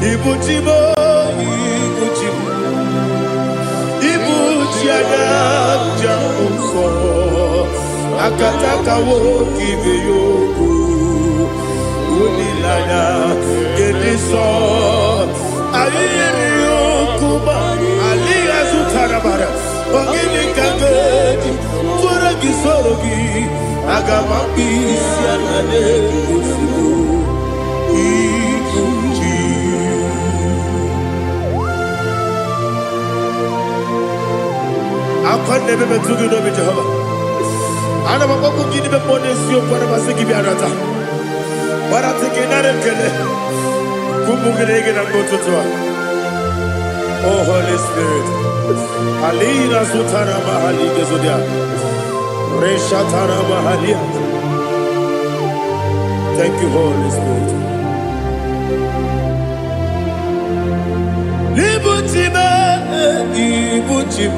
Ibu chi m, ibu chi m, ibu chi anya njem nsọ, akataka nwoke ibe ya okwu, olileanya nke ndị nsọ. Anyị yiri ya okwu ma alịghị azụtara mara. Ọ gịnị ka m ga-eji tụọrọ gị, soro gị? Aga m akpụ isi ala na-ozugbo ibu chi. Akwa na-ebe metụ gị n'obi, Jehova. Ana m akpọkwu gị n'ime mmụọ n'eziokwu. Ana m asị gị bịa nata gbarata gị, nara ekele ụmụ gị na gị na mgbe ụtụtụ a. Oh Holy Spirit, alina sutara mahali gezodia reshatara mahalia. Thank you, Holy Spirit. Ibuchi m, ibuchi m,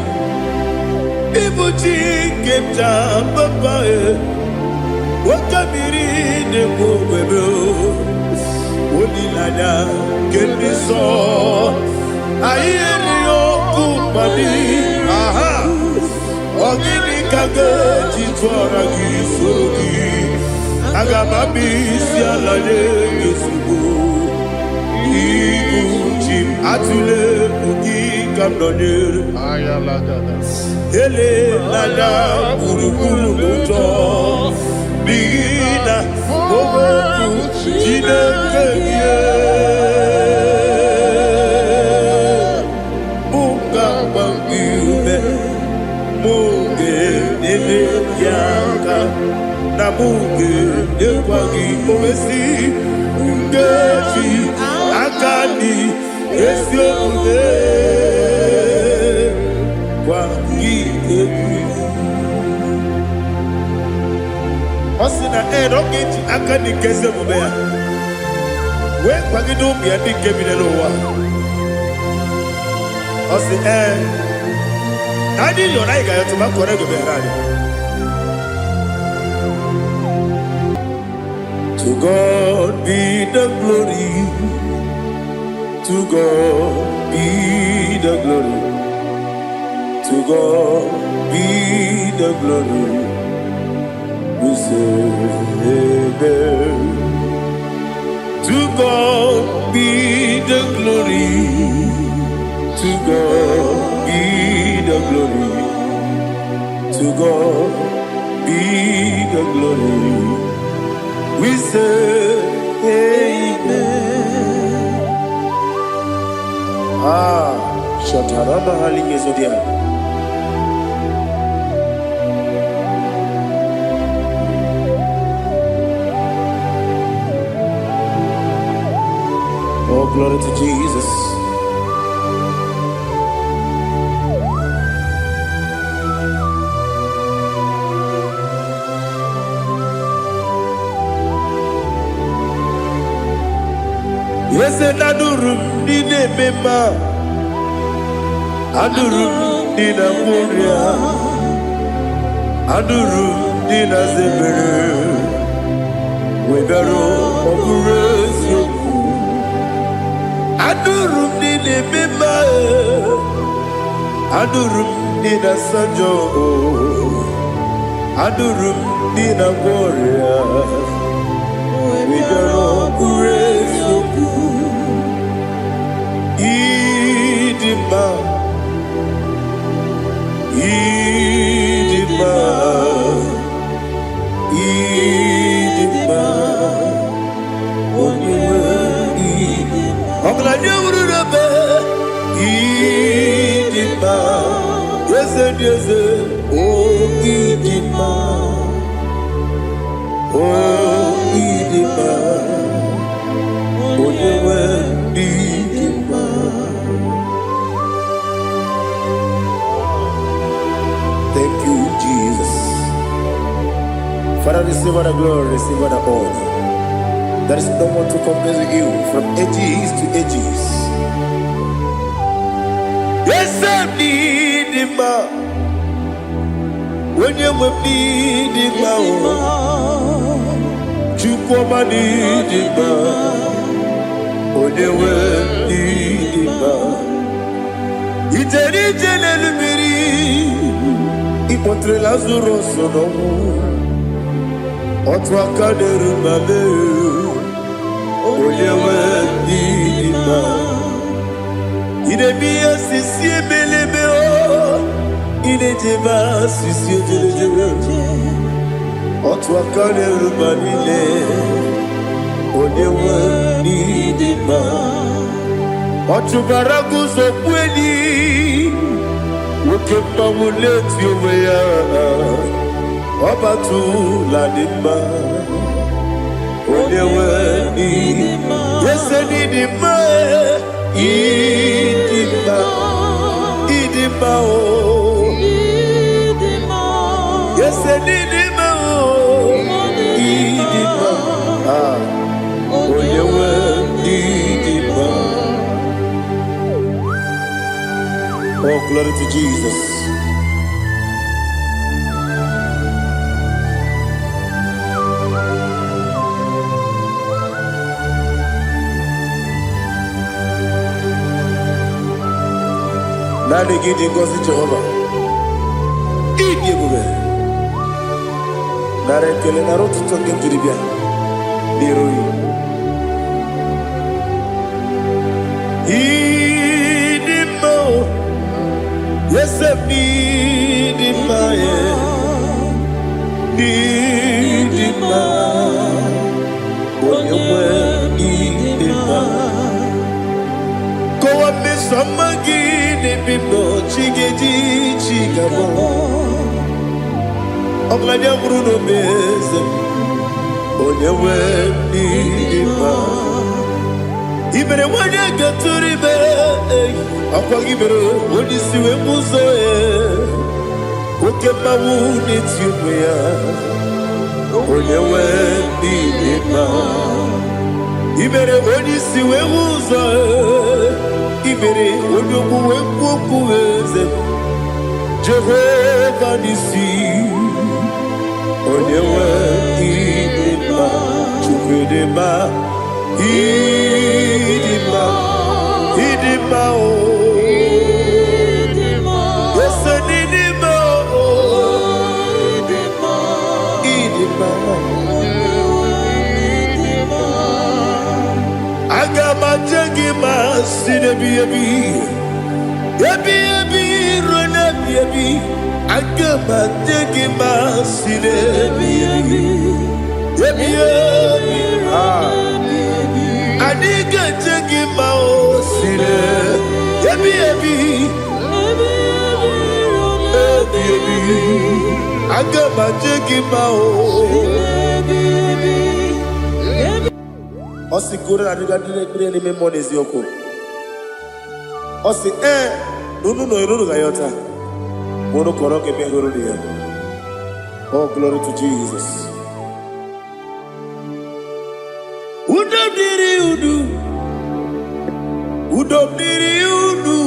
ibuchi nke m ji papa e, oke mmiri na-ekwu ogbebe, olileanya nke ndị nsọ. Anyị erighị okwu mmadụ aha. Ọ gịnị ka ga-eji tụọra gị, soro gị? Aga m abịa isi ala nye gị ozugbo. Ibu chi m, atụla egwu, gị ka m nọnyere. Elela gburugburu n'ụjọ, n'ihi na okwu Chineke gị mụ ga-agba gị ume, mụ ga-enyere gị aka, na mụ ga-enyekwa gị owesi nkeji aka dị ezi omume gwa gị egwu. Ọ sị na ee, na ọ ga-eji aka dị nke ezi omume ya wee kwagide ụmụ ya ndị nke bi n'ụwa. Ọ sị ee, na anyị yọrọ, anyị ga-ayọtụ ma kọrọ ego meghere anyị. To God be the glory, to God be the glory, to God be the glory. We say amen. To God be the glory, to God be the glory, to God be the glory. We say amen. Ah, Shatarama Hali. Oh, glory to Jesus. Eze, na anụrụ m ndị na-eme mma, anụrụ m ndị na-agwọ ọrịa, anụrụ m ndị na-aza ebere wee bịaruo. Ọ bụrụ eziokwu, anụrụ m ndị na-eme mma, anụrụ m ndị na-asa njọ, anụrụ m ndị na-agwọ ọrịa wee bịaruo. Ọ bụrụ eziokwu, ịdị mma, ịdị mma, ịdị mma, onye nwe ọgaranya wuru n'ebe. Ịdị mma, eze dị eze, o ịdị mma, o ịdị mma, onye nwe ịdị mma. Thank you, Jesus. Father, receive all the glory, receive all the honor. There is no one to compare with you from ages to ages. Eze m n'ịdị mma, onye nwe m n'ịdị mma o, Chukwu ọma n'ịdị mma, onye nwe Ịkpọtere Lazarus n'ọnwụ. Otu aka na-eru mba mee, onye nwe ndị dị mma. Ị na-eme ihe osisi ebelebe o, ị na-ejebe asịsị ejelejele. Otu aka na-eru mba niile, onye nwe ndị dị mma. Ọ chụbara guzo kweli, nwoke mmanwụ na-eti onwe ya, ọbatụla dị mma, onye nwe ndị ese dị mma, ịdị mma, ịdị mma o, ese dị mma o, ịdị mma, ah, onye nwe ndị dị mma. Oh, glory to Jesus. Naanị gị dị ngọzi, Jehova. Ịdị ebube. Nara ekele, nara ụtụtụ nke m jiri bịa n'iru gị. Ịdị mma o, ese m n'ịdị mma ya, n'ịdị mma, onye nwe ịdị mma. Kọwa mmeso ọma gị n'ebe m nọ, chi ga-eji chi ga-abọ. Ọgaranya nwụrụ n'obe eze m, onye nwe ịdị mma. I mere nwanyị ga-atụrụ ime, ọkwa gị mere onye isi wee bụ ụzọ ya. Oke mmanwụ na-eti onwe ya, onye nwe ịdị mma. I mere onye isi wee hụ ụzọ, i mere onye okwu wee kwuo okwu eze, Jehova n'isi, onye nwe ịdị mma. Chukwu dị mma, ịdị mma, ịdị mma o. Ese n'ịdị mma o, ịdị mma. Aga m aje gị ma si n'ebi ebi, ebi ebi ruo n'ebi ebi. Aga m aje gị ma si n'ebi ebi, ebi ebi. Ah. Anyị ga-eje gị ma o si n'ebi ebi, ebi ebi. Aga m aje gị ma o. Ọ sị goro na adịga ndị na-ekpere n'ime mmụọ n'eziokwu. Ọ sị ee, na unu nọ unu ga-ayọta ma unu kọrọ ka ebe hụrụ ya. Oh, glory to Jesus. Udo dịrị unu, udo dịrị unu,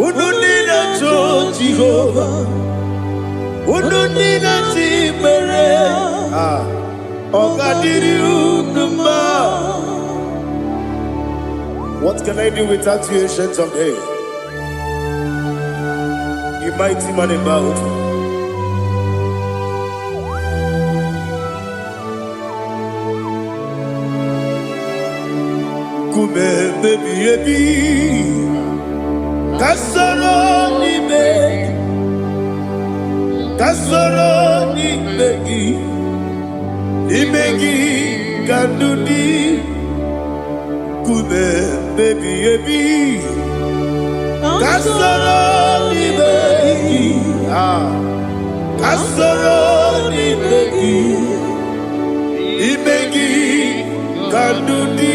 unu ndị na-achọ Jehova, unu ndị na-achọ ikpere, ah, ọ ga-adịrị unu mma. What can I do without you, Ancient of Days? You mighty man in battle. Nkume ebi ebi, ka soro n'ime gị, ka soro n'ime gị, n'ime gị ka ndụ dị. Nkume ebi ebi, ka soro n'ime gị, ah, ka soro n'ime gị, n'ime gị ka ndụ dị.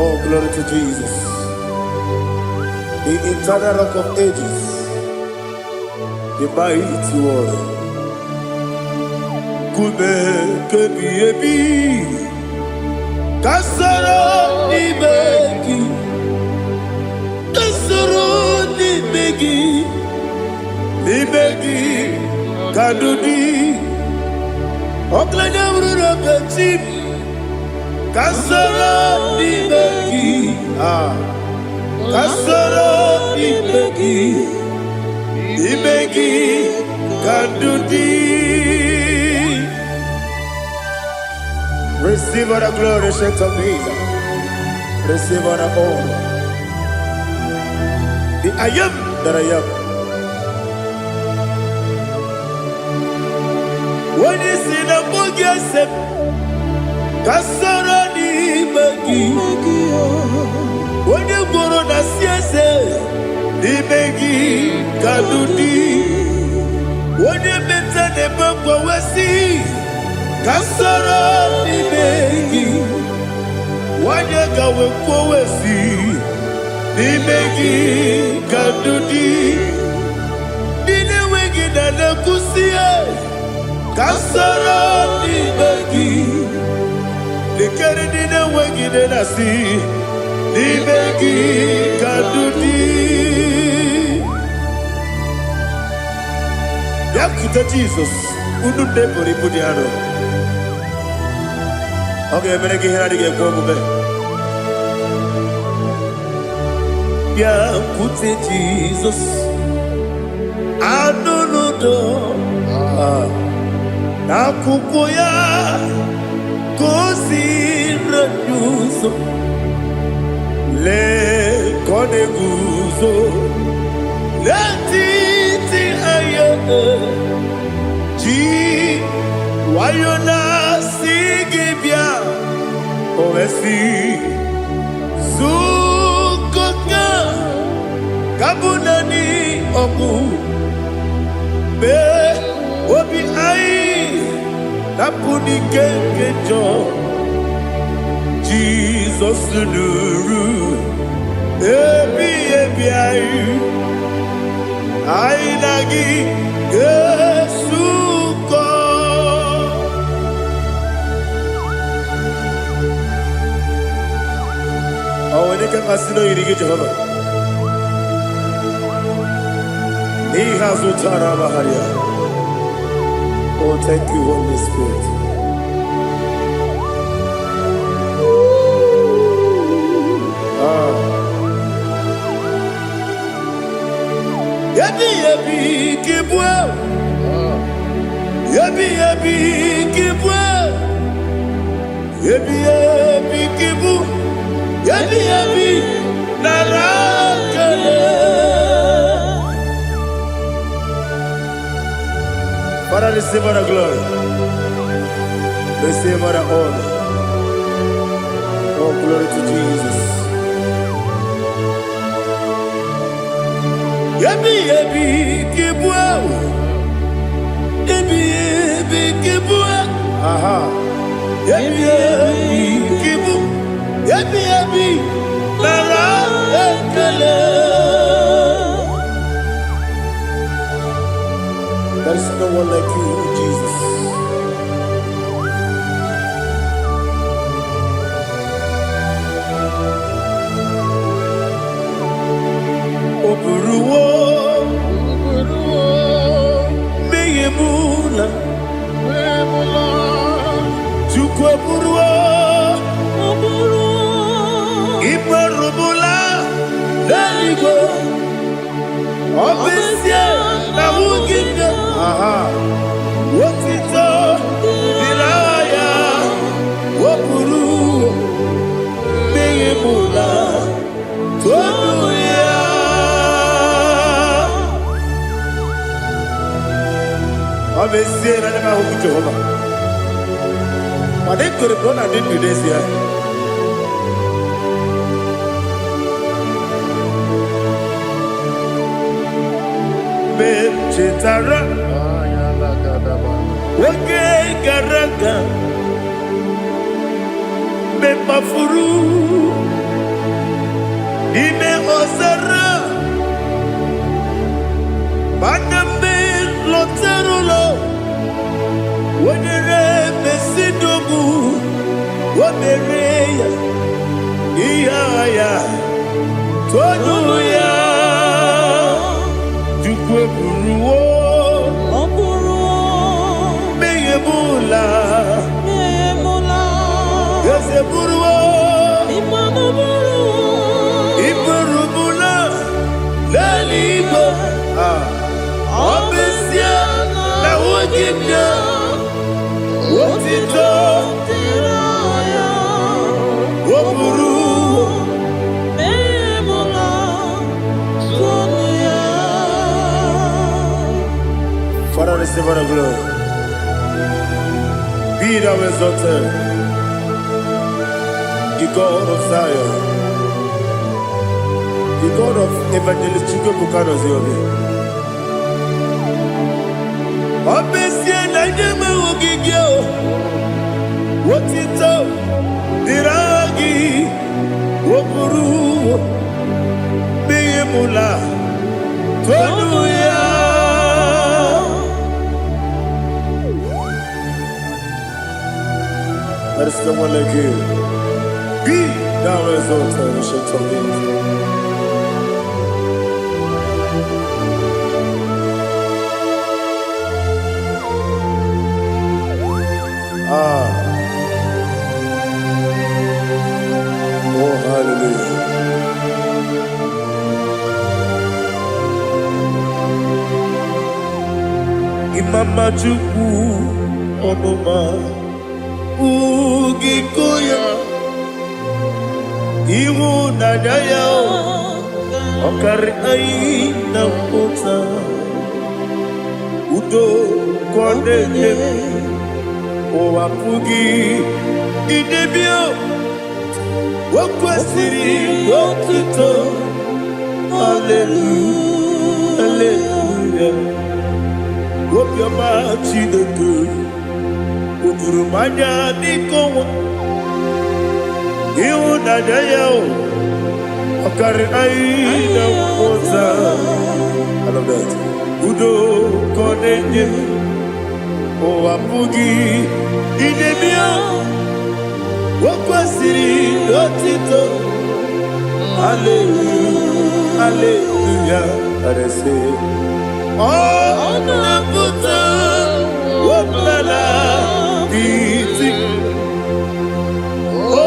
Oh, glory to Jesus, the eternal Rock of Ages, the mighty warrior. Nkume kebi ebi, ka soro n'ime gị, ka soro n'ime gị, n'ime gị ka ndụ dị. Ọgaranya bụrụ n'obechi m, ka soro n'ime gị, ah. Ka soro n'ime gị, n'ime gị ka ndụ dị. Receive all the glory, Ancient of Days. Receive all the honor. The I am that I am. Onye si na mbụ gị ese m, ka soro n'ime gị. Onye gworo na si eze, n'ime gị ka ndụ dị. Onye meta na-ebe mgbanwe ka soro n'ime gị. Nwanyị ka wee kwuo si n'ime gị ka ndụ dị. Ndị na-enweghị na na-ekwusi ka soro n'ime gị. Lekere ndị na-enweghị nne na-asị n'ime gị ka ndụ dị. Bịakwute Jizọs, unu nne buru ibu dị arọ. Ọ ga-emere gị ihe na-adịghị ekwe omume. Bịakwute Jizọs, anụ n'udo n'akwụkwọ ya ka o si anyị ụzọ. Lee ka ọ na-eguzo n'etiti anyị, ji nwayọ na-asị gị bịa. O wee sị zukọta ka bụ naanị ọgwụ mee obi anyị napụ n'ike nke njọ. Jizọs nụrụ ebi ebi anyị, anyị na gị ga-esukọ. Ọ nwere ike mmasị na oyiri gị, Jehova, n'ihe azụ tara amagharịa. Oh, thank you, Holy Spirit. Ah. Ebi ebi ka ịbụ, ebi ebi ka ịbụ, ebi ebi ka ịbụ, ebi ebi nara ekele. Father, receive all the glory. Receive all the honor. Oh, glory to Jesus. Ebi ebi ka ịbụ, ebi ebi ka ịbụ, aha. Ebi ebi ka ịbụ, ebi ebi nara ekele. There is no one like you, Jesus. O buruwo mmehie m na Chukwu eburuwo imerụbụla n'eluigwe. Ọ bụ ezie na ahụghị m ya, aha, otito dịrị aha ya. O buru mmehie m na tonu ya. Ọ bụ ezie na anya m ahụghị Jehova, mana ekwere m na ọ na-adị ndụ n'ezie. Mgbe m chetara oge gara aga, mgbe m kpafuru n'ime ọzara, mana mgbe m lọtara ụlọ, wenyere mesidogbu o mere ya ihe agha ya tonu ya. Chukwu eburuwo Ọ bụrụ mmehie m ụla. emula. Eze buruwo Ịmanụ bụrụ iburu m. gị bịa, otito o buru. Memula tonu ya. Father, receive all the glory. Be thou exalted, the God of Zion, the God of Evangelist Chukwuebuka Noziobi. Ọ bụ ezie na ndị enweghị gị o, otito dịrị aha gị, o buru n'ihi mụla tonu ya. There is no one like you. Be thou exalted, ancient of days. Ah, oh hallelujah. Imama Chukwu ọmụma ugiko ya, ịhụnanya ya ọkarị anyị na mpụta, udo ka ọ na-enye m, ụwa pụghị idebe. O kwesịrị otuto. Hallelujah, hallelujah. Obiọma Chineke o juru m anya dịka ọnwa, ịhụnanya ya o ọkarị anyị na mmụta. I love that. Udo ka ọ na-enye m, ụwa pụghị idebe ya. O kwesịrị otito. Hallelujah, hallelujah. Arese ọ na-apụta ọbụla iti o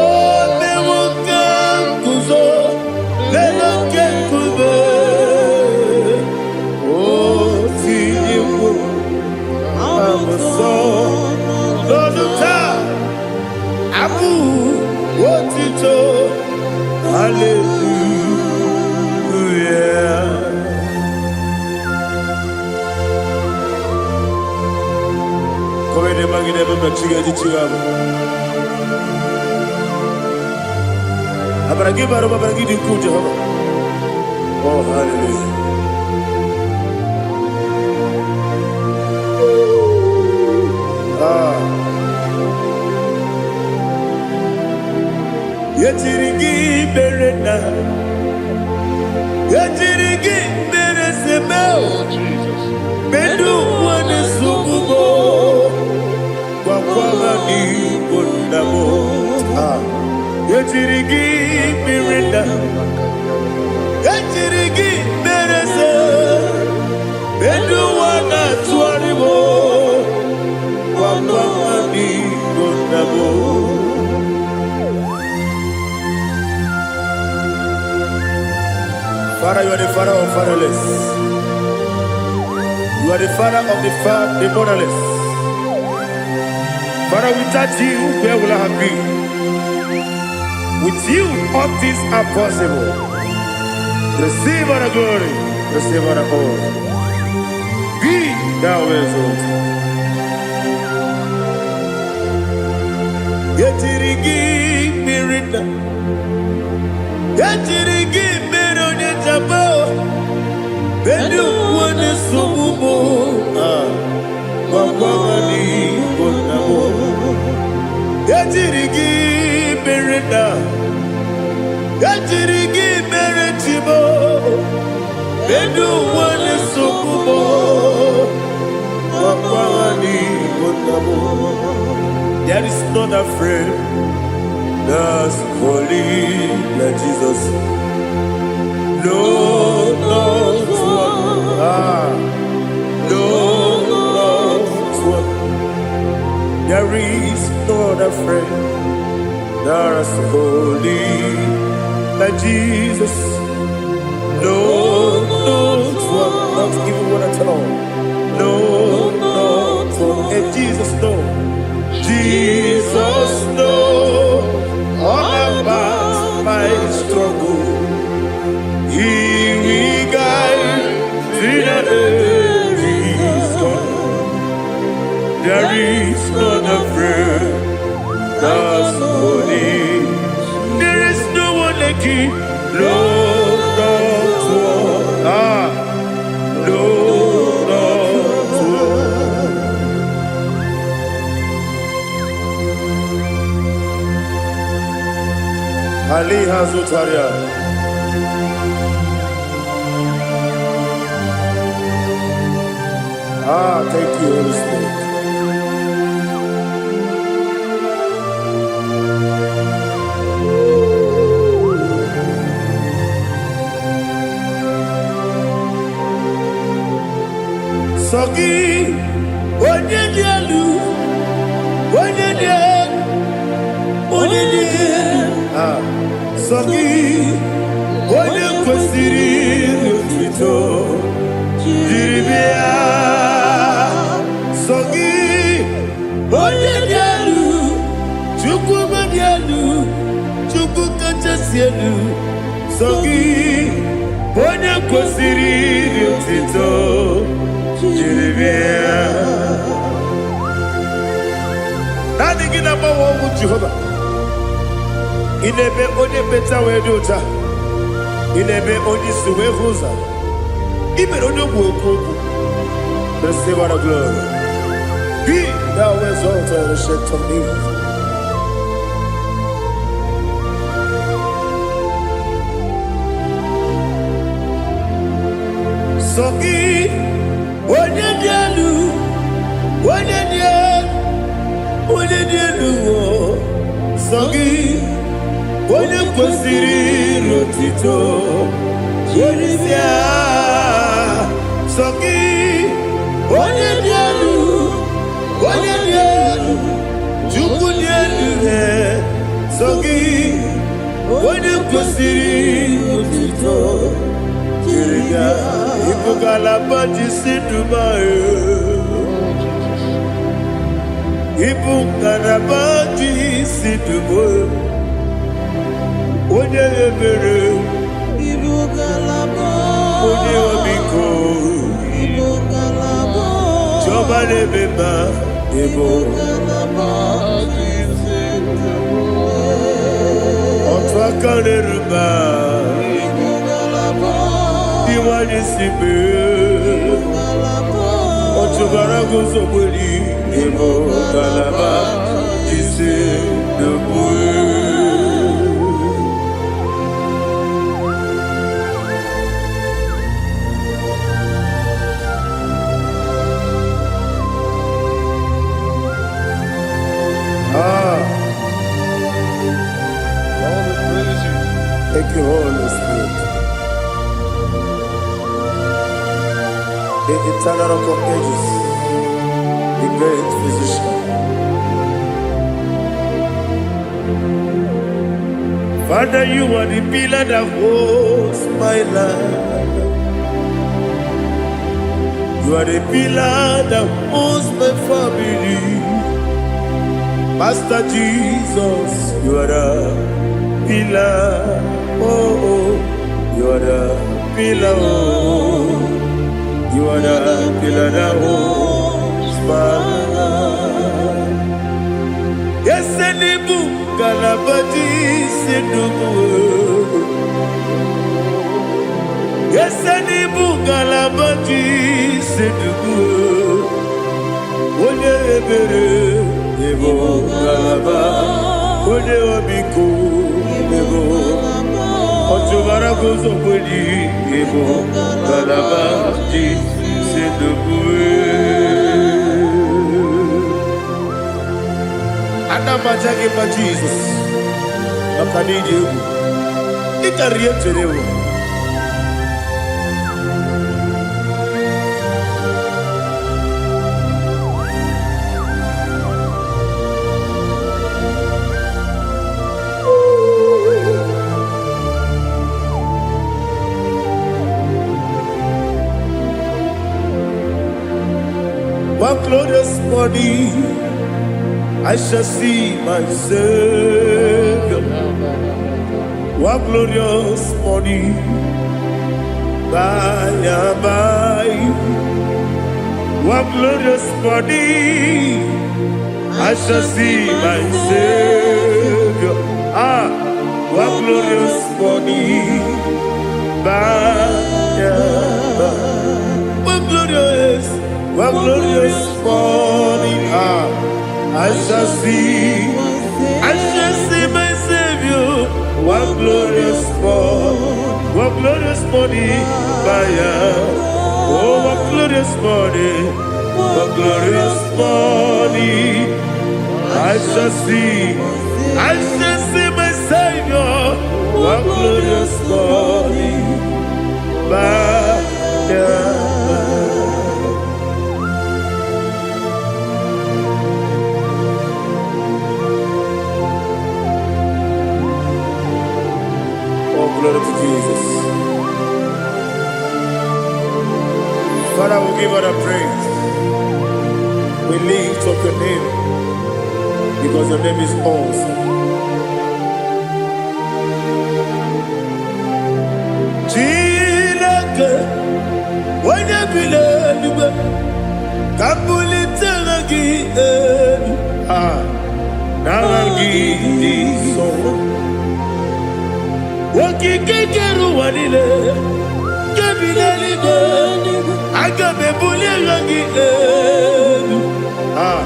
mewo ka nguzo n'elu oke nkume, o tinyewo abụsọ n'ọnụ taa abụ otito. Hallelujah. Kowede magide ebe chiga ji chiga bụ. Amara gị bara ụba, amara gị dị ukwuu, Jehova. Oh, hallelujah. Ah. Ejiri gị mere na ejiri gị mere seme. Oh, Jesus. Medu ụwa na-esogbu m, gwakwa ha n'igbo nna m. Ah. Ejiri gị mere na ejiri gị mere se medu ụwa na-atụgharị m, gwakwa ha n'igbo nna m. Father, you are the father of fatherless. You are the father of the motherless. Father, without you, where will I have been? With you, all things are possible. Receive all the glory, receive all the honor. Be thou exalted. Ejiri gị mmiri na ejiri gị mere onye jaba ndị ụwa na-esogbu m. Ah, gwakwa ha n'igbo nna m. Ejiri gị mere na ejiri gị mere chibo ndị ụwa na-esogbu m, gwakwa ha n'igbo nna m. There is not a friend that's holy like Jesus. No, not one. Ah, no, not one. There is no other friend that's holy like Jesus. No, not one. Not even one at all. No, not one. Aliha Zutaria. Ah, thank you, Holy Spirit. Sọ gị, onye dị elu, onye dị elu, onye dị elu. Ah, sọ gị, onye kwesịrị otuto jiri bịa. Sọ gị, onye dị elu, Chukwu dị elu, Chukwu kachasị elu. Sọ gị, onye kwesịrị otuto jiri bịa. Naanị gị na-agbanwe ọnwụ Jehova. Ị na-eme onye mkpeta wee dị ụcha. Ị na-eme onye isi wee hụ ụzọ. Ị mere onye ogbu okwu okwu. Receive all the glory. Be thou exalted, ancient of days. Sọ gị, onye dị elu, onye dị elu, onye dị elu, o. Sọ gị, onye kwesịrị otito jiri bịa. Sọ gị, onye dị elu, onye dị elu, Chukwu dị elu, eh. Sọ gị, onye kwesịrị otito jiri bịa. Ịbụ ngalaba ji si Dubai. Ịbụ ngalaba ji si Dubai. Onye ebere, Ibu ngalaba. Onye ọmịiko, Ibu ngalaba. Chiọma na-eme mma, ịbụ Ibu ngalaba ji otu aka na-eru mba, Ibu ngalaba. Iwanye si mee. Ngalaba. Ọchụbara guzogberi, ịbụ ngalaba ji si Dubai. Ah, Lord, we praise you. Thank you, Holy Spirit. The eternal rock of ages, the great physician. Father, you are the pillar that holds my life. You are the pillar that holds my family. Master Jesus, you are the pillar. Oh, oh, you are the pillar. Oh, you are the pillar that holds my life. Yes, Elibu, Kalabati, Sindubu. Yes, Elibu, Kalabati, Sindubu. Onye ebere, Ebo Kalaba. Onye obiko, Ebo. Ọchụbara guzokweli, Ebo Kalaba, Sindubu. Ana m aja gị mma Jizọs maka na ịdị egwu ị karịrị ihe m chere ewu. One glorious morning I shall see my Savior. One glorious morning by and by. One glorious morning I shall see my Savior. Ah, one glorious morning by and by. One glorious, one glorious morning. Ah, I shall see my Savior. What glorious morning, what glorious morning by and. Oh, what glorious morning, what glorious morning. I shall see, I shall see my Savior. What glorious morning by and. Oh, glory to Jesus. Father, we give all the praise. We lift up your name because your name is awesome. Chineke, onye bi n'eluigwe, ka m bulite aha gị elu. Ah, n'aha gị dị nsọ. Okike kere ụwa niile, nke bi n'eluigwe, aga m ebuli aha gị elu. Ah,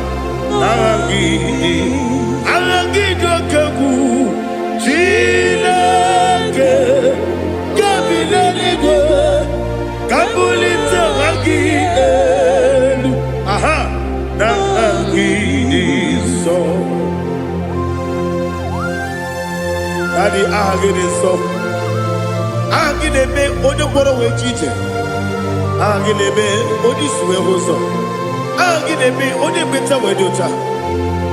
n'aha gị dị, aha gị dị oke egwu. Chineke, nke bi n'eluigwe, ka m bulite aha gị elu. Aha, n'aha gị dị nsọ. Daddy, aha gị dị nsọ. Aha gị na-eme onye mkpọrọ wee ji ije. Aha gị na-eme onye isi wee hụ ụzọ. Aha gị na-eme onye ekpenta wee dị ụcha.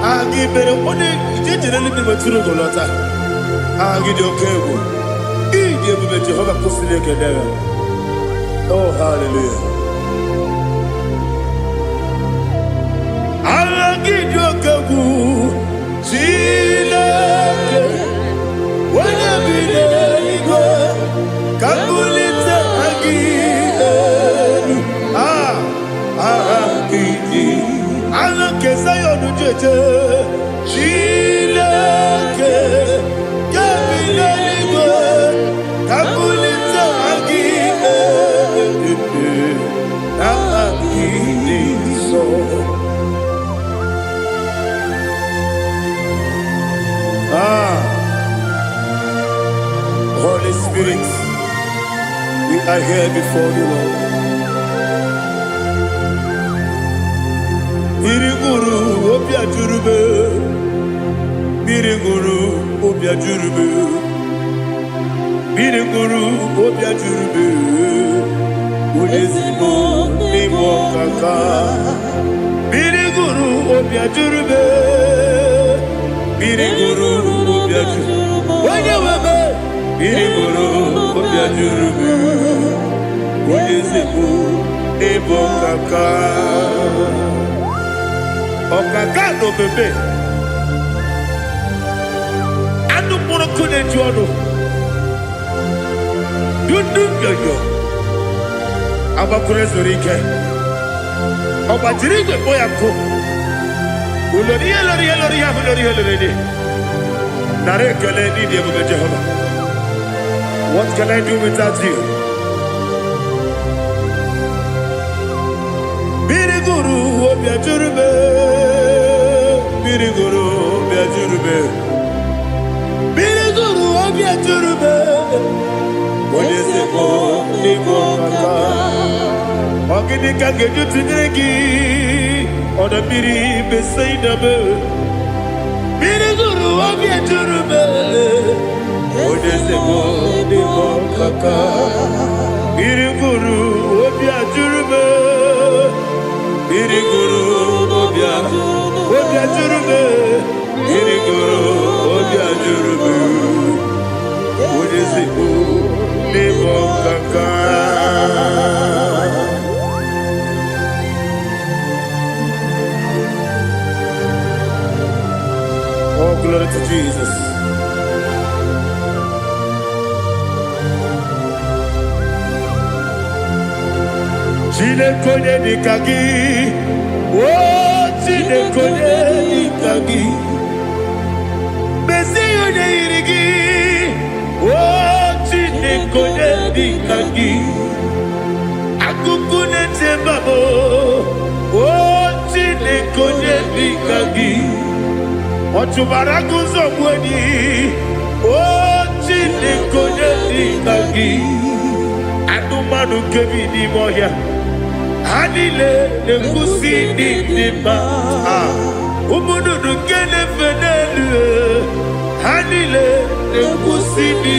Aha gị mere onye ije jere eluigwe wetụrụ ugo lọta. Aha gị dị oke egwu. Ịdị ebube Jehova kwụsịrị ekele ya. Oh, hallelujah. Aha gị dị oke egwu. Chineke, onye bi n'eluigwe, ka m bulite aha gị elu. Ah, aha gị dị. Aha nke Zion jeje. Chineke, nke bi n'eluigwe, ka m bulite aha gị elu. Aha gị dị nsọ. Ah, Holy Spirit, we are here before you, Lord. Mmiri ṅụrụ obi ajụrụ m. Mmiri ṅụrụ obi ajụrụ m. Mmiri ṅụrụ obi ajụrụ m. Onye ezigbo n'ime ọkaka. Mmiri ṅụrụ obi ajụrụ m. Mmiri ṅụrụ obi ajụrụ. Onye nwe m. Mmiri ṅụrụ obi ajụrụ m. Onye ezigbo n'ime ọkaka. Ọkaka na omeme. Anụ mkpụrụ nkụ na-eju ọnụ. Dundu nyonyo. Agbakwuru ezuru ike. Ọ gbajiri igwe kpọ ya nkụ. Ulori ihe lori ihe lori ihe ahụ lori ihe lori ihe. Nara ekele n'ịdị ebube Jehova. What can I do without you? Mmiri gụrụ obi ajụrụ m. Mmiri gụrụ obi ajụrụ m. Mmiri gụrụ obi ajụrụ m. Onye ezigbo n'ịbụ ọkaka. Ọ gịnị ka m ga-eji tụnyere gị? Ọdọ mmiri Besaida m. Mmiri gụrụ obi ejuru m. Onye ezigbo n'ịbụ ọkaka. Mmiri gụrụ obi ajụrụ m. Mmiri gụrụ obi ajụrụ m. Mmiri gụrụ obi ajụrụ m. Onye ezigbo n'ịbụ ọkaka. Oh, glory to Jesus. Chineke onye dịka gị, o Chineke onye dịka gị, mezie onye yiri gị, o Chineke onye dịka gị, akụkụ na-eche mba m, o Chineke onye dịka gị, ọ chụbara agụ ụzọ gbuo enyi, o. Chineke, onye dị ka gị? Anụmanụ nke bi n'ime ọhịa, ha niile na-ekwusi ndị dị mma. Ah, ụmụ nnụnụ nke na-efe n'elu, ha niile na-ekwusi ndị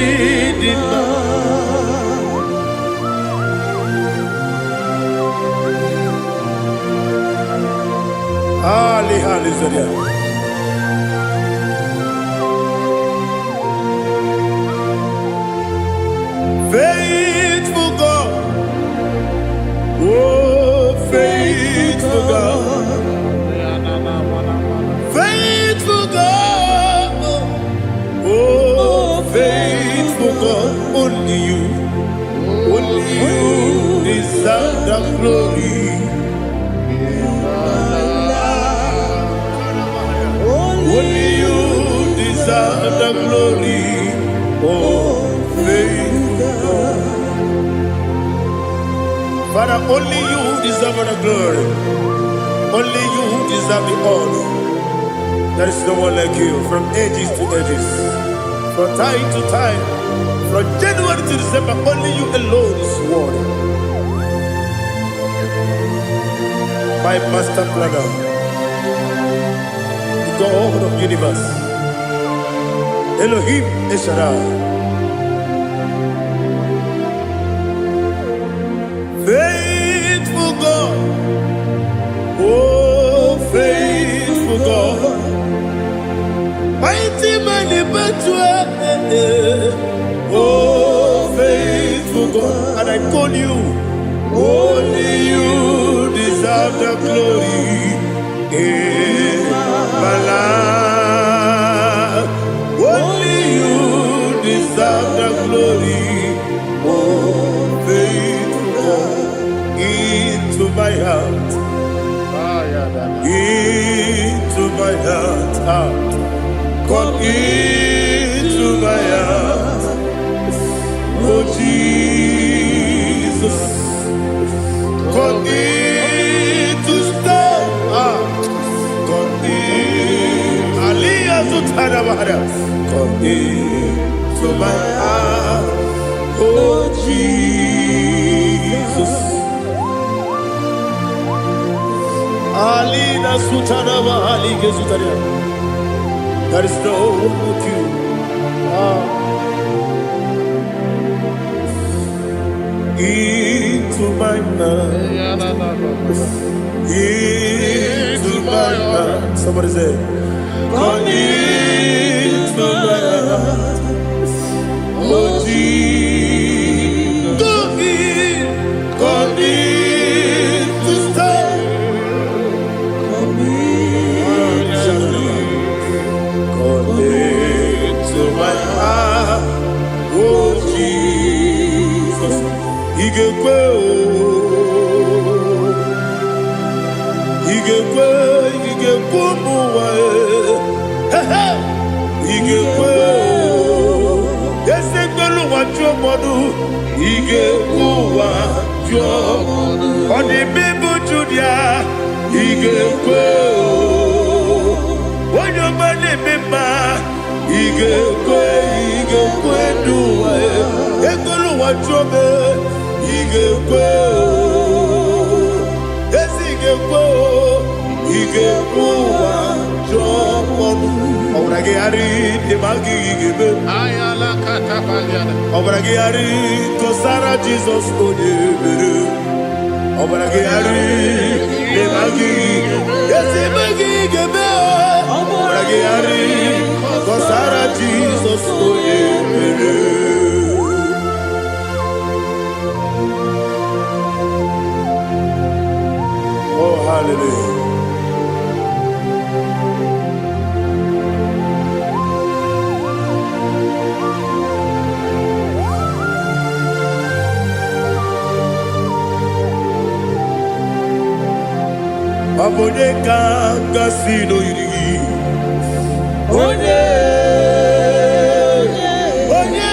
dị mma. Ali, hallelujah. Faithful God, oh, faithful God, faithful God, oh, faithful God, only you deserve the glory. Only you deserve the glory. Oh, faithful God. Father, only you deserve the glory. Only you deserve the honor. There is no one like you from ages to ages, from time to time, from January to December. Only you alone is worthy. My master planner, the God of universe, Elohim El Shaddai. Faithful God, oh, faithful God, mighty man in battle, oh, faithful God, and I call you, only you deserve the glory in my life. Only you deserve the glory, oh, faithful God, into my heart, into my heart, ah. Come into my heart, oh Jesus. Come in to stay. Ah, come in. Aliyah Zutara Bahara. Come in to my heart, oh Jesus. Alina Sutara Bahali Gezutaria. There is no one like you. Ah. Into my heart, into my heart. Somebody say, come into my heart, oh Jesus. Come in to stay. Come in. Come into my heart, oh Jesus. Ị ga-ekwe o, ị ga-ekwe, ị ga-ekwe ụmụ ụwa e. He he! Ị ga-ekwe o, eze mgbelu ụwa jụọ mmadụ, ị ga-ekwe ụwa jụọ. Ọ dị bụ Judia, ị ga-ekwe o. Onye ọma na-eme mma, ị ga-ekwe, ị ga-ekwe n'ụwa e. Ekwela ụwa jụọ m, ị ga-ekwe o. Ezi ị ga-ekwe o, ị ga-ekwe ụwa jụọ ọnụ. Ọbara gị ghara ịdị ma gị ga-eme. Ọbara gị ghara kọsara Jizọs onye mere. Ọbara gị ghara ịdị ma gị ezi ma gị ga-eme. Ọbara gị ghara kọsara Jizọs onye mere. Oh, hallelujah. Ọ bụ onye ka gasị n'oyiri gị? Onye, onye,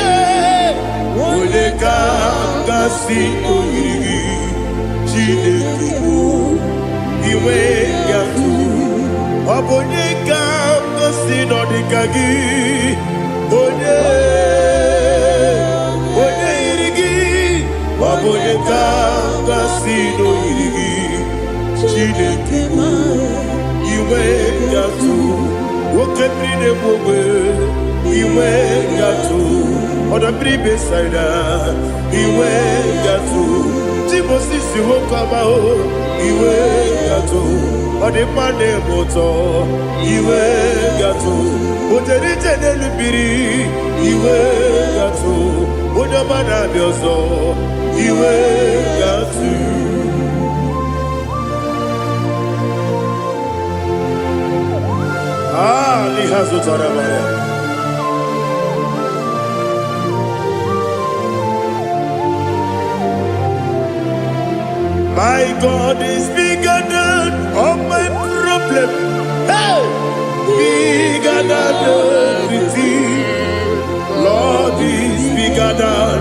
onye ka gasị n'oyiri gị? Chineke bụ inwe ya tụ. Ọ bụ onye ka gasị n'ọdịka gị? Onye, Ọ bụ onye ka m ga-asị n'oyiri gị, Chineke? Inwe gatụ oke mmiri na-egbu ogbe, inwe gatụ ọdọ mmiri Besaida, inwe gatụ Timosisi nwoke ọma o, inwe gatụ ọdịmma na-eme ụtọ, inwe gatụ ojere ije n'elu mmiri, inwe gatụ onye ọma na-abịa ọzọ, inwe gatụ. Ah, liha zụtara mara. My God is bigger than all my problem. Hey! Bigger than everything. Lord is bigger than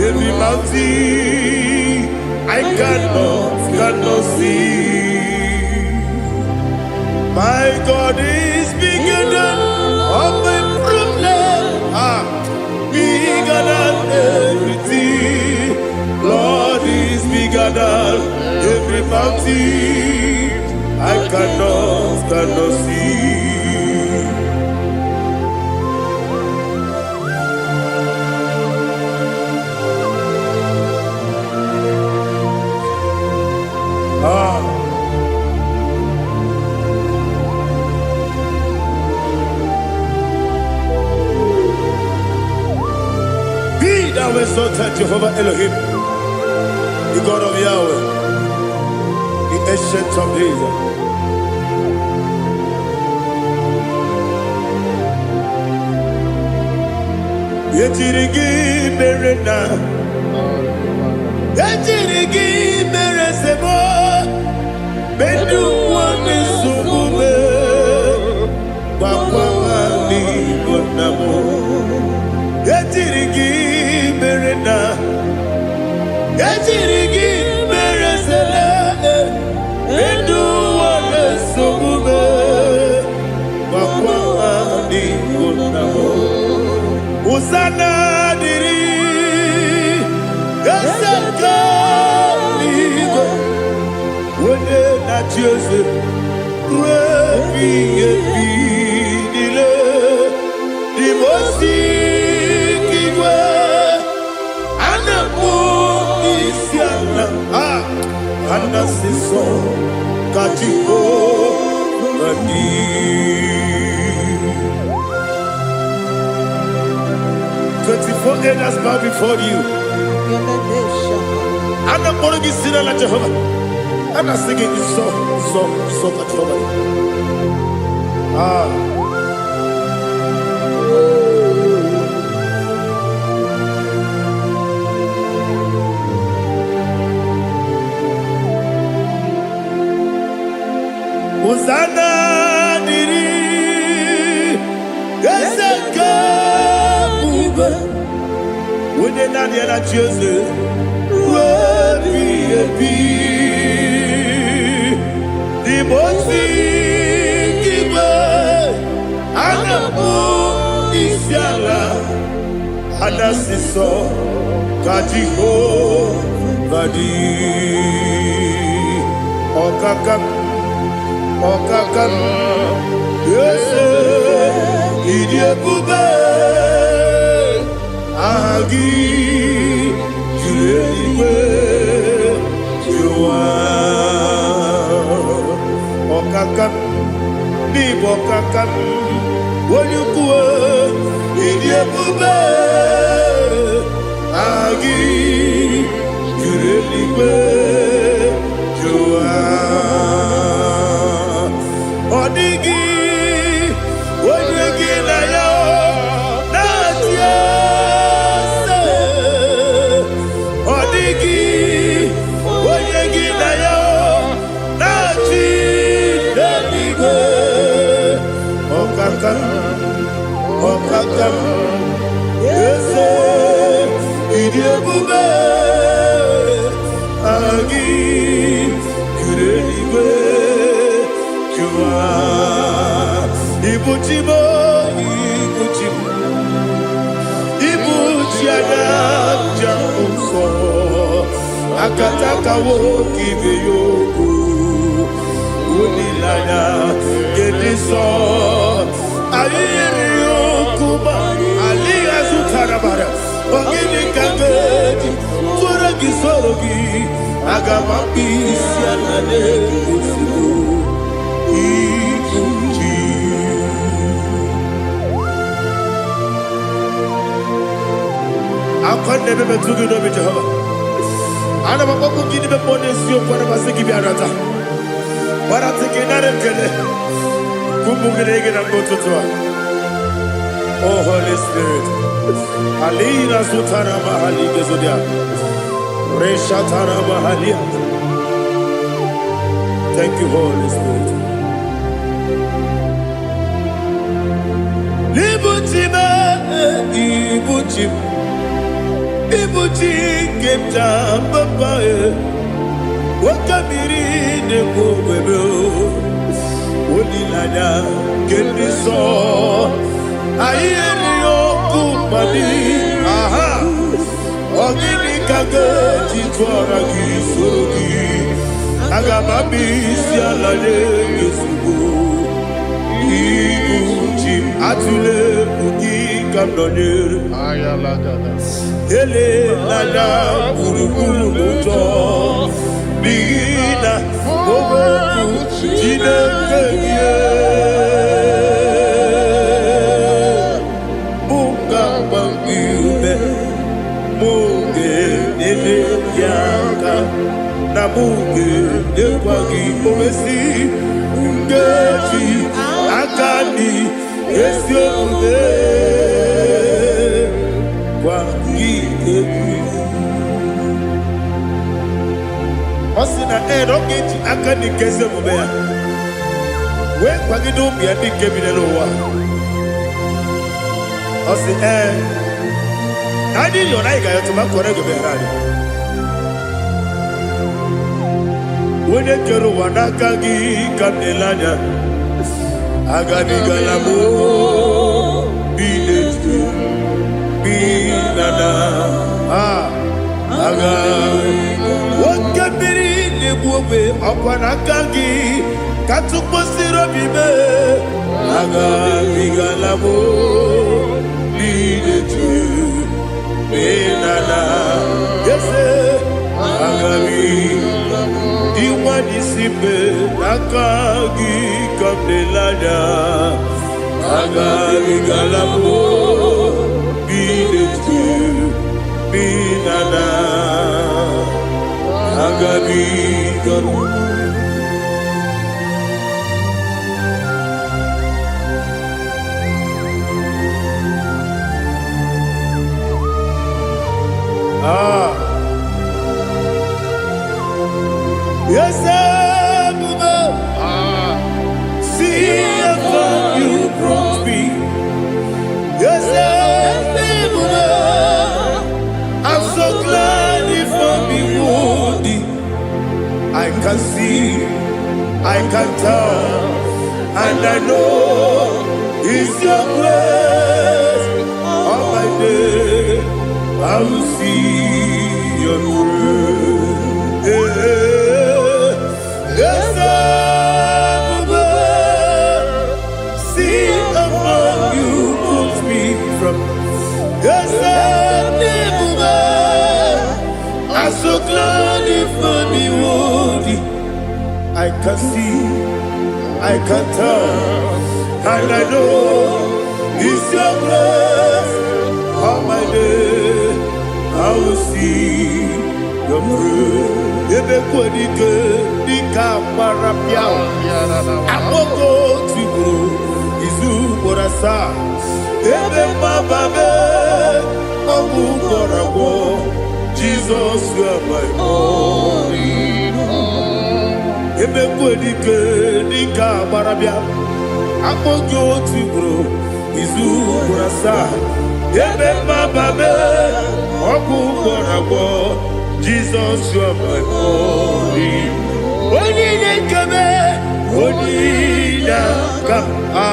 every mountain I cannot see. My God is bigger than all my problem. Ah, bigger than everything. Lord is bigger than every mountain I cannot see. Ah. Be thou exalted, Jehovah Elohim, the God of Yahweh, the Ancient of Days. Ejiri gị mere na ejiri gị mere sebo mendu ụwa na-esogbu m, gwakwa ha n'Igbo nna m. Ejiri gị mere na ejiri gị mere sele mendu ụwa na-esogbu m, gwakwa ha n'Igbo nna m. Hosanna dịrị eze nke eluigwe, onye na-achị eze ruo ebighị ebi niile. Dị ozi nke igwe a na-akpọ isi ala, a a na-asị nsọ ka Jehova dị. 24 elders bow before you. A na-akpọrọ gị si n'ala Jehova. A na-asị gị nsọ, nsọ, nsọ ka Jehova dị. Ah. Hosanna dịrị eze nke ebube, onye naanị ya na-achị eze ruo ebighị ebi. N'ime ozi nke igwe a na-akpọ isi ala, a na-asị nsọ ka Jehova dị. Ọkaka m, ọkaka m, eze, ịdị ebube, aha gị juru eluigwe juru ụwa. Ọkaka m, n'ịbụ ọkaka m, onye ukwu, ịdị ebube, aha gị juru eluigwe juru ụwa. Ọ dịghị onye gị na ya na-achị eze. Ọ dịghị onye gị na ya na-achị n'eluigwe. Ọkaka m, ọkaka m, eze, ịdị ebube, aha gị juru eluigwe juru ụwa. Ibu chi m, ibu chi m, ibu chi anya njem nsọ. Akataka nwoke ibe ya okwu. Olileanya nke dị nsọ. Anyị yiri okwu ma alịghị azụtara bara. Ọ gịnị ka m ga-eji tụọrọ gị soro gị? Aga m akpụ isi ala n'ozugbo. Ibu ji. Akwa na-ebe metụ gị n'obi, Jehova. Ana m akpọkwu gị n'ime mmụọ n'eziokwu, ana m asị gị bịa nata. Gbarata gị nara ekele. Ụmụ gị na-ege na mgbe ụtụtụ a. Oh Holy Spirit. Alina sutara mahali gezodia. Reshatara mahalia. Thank you, Holy Spirit. Ibuchi m, ibuchi m, ibuchi nke m ja papa e. Nwoke mmiri na-ekwu ogbebe o. Olileanya nke ndị nsọ. Anyị erighị ọkụ mmadụ. Aha. Ọ gịnị ka ga-eji tụọra gị soro gị? Aga m abịa isi ala nye gị ozugbo. Ibu chi m, atụla egwu, gị ka m nọnyere. Elela gburugburu n'ụjọ, n'ihi na okwu Chineke gị mụ ga-agba gị ume, mụ ga-enyere gị aka, na mụ ga-enyekwa gị owesi nkeji aka dị ezi omume gwa gị egwu. Ọ sị na ee, na ọ ga-eji aka dị nke ezi omume ya wee kwagide ụmụ ya ndị nke bi n'ụwa. Ọ sị ee, na anyị yọrọ, anyị ga-ayọtụ ma kọrọ ego bịara anyị. Onye kere ụwa, n'aka gị ka m na-ele anya. Agabigala m bi n'etu bi na na a aga. Oke mmiri na-egbu ogbe, ọkwa n'aka gị ka tụkwasịrị obi mee. Agabigala m bi n'etu bi na na ese agabi. Dị nwanyị si mbe, n'aka gị ka m na-ele anya. Agabigala m bi n'etu bi na na agabigala. Ah. Yes, ebube, see how far you brought me. Yes, ebube, I'm so glad you found me worthy. I can see, I can tell, and I know it's your grace. All my day, I will see your grace. Yes, ebube, see how far you put me from. Yes, ebube, I'm so glad you found me worthy. I can see, I can tell, and I know it's your grace. All my day, I will see your grace. Ebe kwenike dịka gbara pịa akpọkọ tigburu izu ugboro asaa, ebe mgbaba mee ọgwụ gwọrọ agwọ. Jizọs, you are my all. Ebe kwenike dịka gbara bịa akpọ gị otu ugboro izu ugboro asaa, ebe mgbaba mee ọgwụ gwọrọ agwọ. Jizọs, you are my all. Onye na-ekebe, onye na-aka a,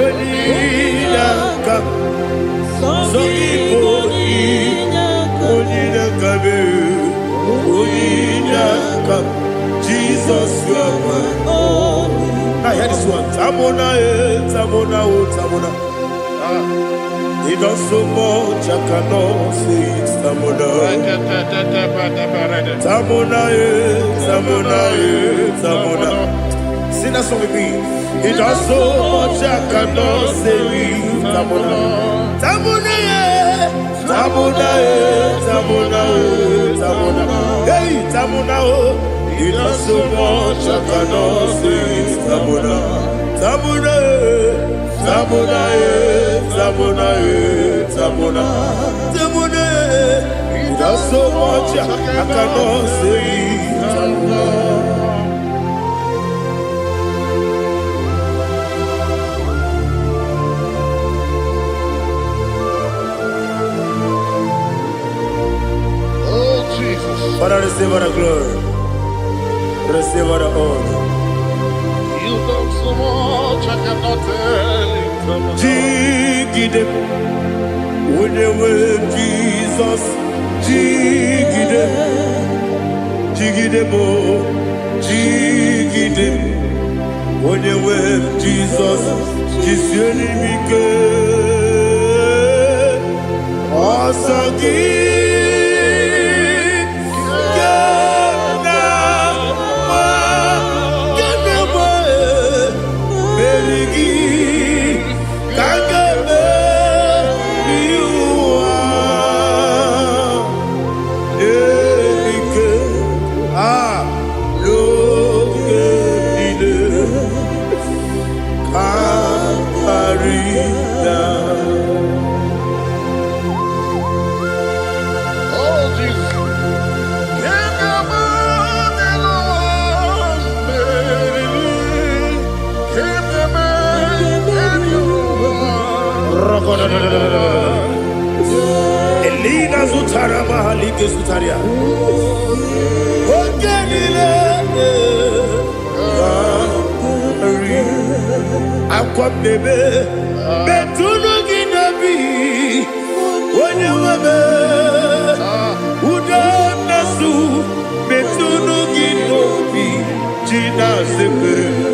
onye na-aka sọ gị bụ onye na-akabe. Welcome. Jesus, you are my All in Now hear this one. Tamona, eh, Tamona, oh, Tamona. Ah. He does so much, I cannot say it. Tamona. Tamona, eh, Tamona, eh, Tamona. Sing that song with me. He does so much, I cannot say it. Tamona. Tamona, eh, Tamona, eh, Tamona, eh, Tamona. Hey, Tamona, oh. He does so much, I cannot say it. Tamona. Tamona, eh, Tamona, eh, Tamona, eh, Tamona. Tamona, eh. He does so much, I cannot say it. Tamona. Oh, Jesus. Father, receive all the glory. Receive all the honor. You've done so much, I cannot tell it. Jigide, onye nwe Jizọs, jigide, jigide m, jigide, onye nwe Jizọs, jisie m ike. Ọsọ gị ka m na-agba, ka m na-agba, meri gị ka m ga-emeri ụwa. Ike a n'oge niile ka karịa. Oh, Jesus. Can you imagine? Can you imagine? Elina zutara mahalike zutaria. Oge niile karị. Akwa m na-ebe metụnụ gị n'obi onye nwe m ude na-asụ metụnụ gị n'obi ji na-asịpụrụ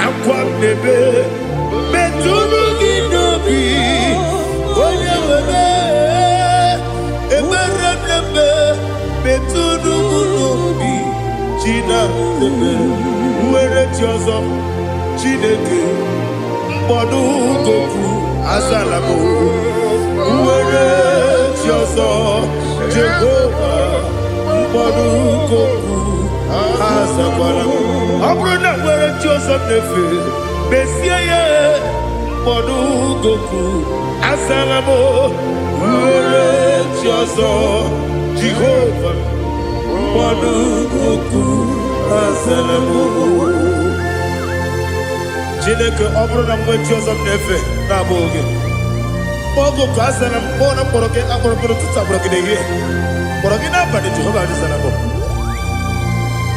akwa m na-ebe metụnụ gị n'obi onye nwe m ekpere m na-eme metụnụ m n'obi ji na-asịpụrụ nwere chi ọzọ Chineke mkpọdụ goku azala m nwere chi ọzọ Jehova mkpọdụ goku azakwala m ọ bụrụ na nwere chi ọzọ m na-efe mezie ya mkpọdụ goku azala m nwere chi ọzọ Jehova mkpọdụ goku azala m. Chineke, ọ bụrụ na mgbe chi ọzọ m na-efe na-abụghị gị oge ka azara m kpọọ na mkpọrọ gị akpọrọ mkpọrọ ụtụtụ akpọrọ gị n'ehihie kpọrọ gị n'abalị Jehova adịzara m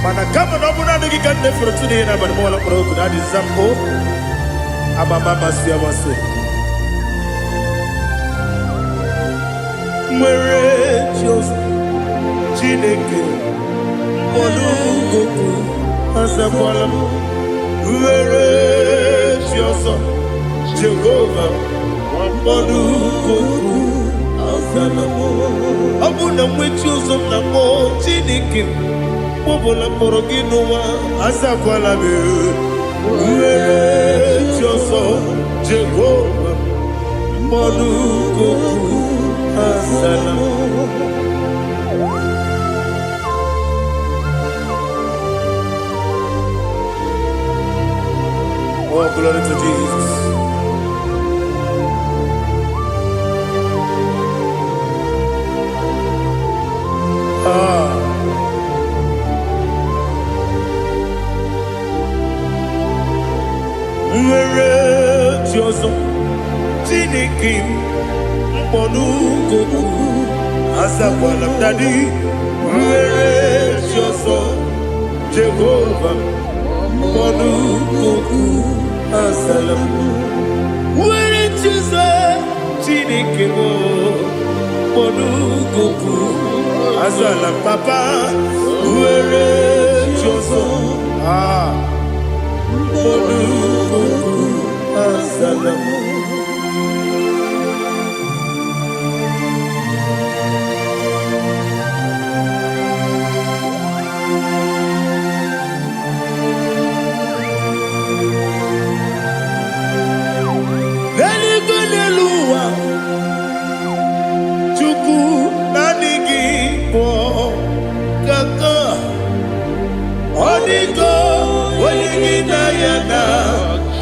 mana kama na ọ bụrụ naanị gị ka m na-efere ụtụtụ n'ehihie n'abalị mọla mkpọrọ oku na adịza m o amama amasị amasị nwere chi ọzọ Chineke mkpọrọ goku azakwala m nwere chi ọzọ Jehova mkpọrọ goku azala m ọ bụ na nwe chi ọzọ m na-akpọ Chineke mkpọbụla mkpọrọ gị n'ụwa azakwala m nwere chi ọzọ Jehova mkpọrọ goku azala m. Oh, glory to Jesus. Ah. Nwere chi ọzọ Chineke m mkpọnụgoku azakwala m daddy nwere chi ọzọ Jehova mkpọnụgoku azala m nwere chi ọzọ Chineke m mkpọnụgoku azala m papa. Nwere chi ọzọ. Ah, olukuku azala m. N'eluigwe, n'elu ụwa, Chukwu, naanị gị bụ kaka. Ọ dịgo onye gị na ya na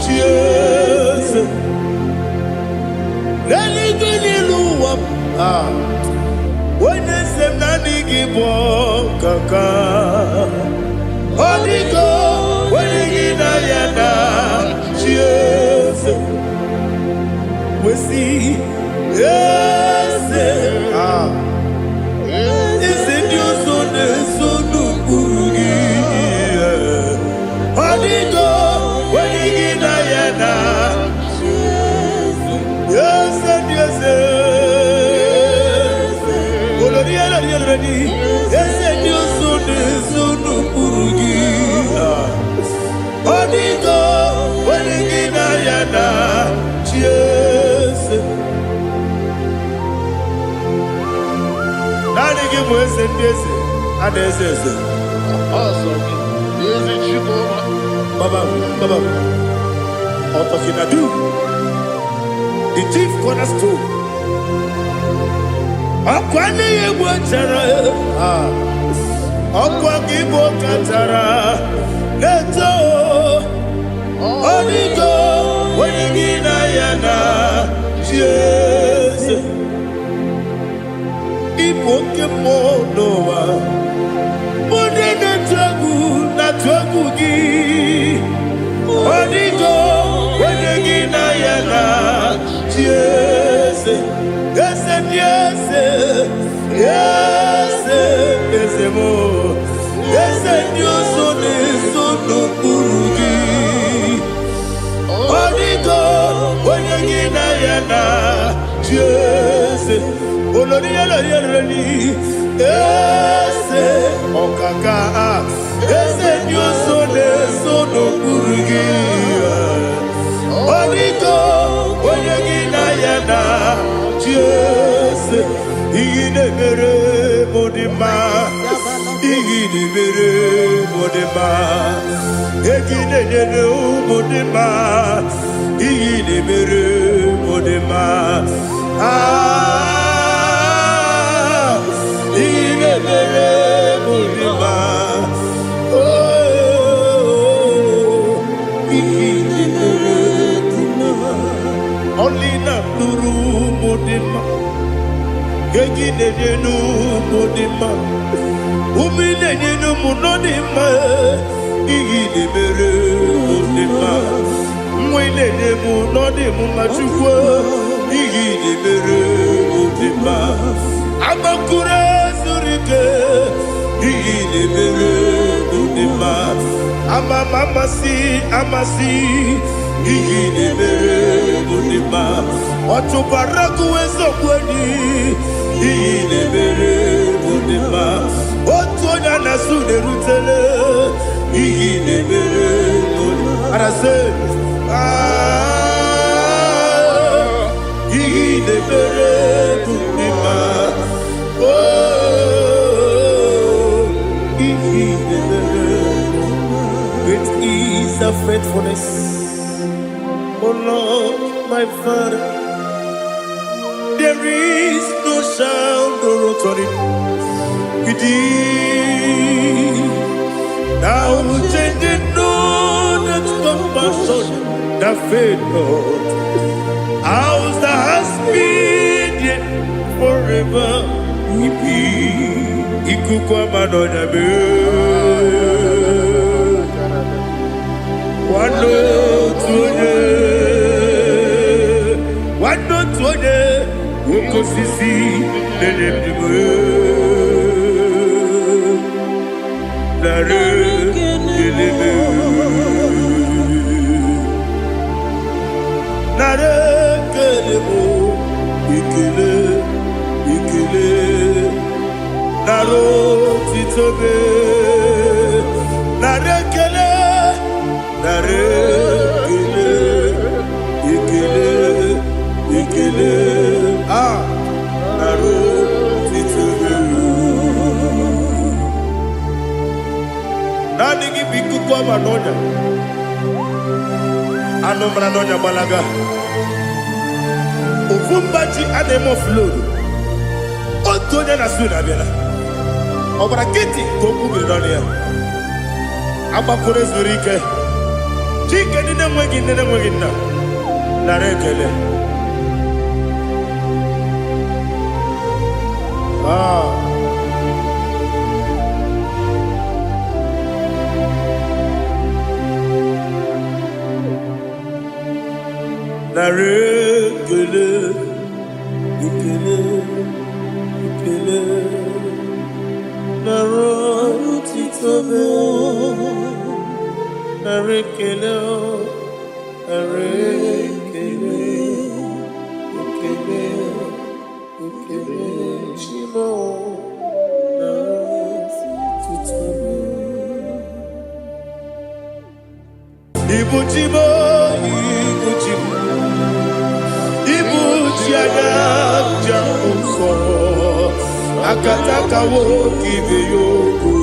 chi eze. N'eluigwe, n'elu ụwa, ah, onye eze m, naanị gị bụ kaka. Ọ dịgo onye gị na ya na chi eze. Wesi eze, ah, eze ndị ọzọ na-eso n'ụkpụrụ gị. Ọ dịgo onye gị na ya na eze ndị eze. Olori elori elori, eze ndị ọzọ na-eso n'ụkpụrụ gị. Ọ dịgo onye gị na ya na chi eze. Naanị gị bụ eze ndị eze a na-eze eze. Ọsọ gị, ezi Chukwu. Baba, Baba, Otokinadu, the chief cornerstone. Ọkwa n'ihe egwu chara, ọkwa gị bụ kachara na-eto. Ọdịgo onye gị na ya na chi eze. Ịbụ oke mmụọ n'ụwa. Ndị na-etu egwu na-atụ egwu gị. Ọdịgo onye gị na ya na chi eze. Eze ndị eze, eze, eze m, eze ndị ọzọ na-eso n'okpuru gị. Ọdịgo onye gị na ya na chi eze. Olori olori olori, eze ọkaka, eze ndị ọzọ na-eso n'okpuru gị. Ọdịgo onye gị na ya na chi eze. Ihe na-emere m dị mma, ihe na-emere m dị mma, ego ị na-enyere ụmụ dị mma, ihe na-emere m dị mma. Ah, ihe na-emere m dị mma. Oh, ihe na-emere dị mma. Ọlị na-alụrụ ụmụ dị mma, ego ị na-enye n'ụmụ dị mma, ume ị na-enye n'ụmụ nọ dị mma, ihe ị na-emere mụ dị mma, nwa ị na-enye m nọ dị m mma. Chukwu, ihe ị na-emere mụ dị mma. Agbakụrụ zuru ike, ihe ị na-emere mụ dị mma. Ama m amasị amasị, ihe ị na-emere mụ dị mma. Ọchụkwara gụwa eziokwu enyi, ihe ị na-emere mụ dị mma. Otu onye a na-asụ na-erutele, ihe ị na-emere mụ dị mma. Arasị, ah, ihe ị na-emere mụ dị mma. Oh, ihe ị na-emere. Great is thy faithfulness, O Lord, my Father. There is no shadow of turning with thee. Thou changest not thy compassions, they fail not. As thou hast been, yet forever we be. Ikuku ama n'ọnya mee. Nwanne otu onye, nwanne otu onye, oke osisi na-enye ndụ. Narị ekele m. Narị ekele m, ekele, ekele, narị otito m. Anụ mara n'ọnya gbalaga. Ofu mba ji a na-eme offload. Otu onye na su na-abịala. Ọ gbara nkịtị ka okwu biri n'ọnụ ya. Agbakọrọ ezuru ike. Chike ndị na-enweghị nne na-enweghị nna. Nara ekele. Ah. Nara ekele, ekele, ekele. Nara otito m. Nara ekele, nara ekele, ekele, ekele. Chi m o, nara otito m. Ibu chi m, ibu chi m. Ibu chi anya ji ụzọ. Akataka nwoke ibe ya okwu.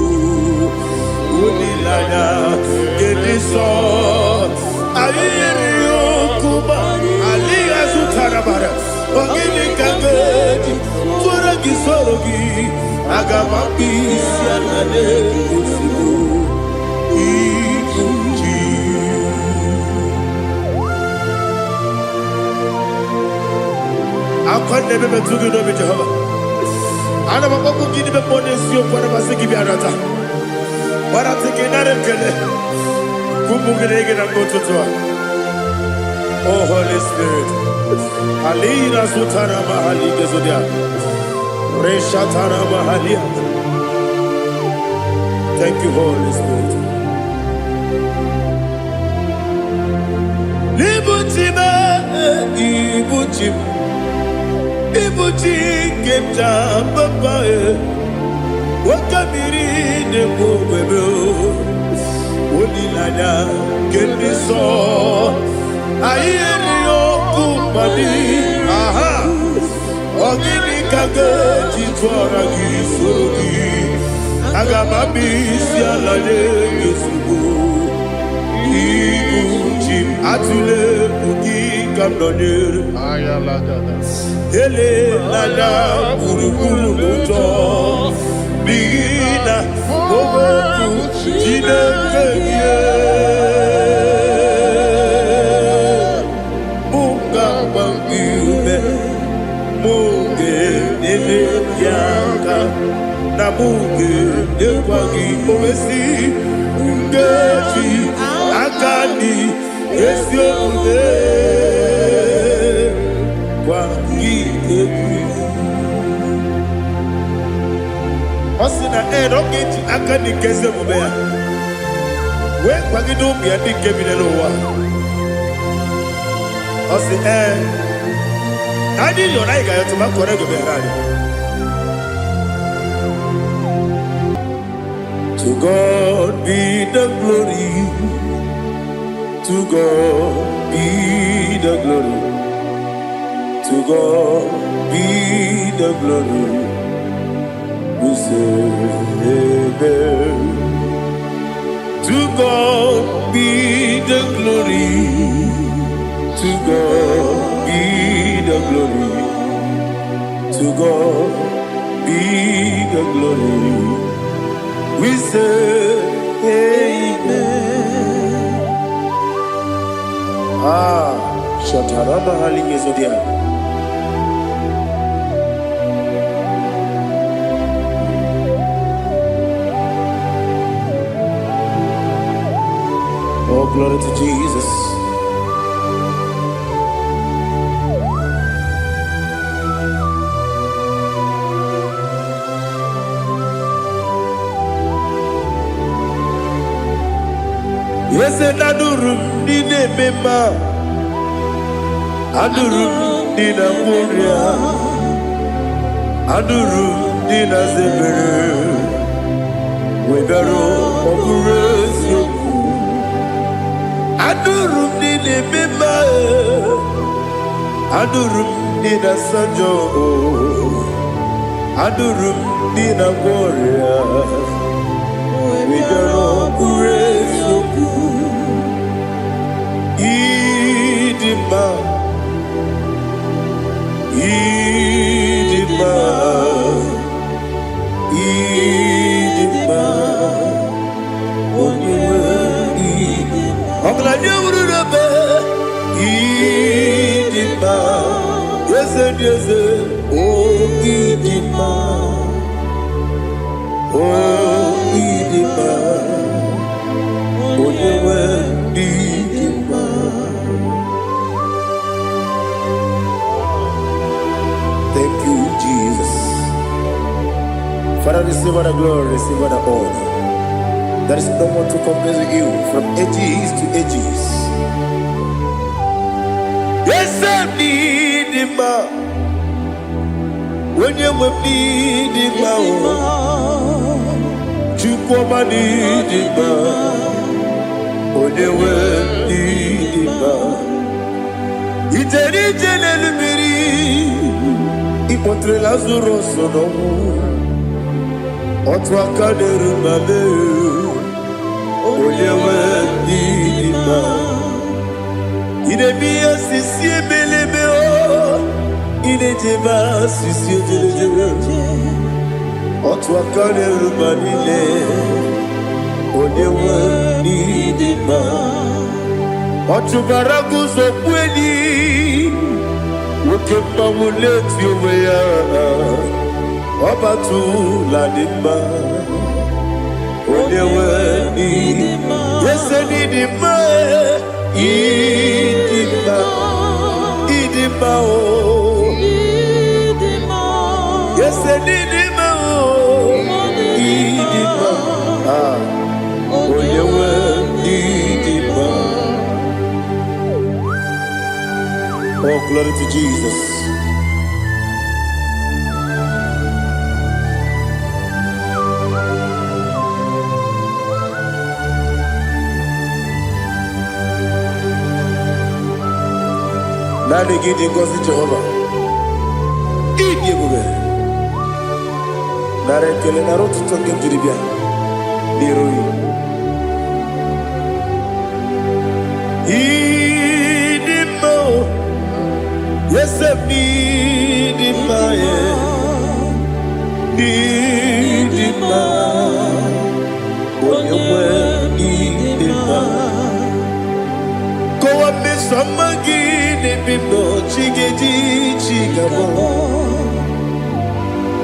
Olileanya nke dị nsọ. Anyị yiri okwu ma alịghị azụtara bara. Ọ gịnị ka m ga-eji tụọrọ gị soro gị? Aga m akpụ isi ala n'ezigbo ibu chi. Akwa na-eme metụ gị n'obi Jehova. Ana m akpọkwu gị n'ime mmụọ n'eziokwu, ana m asị gị bịa nata. Gbarata gị nara ekele. Ụmụ gị na-ege na mgbe ụtụtụ a. Oh Holy Spirit. Alina zutara mahali gezodia. Reshatara mahalia. Thank you, Holy Spirit. Ibu chi m, ibu chi m, ibu chi nke m ji papa e. Oke mmiri na-egbu ogwebe o. Olileanya nke ndị nsọ. Anyị erighị okwu mmadụ. Aha. Ọ gịnị ka m ga-eji tụọrọ gị soro gị? Aga m abịa isi ala nye gị ozugbo. Ibu chi m, atụla egwu gị ka m nọnyere. Ayalagada. Elela anya gburugburu n'ụjọ n'ihi na okwu Chineke gị mụ ga-agba gị ume, mụ ga-enyere gị aka na mụ ga-enyekwa gị owesi nkeji aka dị ezi omume gwa gị egwu. Ọ sị na ee, na ọ ga-eji aka dị nke ezi omume ya wee kwagide ụmụ ya ndị nke bi n'ụwa. Ọ sị ee, na anyị yọrọ anyị ga-ayọtụ ma kọrọ ego meghere anyị. To God be the glory. To God be the glory. To God be the glory. We say amen. To God be the glory. To God be the glory. To God be the glory. We say amen. Ah, Shatarama hali Yezodia. Oh, glory to Jesus. Eze na anụrụ m ndị na-eme mma, anụrụ m ndị na-agwọ ọrịa, anụrụ m ndị na-aza ebere, wee bịaruo ọ bụrụ eziokwu. Anụrụ m ndị na-eme mma, anụrụ m ndị na-asa njọ, anụrụ m ndị na-agwọ ọrịa, wee bịaruo ọ bụrụ eziokwu. Ịdị mma, ịdị mma, ịdị mma, onye nwe ịdị. Ọgaranya wuru n'ebe ịdị mma, eze dị eze, o ịdị mma, o ịdị mma, onye nwe ịdị mma. Thank you, Jesus. Father, receive all the glory, receive all the honor. There is no one to compare with you from ages to ages. Yes, I need him. Onye nwe m n'ịdị mma o, Chukwu ọma n'ịdị mma, onye nwe m n'ịdị mma. Ijere ije n'elu mmiri, ịkpọtere Lazarus n'ọnwụ, otu aka na-eru ma mee, onye nwe m n'ịdị mma. Ị na-eme ihe sisi emeleme o, ị na-ejebe asịsị ejelejele, otu aka na-eru ma niile, onye nwe n'ịdị mma. Ọ chụbara guzo enyi, nwoke mmanwụ na-eti onwe ya, ọ batụla dị mma, onye nwe n'ịdị ese n'ịdị mma, ịdị mma, ịdị mma o, ese n'ịdị mma o, ịdị mma, ah, onye nwe n'ịdị mma. Oh, glory to Jesus. Naanị gị dị ngọzi Jehova. Ịdị ebube. Nara ekele, nara otuto nke m jiri bịa n'iru gị. Ịdị mma o, eze m n'ịdị mma ya, n'ịdị mma, onye nwe ịdị mma. Kọwa mmeso ọma gị n'ebe m nọ, chi ga-eji chi ga-abọ.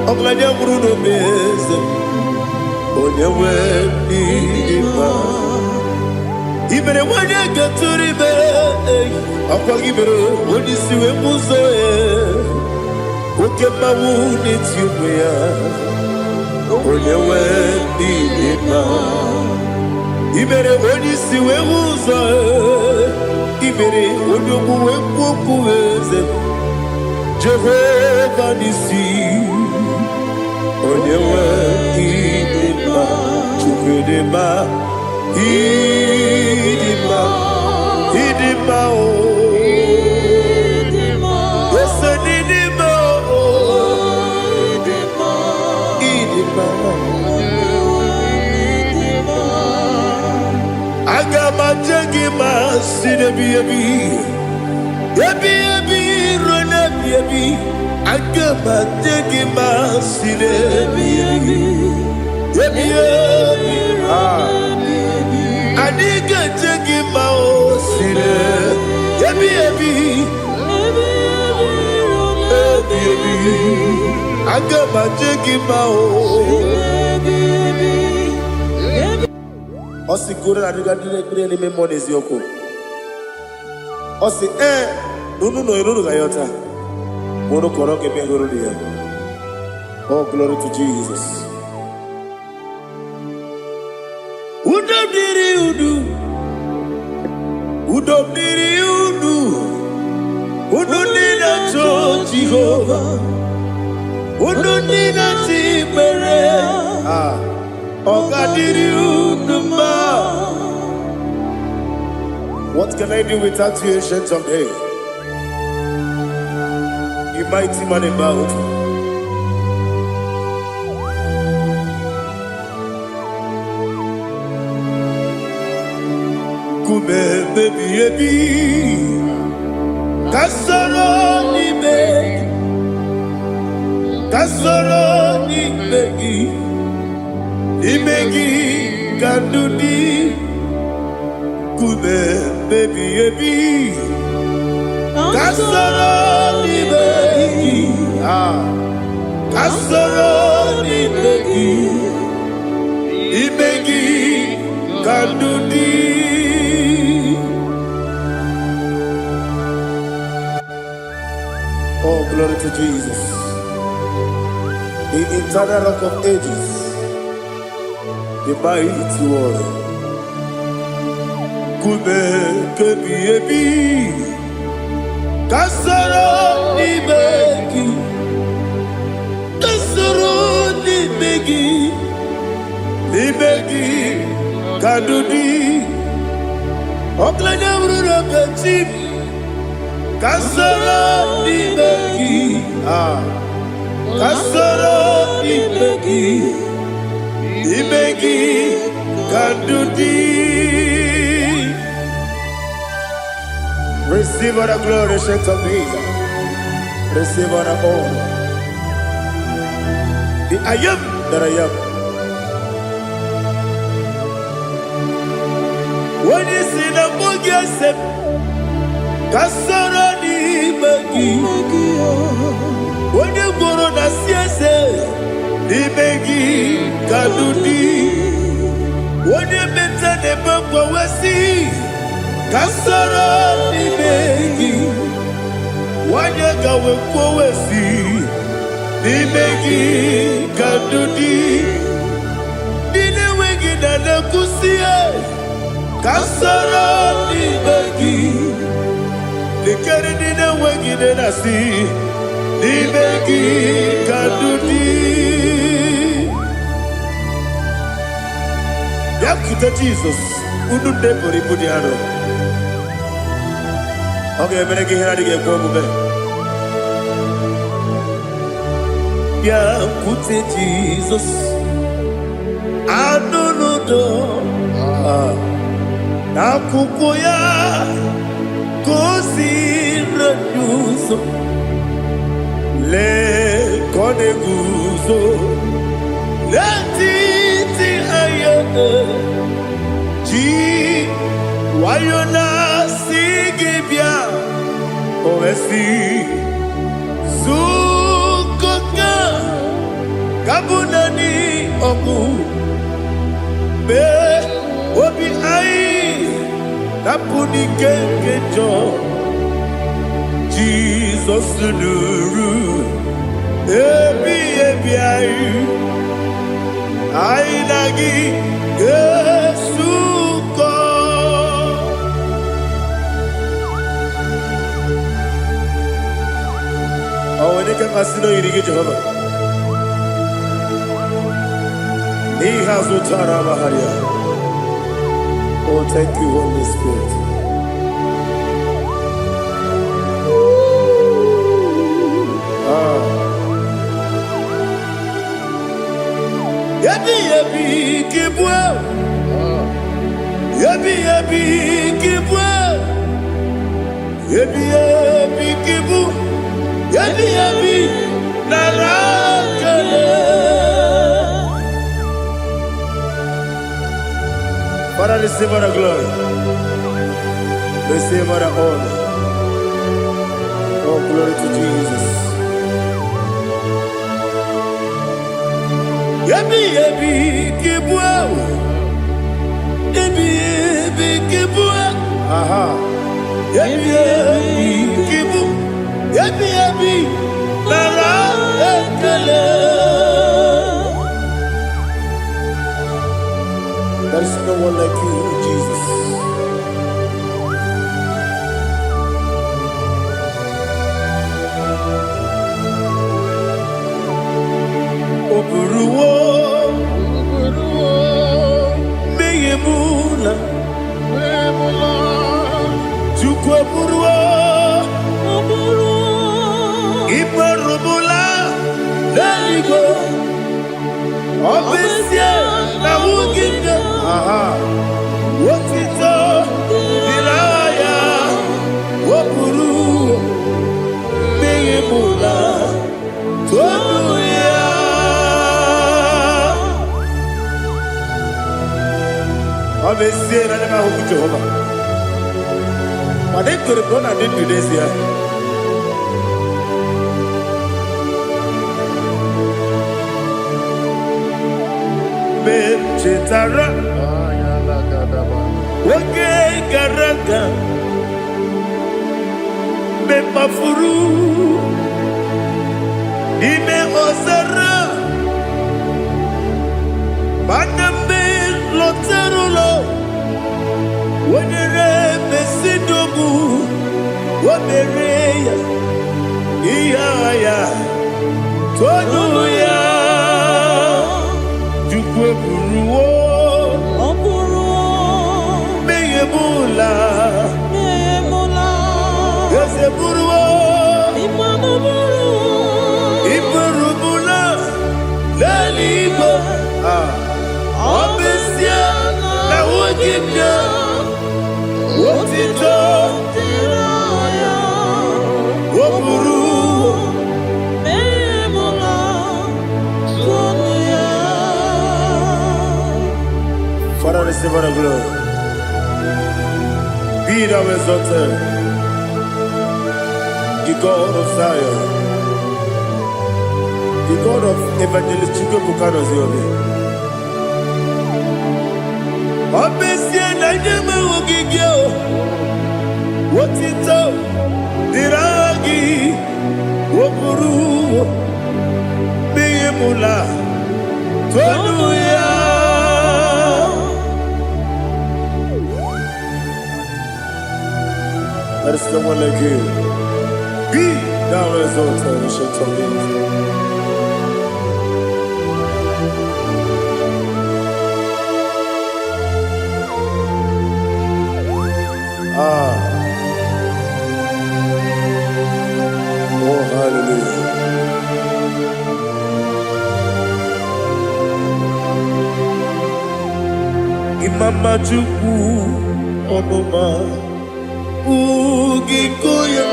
Ọgaranya nwụrụ n'obe eze m, onye nwe ịdị mma. I mere nwanyị gatụrụ ime, ọkwa gị mere onye isi wee mụ ụzọ ya, oke mmanwụ na-eti onwe ya, onye nwe ịdị mma. I mere onye isi wee hụ ụzọ, i mere onye okwu wee kwuo okwu, eze m, Jehova n'isi, onye nwe ịdị mma. Chukwu dị mma, ịdị mma, ịdị mma o, ese n'ịdị mma o, ịdị mma. Aga m aje gị ma si n'ebi ebi ebi ebi ruo n'ebi ebi. Aga m aje gị ma si n'ebi ebi ebi ebi. Ah. Anyị ga-eje gị ma o si n'ebi ebi ebi ebi. Aga m aje gị ma o. Ọ sị ka unu na-adịga ndị na-ekpere n'ime mmụọ na eziokwu. Ọ sị ee na unu nọ unu ga-ayọta ma unu kọrọ ga-eme hụrụ ya. Oh, glory to Jesus. Udo dịrị unu, udo dịrị unu, unu ndị na-achọ Jehova, unu ndị na-achọ ikpere, ah, ọ ga-adịrị unu mma. What can I do without you, Ancient of Days? You mighty man in battle. Nkume ebi ebi. Ka soro n'ime gị, ka soro n'ime gị, n'ime gị ka ndụ dị, nkume ebighị ebi. Ka soro n'ime gị, ah, ka soro n'ime gị, n'ime gị ka ndụ dị. Oh, glory to Jesus, the eternal Rock of Ages, the mighty one. Nkume ebighị ebi, ka soro n'ime gị, ka soro n'ime gị, n'ime gị ka ndụ dị. Ọgaranya bụrụ ebe chi m, ka soro n'ime gị, ah, ka soro n'ime gị, n'ime gị ka ndụ dị. Receive all the glory, Saint of days. Receive all the honor. The I Am that I Am. Onye si na mmụọ gị ese m, ka soro n'ime gị. Onye gworo na si eze, n'ime gị ka ndụ dị. Onye mete na-eme mgbanwe si, ka soro n'ime gị. Nwanyị gawe kwuo si, n'ime gị ka ndụ dị. Ndị na-enweghị na na-ekwusi, ka soro n'ime gị. Lekere ndị na-enweghị nne na-asị, n'ime gị ka ndụ dị. Bịakwute Jizọs, unu ndị buru ibu dị arọ. Ọ ga-emere gị ihe na-adịghị ekwe omume. Bịakwute Jizọs, anụ n'udo n'akwụkwọ ya ka o si ụzọ. Lee ka ọ na-eguzo n'etiti anya, ji nwayọ na-asị gị bịa. O wee sị, zukọta ka bụ naanị ọgwụ mee obi anyị napụ n'ike nke njọ. Jizọs nụrụ ebi ebi anyị, anyị na gị ga-esukọ. Ọ nwere ike mmasị na oyiri gị, Jehova, n'ihe azụ tara ya. Oh, thank you, Holy Spirit. Ah. Ebi ebi kibwe, ebi ebi kibwe, ebi ebi kibu, ebi ebi nara kele. Father, receive all the glory. Receive all the honor. Oh, glory to Jesus. Ebi ebi kibwe, ebi ebi kibwe, aha. Ebi ebi kibu, ebi ebi nara ekele. There is no one like you, Jesus. O buruwo mmehie mụ na Chukwu eburuwo ikperubula n'eluigwe. Ọ bụ ezie na nwunye nne, aha, otito dị n'agha ya o buru. Ọ bụ ezie na anya m ahụghị Jehova, mana ekwere m na ọ na-adị ndụ n'ezie. Mgbe m chetara oge gara aga, mgbe m kpafuru n'ime ọzara, mana mgbe m lọtara ụlọ, o nyere m ezinụlọ, o mere ya ihe agha ya tonu ya. Chukwu eburuwo Ọ bụrụ mmehie m ụla. emula. Eze buruwo Ịmanụ bụrụ iburumula n'eluigwe. Ah, ọ bụ ezie na ahụghị m ya, otito dịrị ya. O buru. Emula tonu ya. Father, receive all the glory. Be thou exalted, the God of Zion, the God of Evangelist Chukwuebuka Noziobi. Ọ bụ ezie na nye m ahụghị gị o, otito dịrị aha gị. O buru mmehie m ụla tonu ya. There is no one like you. Be thou exalted, Ancient of Days. Ah, oh, hallelujah. Imama Chukwu ọmụma ugiko ya,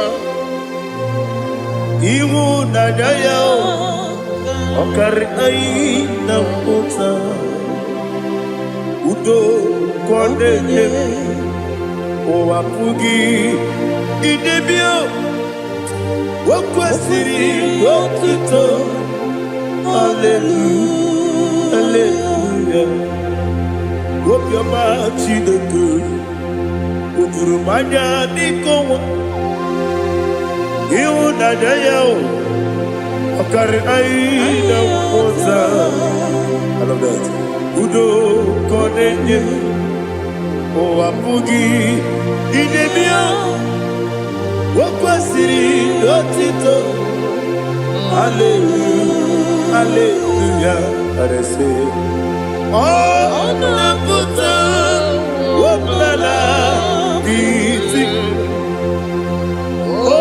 ịhụnanya ya ọ karị anyị na mpụta, udo ka ọ na-enye, ụwa pụghị idebe. O kwesịrị otuto. Hallelujah, hallelujah. Obiọma Chineke o juru m anya n'ike ọnwa, ịhụnanya ya o ọ karị anyị na mpụta. I love that. Udo ka ọ na-enye, ụwa pụghị idebe. O kwesịrị otito. Hallelujah, hallelujah. Arese ọ na-apụta ọbụla iti o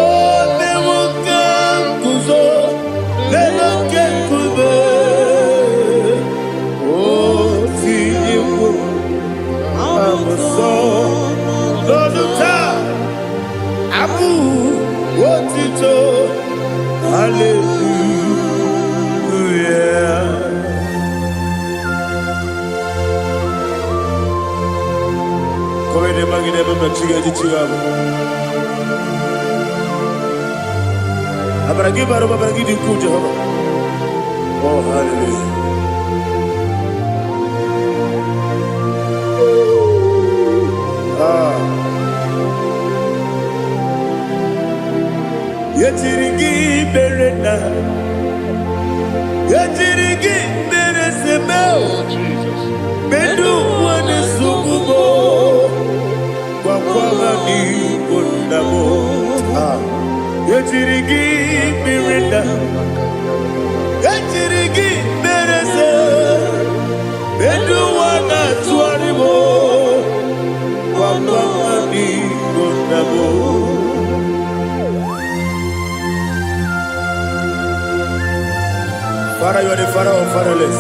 mewo ka nguzo n'elu oke nkume, o tinyewo abụsọ n'ọnụ taa abụ otito. Hallelujah. Kowede magide mama chiga ji chiga bụ. Amara gị bara ụba, amara gị dị ukwuu, Jehova. Oh, hallelujah. Ah. Yetiri gị mere na yetiri gị mere seme. Oh, Jesus. Medu wane sugubo gwakwara n'igbo nna m. Ah. Yetiri gị mere na yetiri gị mere se medu wana tụgharị m gwakwara n'igbo nna m. Father, you are the father of fatherless.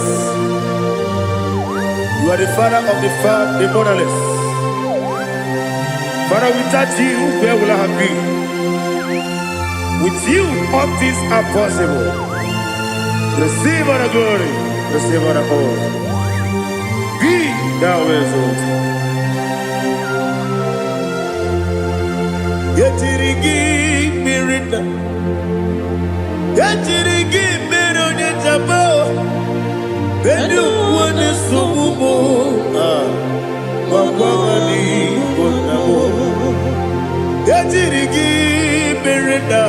You are the father of the motherless. Father, without you, where will I have been? With you, all things are possible. Receive all the glory, receive all the honor. Be thou exalted. Ejiri gị mmiri nna, ejiri gị mere onye jaba ndị ukwu na-esogbu m. Ah, gwakwa ha n'Igbo nna m. Ejiri gị mere nna,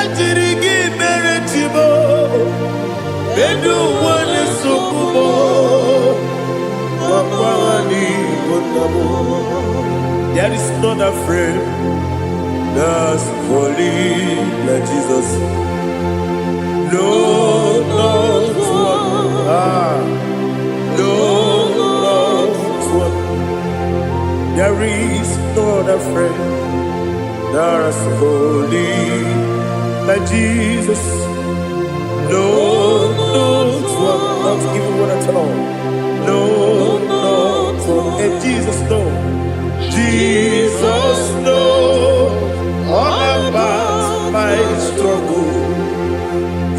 ejiri gị mere chibo ndị ukwu na-esogbu m. Gwakwa ha n'Igbo nna m. There is not a friend that's holy like Jesus. No, not one. Ah, no, not one. There is not a friend that's holy like Jesus. No, not one. Not even one at all. No, not one. And Jesus, no. Jesus, no. All about my struggle.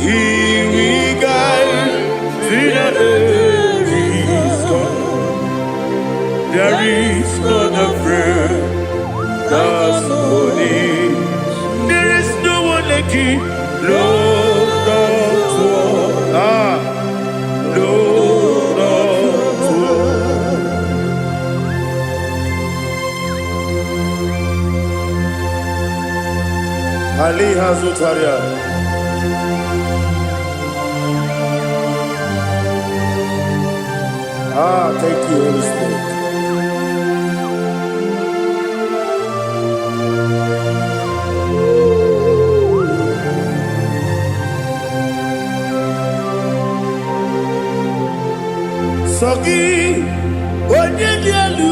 He will guide till the day is gone. There is none afraid that's holy. There is no one like you. No, not one. Ah, no, not one. Ali Hazutaria. Ah, thank you, Holy Spirit. Sọ gị, onye dị elu,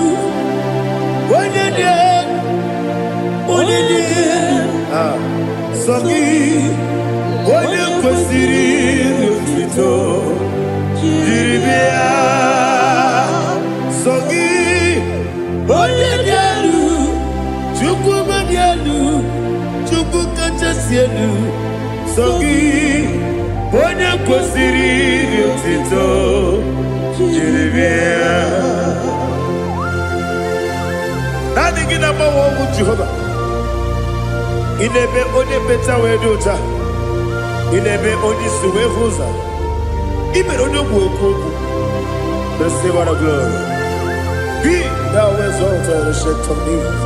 onye dị elu, onye dị elu. Ah, sọ gị, onye kwesịrị otuto jiri bịa. Sọ gị, onye dị elu, Chukwu dị elu, Chukwu kachasị elu. Sọ gị, onye kwesịrị otuto jiri bịa. Naanị gị na-agbanwe ọnwụ Jehova. Ị na-eme onye mmecha wee dị ụcha. Ị na-eme onye isi wee hụ ụzọ. Ị mere onye ogbu okwu okwu. Receive all the glory. Be thou exalted, Ancient of Days.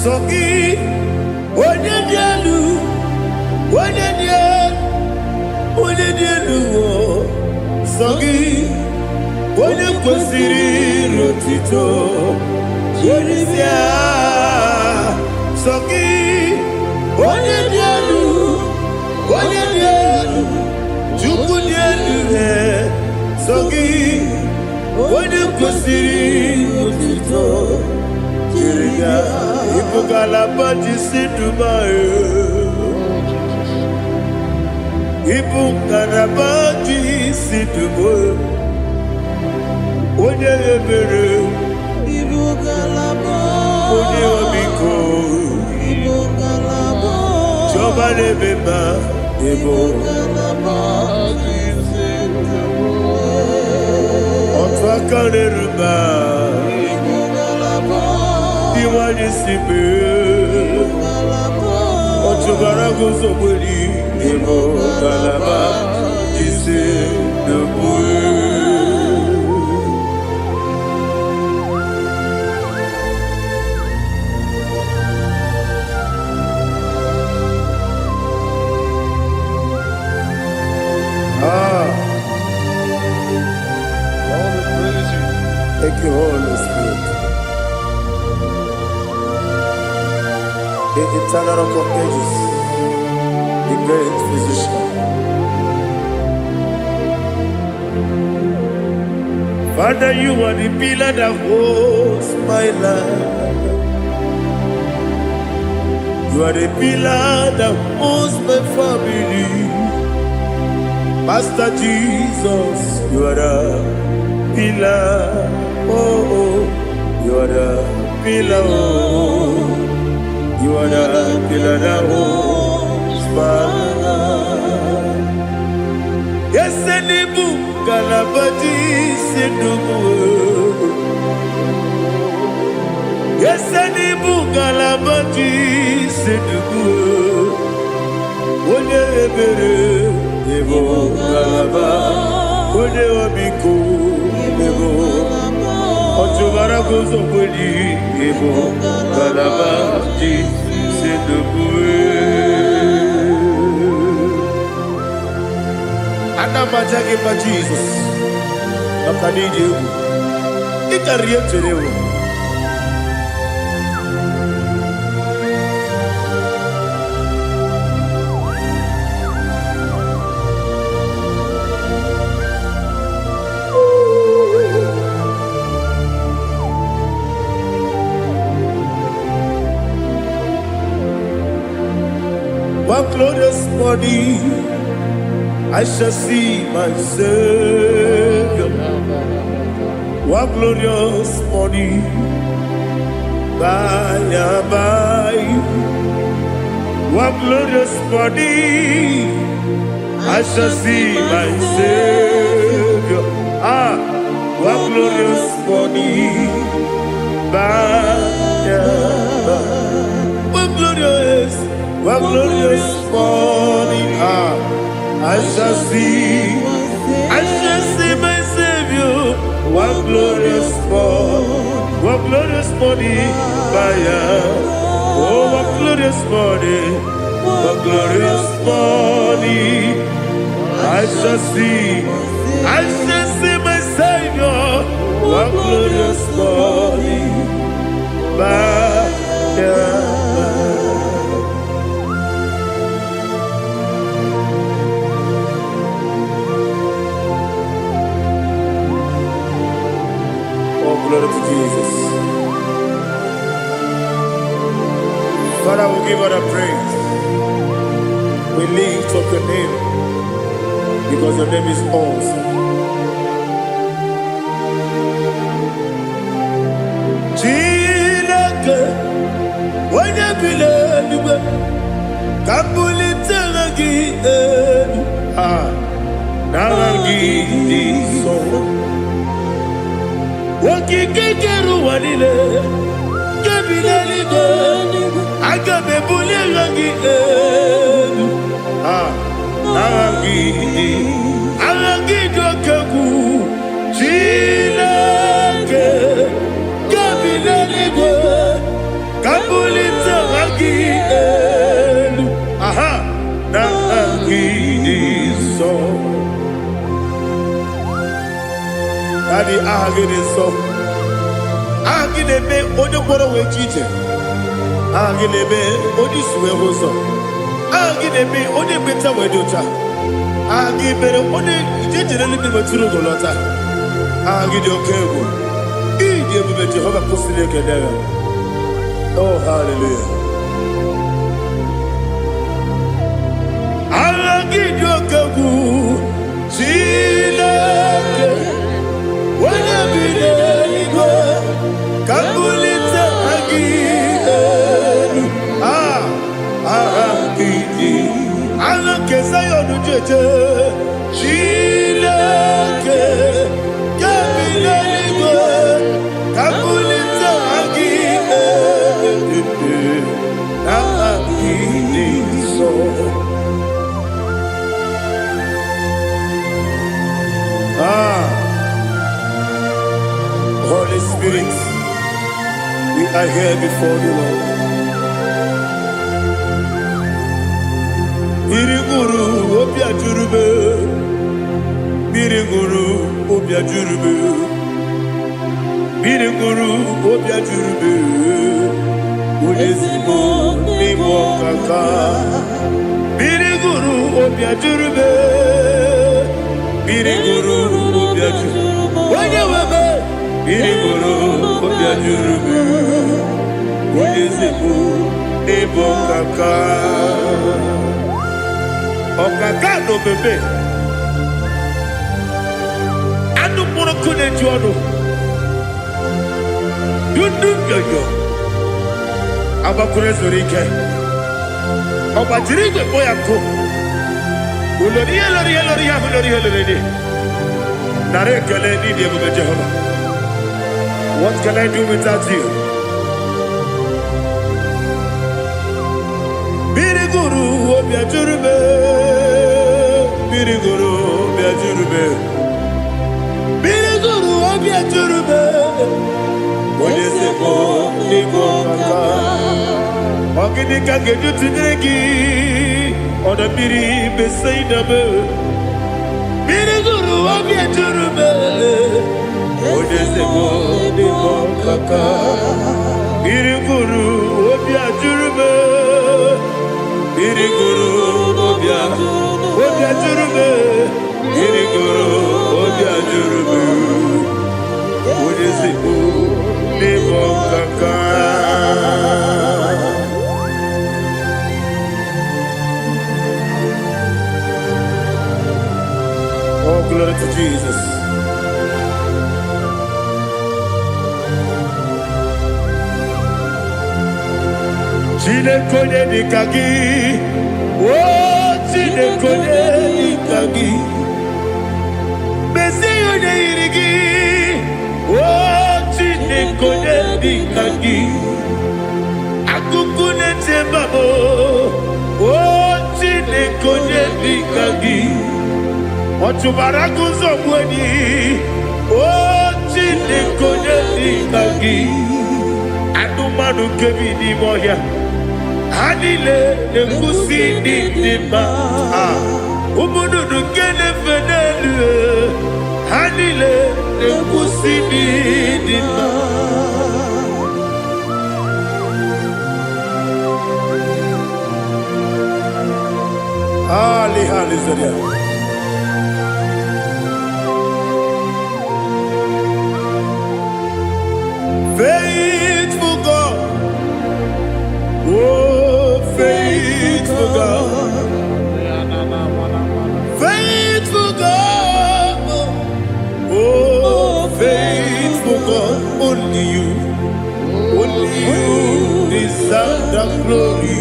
Sọ gị, onye dị elu, onye dị elu, onye dị elu, o. Sọ gị, onye kwesịrị otito jiri bịa. Sọ gị, onye dị elu, onye dị elu, Chukwu dị elu, e. Sọ gị, onye kwesịrị otito jiri bịa. Ịbụ ngalaba ji si Dubai. Oh, Jesus. Ịbụ ngalaba ji si Dubai. Onye ebere, Ibu ngalaba. Onye ọmịiko, Ibu ngalaba. Chiọma na-eme mma, ịbụ Ngalaba. otu aka na-eru mba, Ibu ngalaba. Iwanye si mee. Ngalaba. Ọ chụbara gị ụzọ gberi, ịbụ ngalaba ji si Dubai. Ah, Lord, we praise you. Thank you, Holy Spirit. The eternal rock of ages, the great physician. Father, you are the pillar that holds my life. You are the pillar that holds my family. Master Jesus, you are the pillar. Oh, you are the pillar. Oh, you are the pillar that holds my life. Yes, Ese n'ịbụ ngalaba ji isi ndụ m. Ese n'ịbụ ngalaba ji isi ndụ m. Onye ebere, ịbụ ngalaba. Onye ọmịiko, ịbụ ọchụmara ụzọ kweli, ịbụ ngalaba ji isi ndụ m. Ana m aja gị mma, Jizọs, maka na ịdị egwu. Ị karịrị ihe m chere ewu. One glorious morning, I shall see my Savior. One glorious morning, by and by. One glorious morning, I shall see my Savior. Ah, one glorious morning, by and by. One glorious morning, ah, I shall see my Savior. One glorious morning, one glorious morning, by and oh, one glorious morning, one glorious morning, I shall see my Savior. One glorious morning, by and by. Oh, glory to Jesus. Father, we give all the praise. We lift up your name because your name is awesome. Chineke, onye bi n'eluigwe, ka m bulite aha gị elu. Ah, n'aha gị dị nsọ. Okike kere ụwa niile, nke bi n'eluigwe, aga m ebuli aha gị elu. Ah, aha gị dị, aha gị dị oke egwu. Chineke, nke bi n'eluigwe, ka m bulite aha gị elu. Aha, n'aha gị dị nsọ. Daddy, aha gị dị nsọ. Aha gị na-eme onye ngwọrọ wee ji ije. Aha gị na-eme onye isi wee hụ ụzọ. Aha gị na-eme onye ekpenta wee dị ụcha. Aha gị mere onye ije jere eluigwe metụrụ ugo lọta. Aha gị dị oke egwu. Ịdị ebube, Jehova kwụsịrị ekele ya. Oh, hallelujah. Aha gị dị oke egwu, Chineke, onye bi n'eluigwe, ka m bulite aha gị elu. Ah, aha gị dị, aha nke Zayọn jeje. Chineke, nke bi n'eluigwe, ka m bulite aha gị elu. Aha gị dị nsọ. Ah, Holy Spirit, we are here before you, Lord. Mmiri ṅụrụ obi ajụrụ m. Mmiri ṅụrụ obi ajụrụ m. Mmiri ṅụrụ obi ajụrụ m. Onye ezigbo n'ime ọkaka. Mmiri ṅụrụ obi ajụrụ m. Mmiri ṅụrụ obi ajụrụ. Onye nwe m. Mmiri ṅụrụ obi ajụrụ m. Onye ezigbo n'ịbụ ọkaka. Ọkaka na omeme. Anụ mkpụrụ nkụ na-eju ọnụ. Dundu nyonyo. Agbakwuru zuru ike. Ọ gbajiri igwe kpọ ya nkụ. Ulori elori elori ya ulori elori. Nara ekele n'ịdị ebube Jehova. What can I do without you? Mmiri gụrụ obi ajụrụ m. Mmiri gụrụ obi ajụrụ m. Mmiri gụrụ obi ajụrụ m. Onye eze bụ n'ịbụ ọkaka. Ọ gịnị ka m ga-eji tụnyere gị? Ọdọ mmiri Besaida m. Mmiri gụrụ obi ajụrụ m. Onye eze bụ n'ịbụ ọkaka. Mmiri gụrụ obi ajụrụ m. Mmiri gụrụ obi ajụrụ m. Mmiri gụrụ obi ajụrụ m. Onye eze bụ n'ịbụ ọkaka. Oh, glory to Jesus. Chineke onye dịka gị, o Chineke onye dịka gị, mezie onye yiri gị, o Chineke onye dịka gị, akụkụ na-eche mba m, o Chineke onye dịka gị, ọ chụbara agụ nzọgbu enyi, o Chineke onye dịka gị, anụmanụ nke bi n'ime ọhịa, ha niile na-ekwusi ndị dị mma. Ah, ụmụ nnụnụ nke na-efe n'elu, ha niile na-ekwusi ndị dị mma. Ali, hallelujah. Faithful God, oh, faithful God, faithful God, oh, faithful God, only you deserve the glory.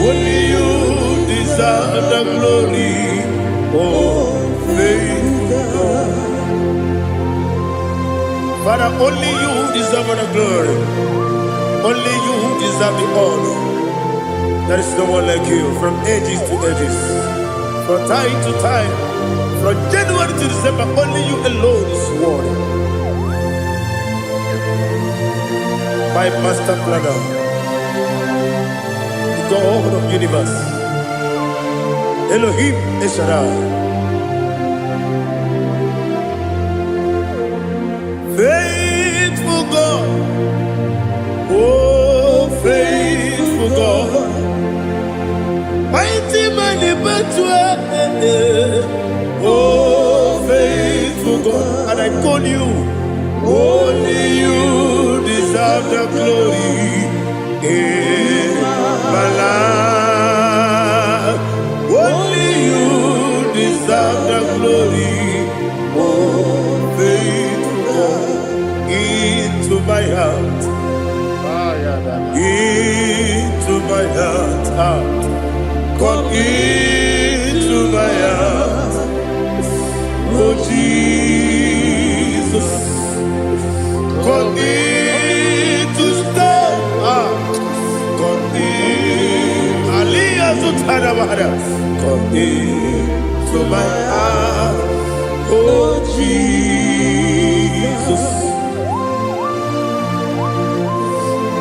Only you deserve the glory. Oh, faithful God. Father, only you deserve the glory. Only you deserve the honor. There is no one like you from ages to ages, from time to time, from January to December. Only you alone is worthy. My master planner, the God of universe, Elohim El Shaddai. Faithful God, oh faithful God, mighty man in battle, oh faithful God, and I call you, only you deserve the glory in my life. Only you deserve the glory, oh faithful God, into my heart, into my heart, ah. Come into my heart, oh Jesus. Come in to stay, ah. Come in, Aliyah Zutana Mahara. Come into my heart, oh Jesus.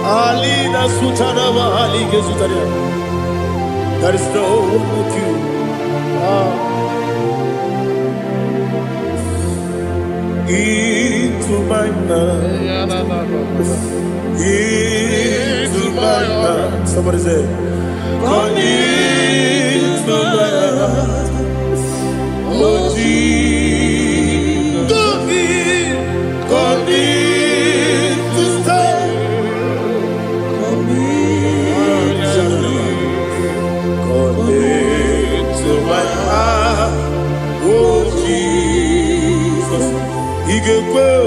Alina Sutana Mahali Gezutaria. There is no one like you. Ah. Into my heart, into my heart. Somebody say, come into my heart. Oh Jesus, come in to stay. Come in. Come into my heart, oh Jesus. Ị ga-ekwe o,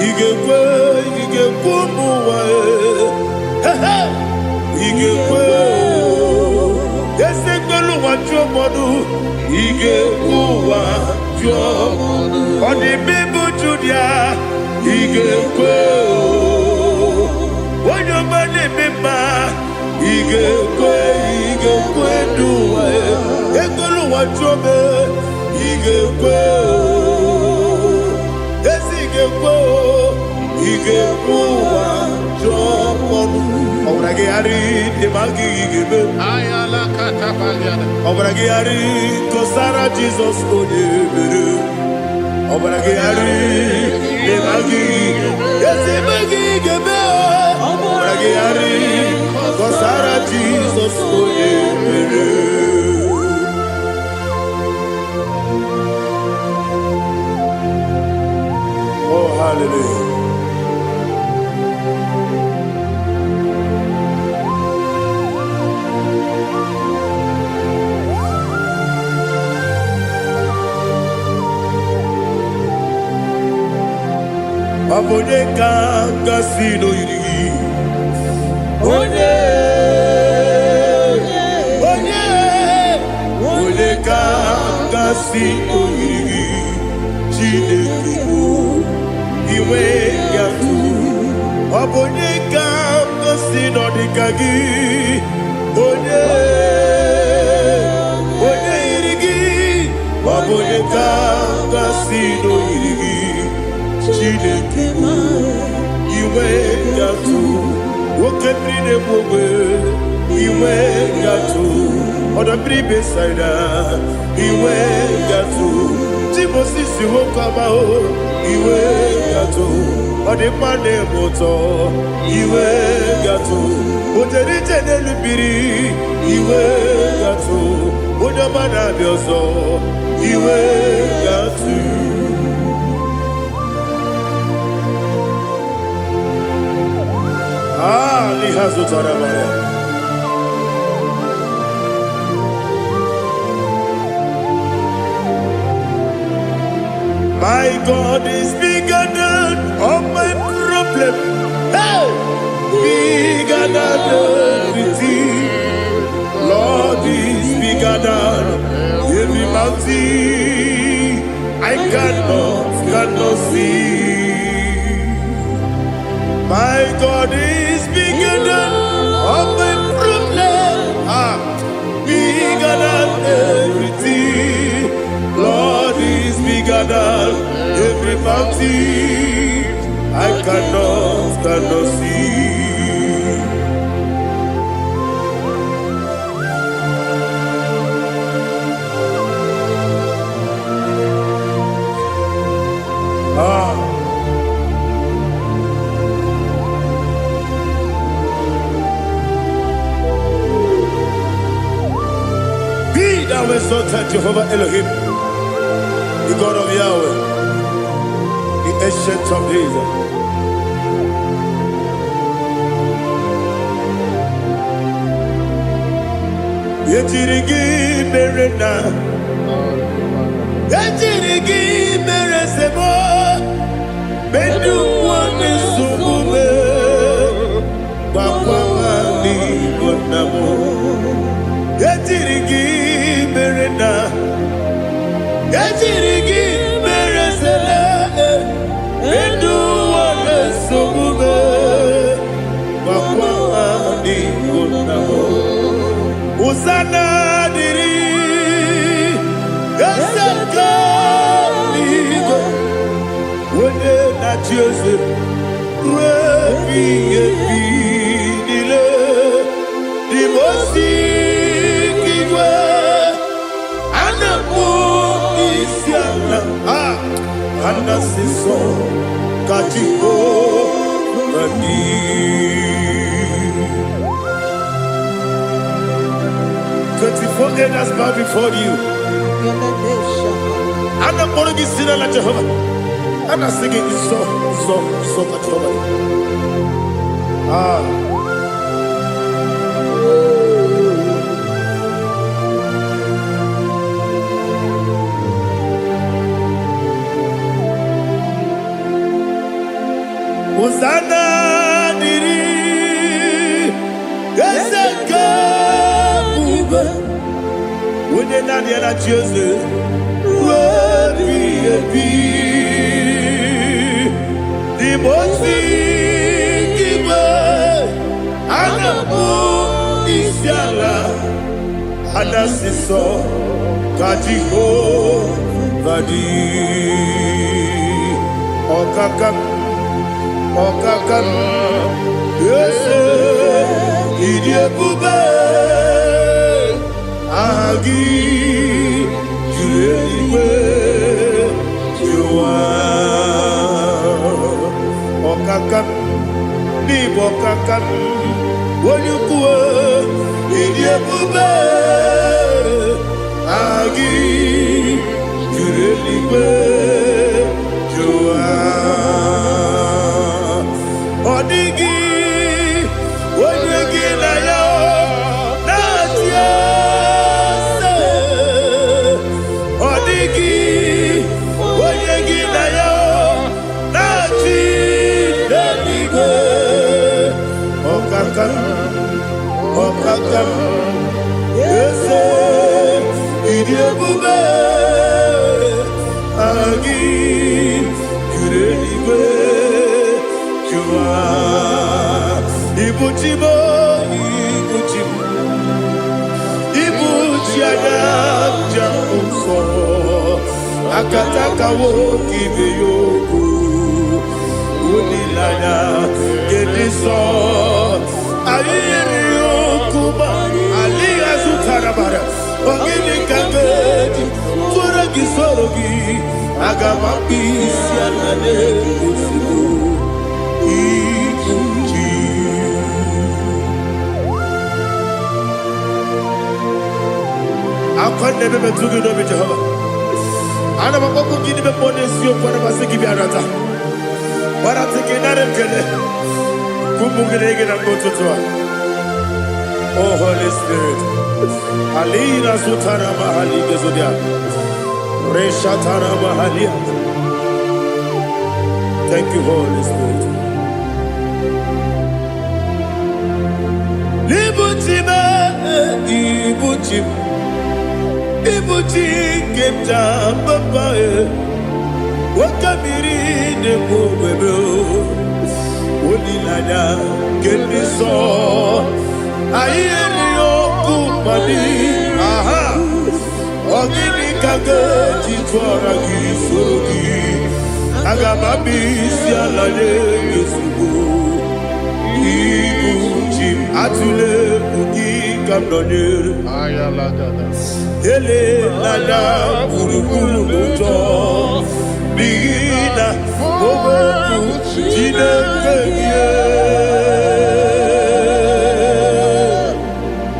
ị ga-ekwe, ị ga-ekwe. ga-ekwu ụmụ ụwa? Ehe, ị ga-ekwe eze mgbelu ụwa jụọ mmadụ, ị ga-ekwu ụwa jụọ. Ọ dị mmemme Judia, ị ga-ekwe onye ọma na-eme mma, ị ga-ekwe, ị ga-ekwe ndụ ụwa, ekwelu ụwa jụọ m, ị ga-ekwe ezi, ị ga-ekwe, ị ga-ekwe ụwa jụọ ọnụ ọbara gị gharị dị ma gị ga-eme. Ayala katapaliana. Ọbara gị gharị kọsara Jizọs onye mere. Ọbara gị gharị dị ma gị ezi eme gị ga-eme. Ọbara gị gharị kọsara Jizọs onye mere. Oh, hallelujah. Ọ bụ onye ka gasị n'oyiri gị? Onye, onye, onye ka gasị n'oyiri gị? Chineke bụ inwe ya tụ. Ọ bụ onye ka gasị n'ọdịka gị? Onye, onye yiri gị? Ọ bụ onye ka gasị n'oyiri gị? Chineke bụ inwe gatụ, nwoke mmiri na-egbu ogbe, inwe gatụ, ọdọ mmiri Besaida, inwe gatụ, Timosisi nwoke ọma, inwe gatụ, ọ dị mma na-eme ụtọ, inwe gatụ, o jere ije n'elu mmiri, inwe gatụ, onye ọma na-abịa ọzọ, inwe gatụ. Ah, liha zụtara mara. My God is bigger than all my problem. Hey! Bigger than everything. Lord is bigger than every mountain I cannot see. My God is bigger than all my problem. Ah, bigger than everything. Lord is bigger than every mountain I cannot see. Ah, be thou exalted, Jehovah Elohim, the God of Yahweh, the Ancient of Days. Ejiri gị mere na ejiri gị mere sebo medu ụwa na-esogbu m, gbakwa ha n'igbo nna m. Ejiri gị mere na ejiri gị mere sele medu ụwa na-esogbu m, gbakwa ha n'igbo nna m. Hosanna dịrị eze nke eluigwe, onye na-achị eze ruo ebighị ebi niile. Dị igwe a na-akpọ isi ala, a a na-asị nsọ ka Jehova dị. 24 elders bow before you. A na-akpọrọ gị si n'ala Jehova. A na-asị gị nsọ, nsọ, nsọ ka Jehova dị. Ah. Hosanna. Onye naanị ya na-achị eze ruo ebighị ebi. N'ime ozi gị igwe, a na-akpọ isi ala, a na-asị nsọ ka Jehova dị. Ọkaka m, ọkaka m, eze, ịdị ebube, aha gị juru eluigwe juru ụwa. Ọkaka m, n'ịbụ ọkaka m, onye ukwu, ịdị ebube, aha gị juru eluigwe juru ụwa. Ọ dịghị onye gị na ya na-achị eze. Ọ dịghị onye gị na ya na-achị n'eluigwe. Ọkaka m, ọkaka m, eze, ịdị ebube, aha gị juru eluigwe juru ụwa. Ibu chi m, ibu chi m, ibu chi anya ji ahụ nsọ, akataka nwoke ibe ya okwu, olileanya nke dị nsọ. Anyị yiri okwu ma alịghị azụtara mara. Ọ gịnị ka m ga-eji tụrụ gị soro gị? Aga m akpụ isi ala na-egosigo ibu chi. Akwa na-ebe metụ gị n'obi Jehova. Ana m akpọkwu gị n'ime mmụọ n'eziokwu. Ana m asị gị bịa nata gbarata gị nara ekele ka ụmụ gị na gị na mgbe ụtụtụ a. Oh Holy Spirit, alina zutara mahali gezodia reshatara mahalia. Thank you, Holy Spirit. Ibuchi m, ibuchi m, ibuchi nke m ji papa e, nwoke mmiri na-ekwu ogbebe, olileanya nke ndị nsọ. Anyị erighị okwu mmadụ aha. Ọ gịnị ka ga-eji tụọra gị soro gị? Aga m abịa isi ala nye gị ozugbo. Ibu chi m, atụla egwu, gị ka m nọnyere. Elela gburugburu n'ụjọ, n'ihi na okwu Chineke gị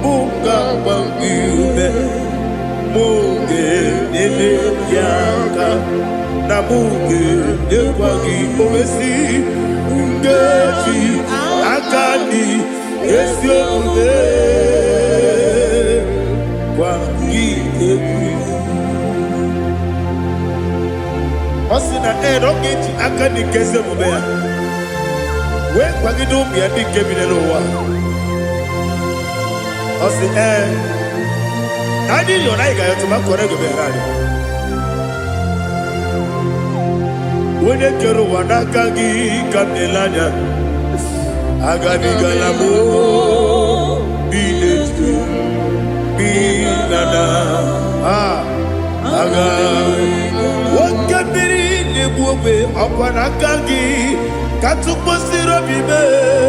mụ ga-agba gị ume, mụ ga-enyere gị aka, na mụ ga-enyekwa gị owesi nkeji aka dị ezi omume gwa gị egwu. Ọ sị na ee, na ọ ga-eji aka dị nke ezi omume ya wee kwagide ụmụ ya ndị nke bi n'ụwa. Ọ sị ee, na anyị yọrọ, anyị ga-ayọtụ ma kọrọ ego meghere anyị. Onye kere ụwa, n'aka gị ka m na-ele anya. Agabigala m bi bi na na aga nwoke mmiri na-egbu ogbe, ọkwa n'aka gị ka tụkpọsiri obi mee.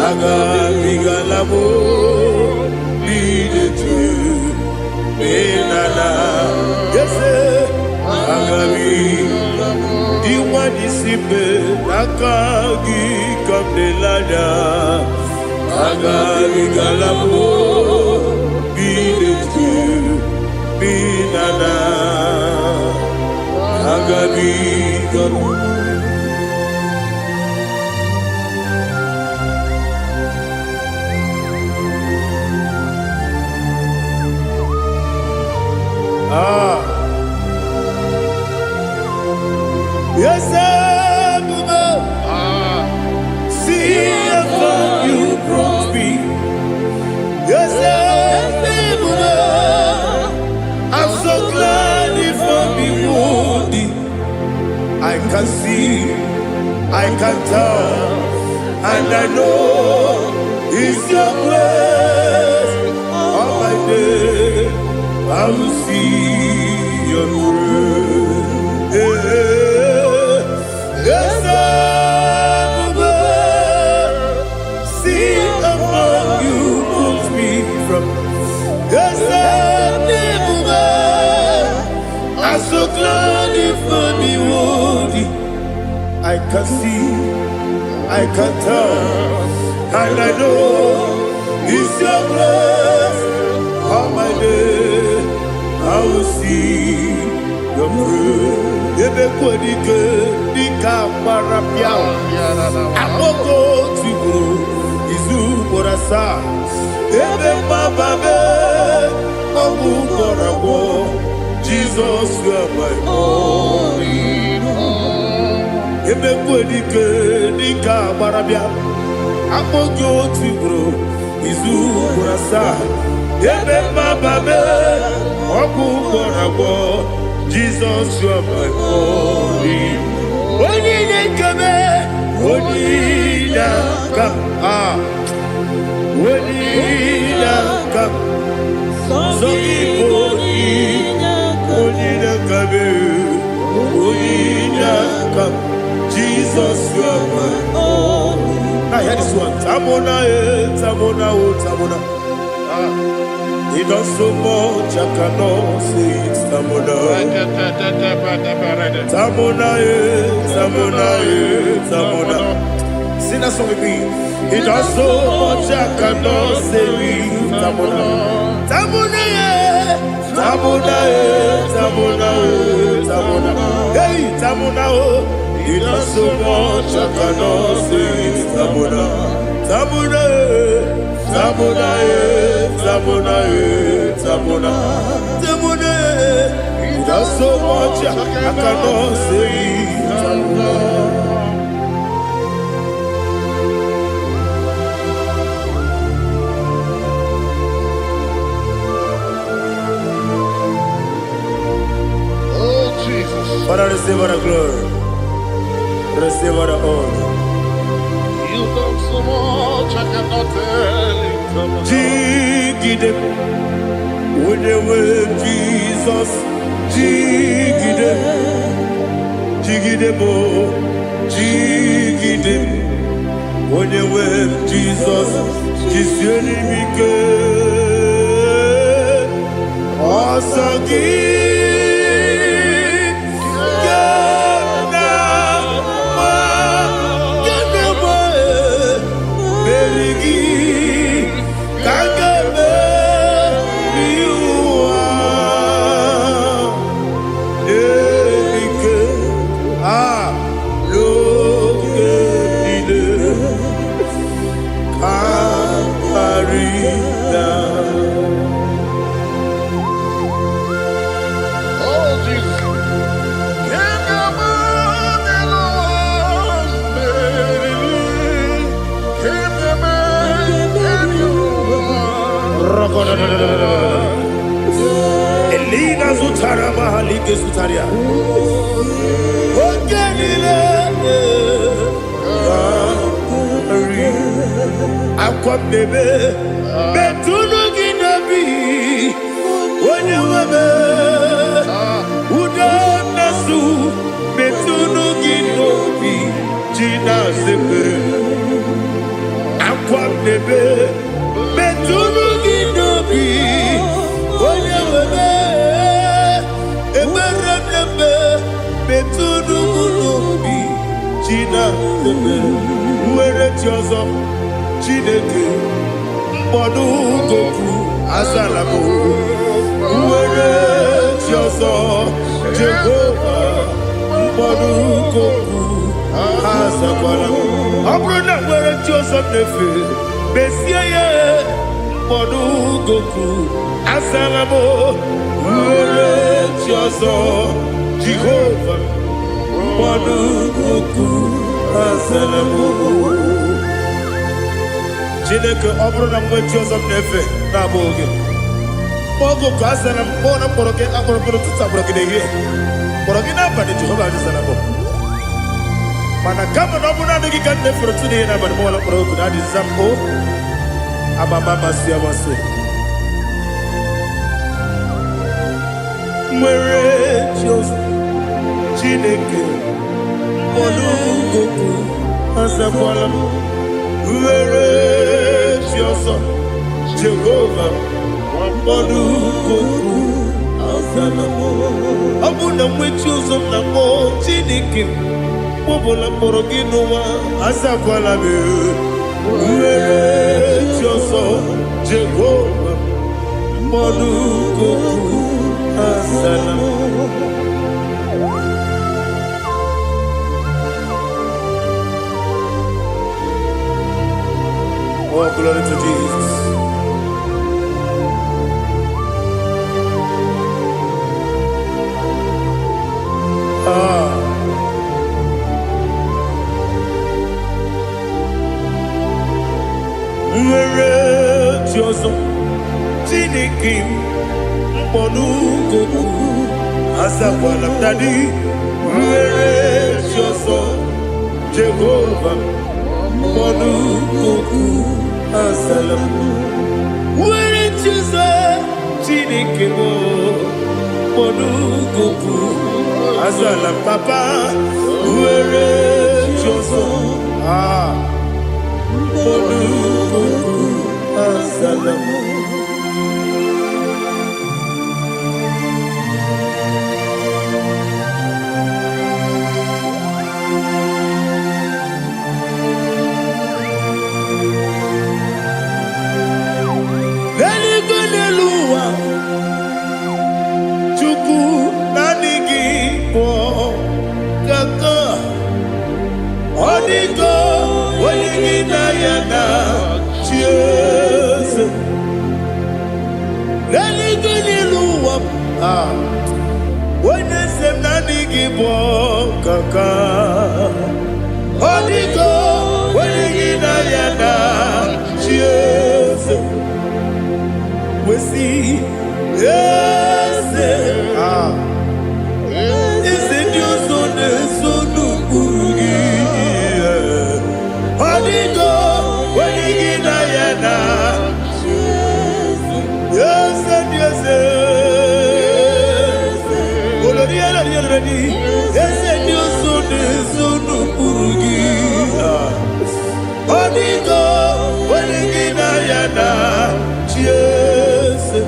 Agabigala m bi na bi na na ese agabi dị nwa n'isi mbe, n'aka gị ka m na-ele anya. Agabigala m bi na bi na na agabigala. Ah. Yes, ebube, see how far you brought me. Yes, ebube, can see, I can tell, and I know it's your grace. All my day, I will see your grace. Yes, I will see among you put me from. Yes, I will. I'm so glad if me worthy. I can see, I can tell, and I know it's your grace. All my day, I will see your grace. Ebe kwadike dịka gbara pịa akpọgo tigburu izu ugboro asaa ebe mgbaba be ọgwụ gwọrọ agwọ. Jizọs, you are my all. Ebe kwadike dịka gbara bịa akpọ gị otu ugboro izu ugboro asaa ebe mgbaba be ọgwụ gwọrọ agwọ. Jizọs, you are my only, onye na-ekebe, onye na-aka a, onye na-aka sọ gị bụ onye na-akabe, onye na-aka. Jesus, you are my. Now hear this one. Tamona, eh, Tamona, oh, Tamona. He does so much, I cannot say it. Tamona. Tamona, eh, Tamona, eh, Tamona. Sing that song with me. He does so much, I cannot say it. Tamona. Tamona, eh, Tamona, eh, Tamona, eh, Tamona. Hey, Tamona, oh. He does so much, I cannot say it. Tamona. Tamona, eh, Tamona, eh, Tamona, eh, Tamona. Tamona, eh. He does so much, I cannot say it. Tamona. Oh, Jesus. Father, receive all the glory. Receive all the honor. You've done so much, I cannot tell it. Jigide, onye nwe Jizọs, jigide, jigide m, jigide m, onye nwe Jizọs, jisie m ike. Ọsọ gị ga na-agba, ga na-agba, meri gị ka m ga-emeri ụwa. Ike a n'oge niile ka karịa. Oh, Jesus. Can you Can you Can you Elina zutara mahalike zutaria. Oge niile karị akwa m na-ebe metụnụ gị n'obi onye nwe m udo na-asụ metụnụ gị n'obi ji na-asepere akwa m na-ebe metụnụ gị n'obi onye nwe m ekpere m na-eme metụnụ m n'obi ji na-asepere nwere chi ọzọ Chineke mkpọdụ goku azala m nwere chi ọzọ Jehova mkpọdụ goku azakwala m. Ọ bụrụ na nwere chi ọzọ m na-efe mezie ya mkpọdụ goku azala m nwere chi ọzọ Jehova mkpọdụ goku azala m. Chineke, ọ bụrụ na m nwee chi ọzọ m na-efe na-abụghị gị, oge oku asara m, kpọọ na mkpọrọ gị akpọrọ mkpọrọ ụtụtụ, akpọrọ gị n'ehihie, kpọrọ gị n'abalị, Jehova azara m. Mana kama na ọ bụ naanị gị ka m na-efere otu n'ihe n'abalị m ọla kpọrọ oku na adịza m o amama amasị amasị nwere chi ọzọ Chineke mkpọrọ azakwala m nwere chi ọzọ Jehova mkpọrọ azala m. Ọ bụ na nwe chi ọzọ m na-akpọ Chineke m, mgbe ọbụla m kpọrọ gị n'ụwa azakwala m. Nwere chi ọzọ Jehova mkpọrọ azala m. Oh, glory to Jesus. Ah. Nwere chi ọzọ Chineke m mkpọnụkokwu azakwala m. Daddy, nwere chi ọzọ Jehova mkpọnụkokwu azala m. Nwere chi ọzọ Chineke m mkpọnụkokwu azala m. Papa, nwere chi ọzọ, ah, mkpọnụkokwu azala m. N'eluigwe, n'elu ụwa, Chukwu, naanị gị bụ kaka. Ọ dịgo onye gị na ya na chi eze. N'eluigwe, n'elu ụwa, ah, onye eze m, naanị gị bụ kaka. Ọ dịgo onye gị na ya na chi eze. Wesi eze, ah, eze ndị ọzọ na-eso n'ụkpụrụ gị. Ọ dịgo onye gị na ya na eze ndị eze. Olori elori elori, eze ndị ọzọ na-eso n'ụkpụrụ gị. Ọ dịgo onye gị na ya na chi eze.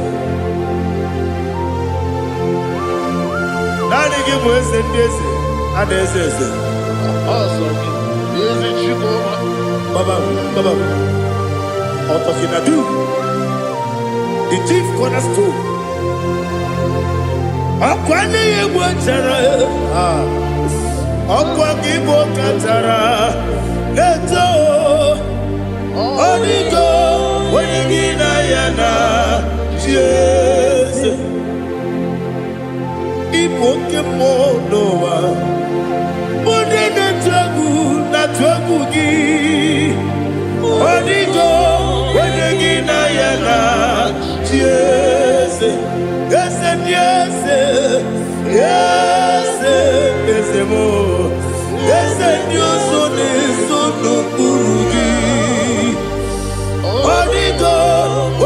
Naanị gị bụ eze ndị eze a na-eze eze. Ọsọ gị, ezi Chukwu. Baba, Baba, Otokinadu, the chief cornerstone. Ọkwa n'ihe egwu chara, ah, ọkwa gị bụ kachara na-eto. Ọdịgo onye gị na ya na chi eze. Ịbụ oke mmụọ n'ụwa, onye na-atụ egwu na-atụ egwu gị. Ọdịgo onye gị na ya na chi eze. Eze ndị eze, eze, eze m, eze ndị ọzọ na-eso n'okpuru gị. Ọdịgo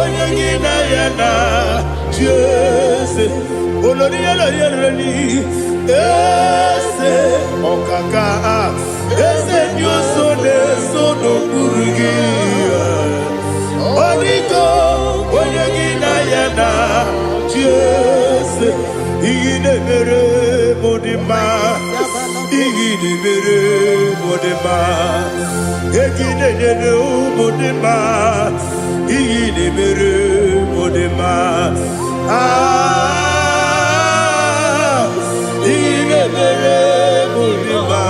onye gị na ya na chi eze. Olori elori elori, eze ọkaka, eze ndị ọzọ na-eso n'okpuru gị. Ọdịgo onye gị na ya na chi eze. Ihe na-emere m dị mma, ihe na-emere m dị mma, egi na-enyere ụmụ dị mma, ihe na-emere m dị mma. Ah, ihe na-emere m dị mma.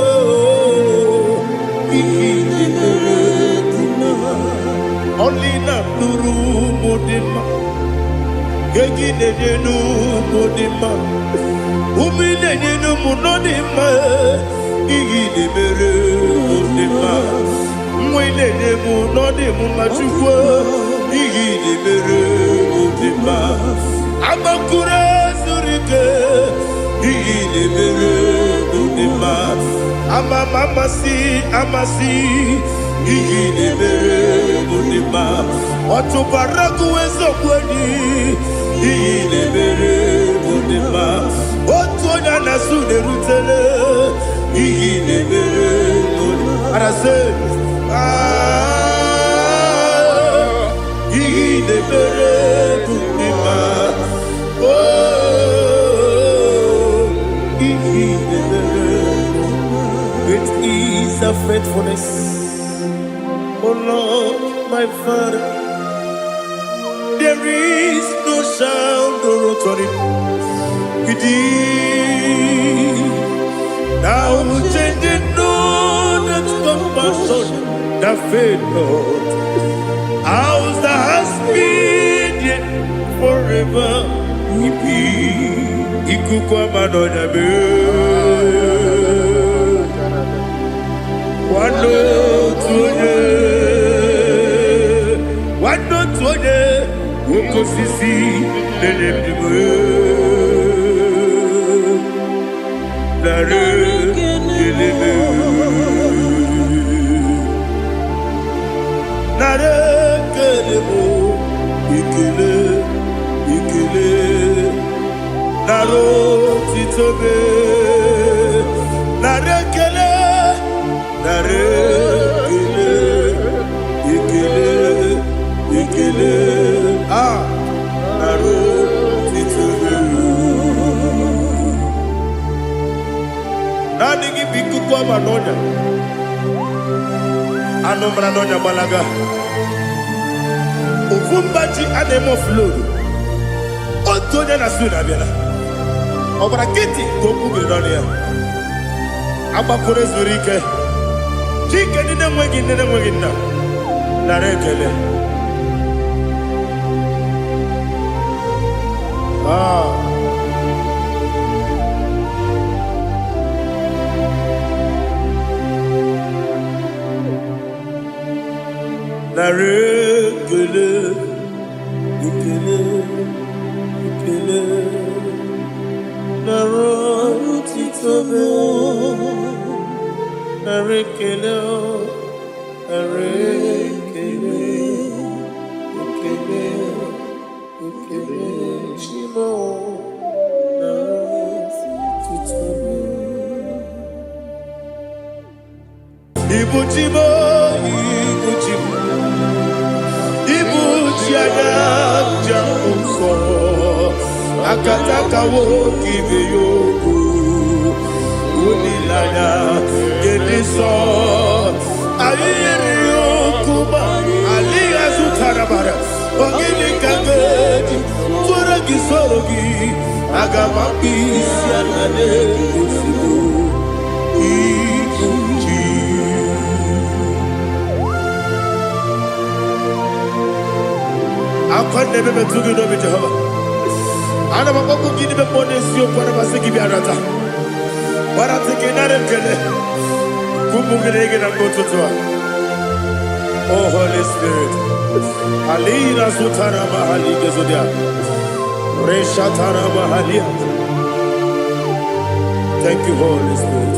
Oh, ihe na-emere dị mma. Ọlị na-atụrụ ụmụ dị mma, egi na-enye n'ụmụ dị mma, ume na-enye n'ụmụ nọ dị mma. Ihe na-emere mụ dị mma, nwa ị na-enye m nọ dị m mma. Chukwu, ihe na-emere mụ dị mma. Agbakụrụ zuru ike, ihe na-emere mụ. Ama m amasị amasị ihe ị na-emere bụ dị mma. Ọtụbara gụwa eziokwu enyi ihe ị na-emere bụ dị mma. Otu onye a na-asụ na-erutele ihe ị na-emere bụ dị mma. Arasị, ah, ihe ị na-emere bụ dị mma. Oh, ihe ị na-emere. Great is the faithfulness, O Lord, my Father. There is no sound or authority. Indeed, now changing no that compassion that fail not. House that has been there forever we be. Ikuku ama n'ọnya mee. Nwanne otu onye, nwanne otu onye, oke osisi na-enye ndụ. Nara ekele m. Nara ekele m, ekele, ekele. Nara otito m. Nara ekele, nara ekele, ekele, ekele. Ah, nara otito m. Naanị gị bụ ikuku ama n'ọnya. Anụ mara n'ọnya gbalaga. Ofu mba ji a na-eme offload. Otu onye na-asụ na abịala. Ọgbara nkịtị ka okwu biri n'ọnụ ya. Agbakwuru zuru ike. Chike ndị na-enweghị nne na-enweghị nna. Nara ekele. Ah. Nara ekele, ekele, ekele. Nara otito m. Nara ekele, nara ekele, ekele, ekele. Chimo, nara otito m. Ibu chi m, ibu chi m, ibu chi anya njem nsọ, akataka nwoke ibe ya okwu, olileanya nke dị nsọ. Anyị yiri okwu ma alịghị azụtara bara, ọ gịnị ka m ga-eji tụrụ gị soro gị, aga m akpụ isi ala n'ozugbo ibu chi. Akwa na-ebe metụ gị n'obi Jehova. Ana m akpọkwu gị n'ime mmụọ n'eziokwu, ana m asị gị bịa rata. Gbarata gị nara ekele. Ka ụmụ gị na gị na mgbe ụtụtụ a. Oh Holy Spirit. Alina zutara mahali gezodia. Reshatara mahalia. Thank you, Holy Spirit.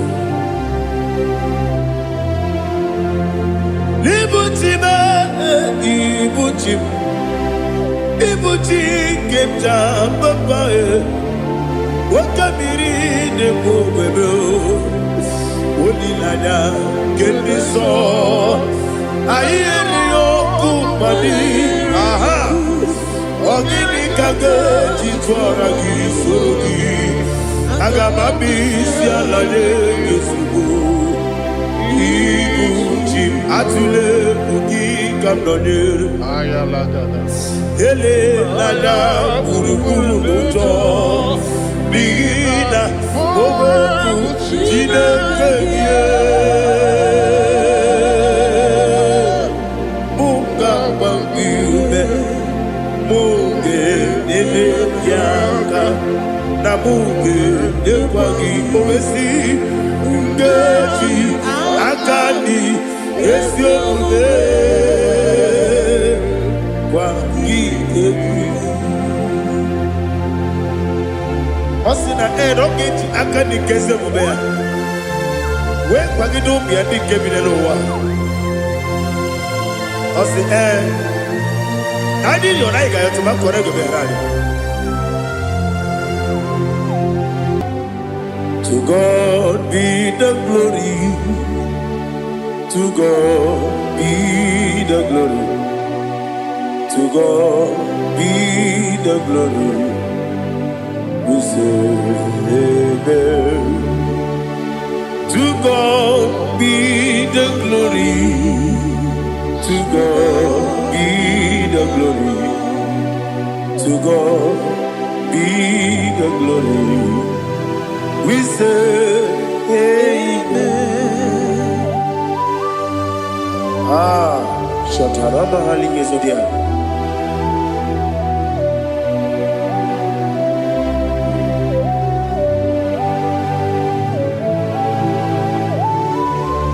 Ibu chi m, ibu chi m, ibu chi nke m ji papa e. Oke mmiri na-egbu ogbebe olileanya nke ndị nsọ. Anyị erighị ọkụ mmadụ aha. Ọ gịnị ka ga-eji tụọra gị soro gị? Aga m abịa isi ala nye gị ozugbo. Ibu chi m atụle egwu gị ka m nọnyere. Elela gburugburu n'ụjọ n'ihi na okwu Chineke gị mụ ga-agba gị ume, mụ ga-enyere gị aka na mụ ga-enyekwa gị owesi nkeji aka dị ezi omume gwa gị egwu. Ọ sị na ee na ọ ga-eji aka dị nke ezi omume ya Wee kwagide ụmụ ya ndị nke bi n'ụwa. Ọ sị ee, na anyị rịọrọ, anyị ga-ayọtụ ma kọrọ ego bịara anyị. To God be the glory. To God be the glory. To God be the glory. We say amen. To God be the glory. To God be the glory. To God be the glory. We say amen. Ah, Shatarama Halingezodia.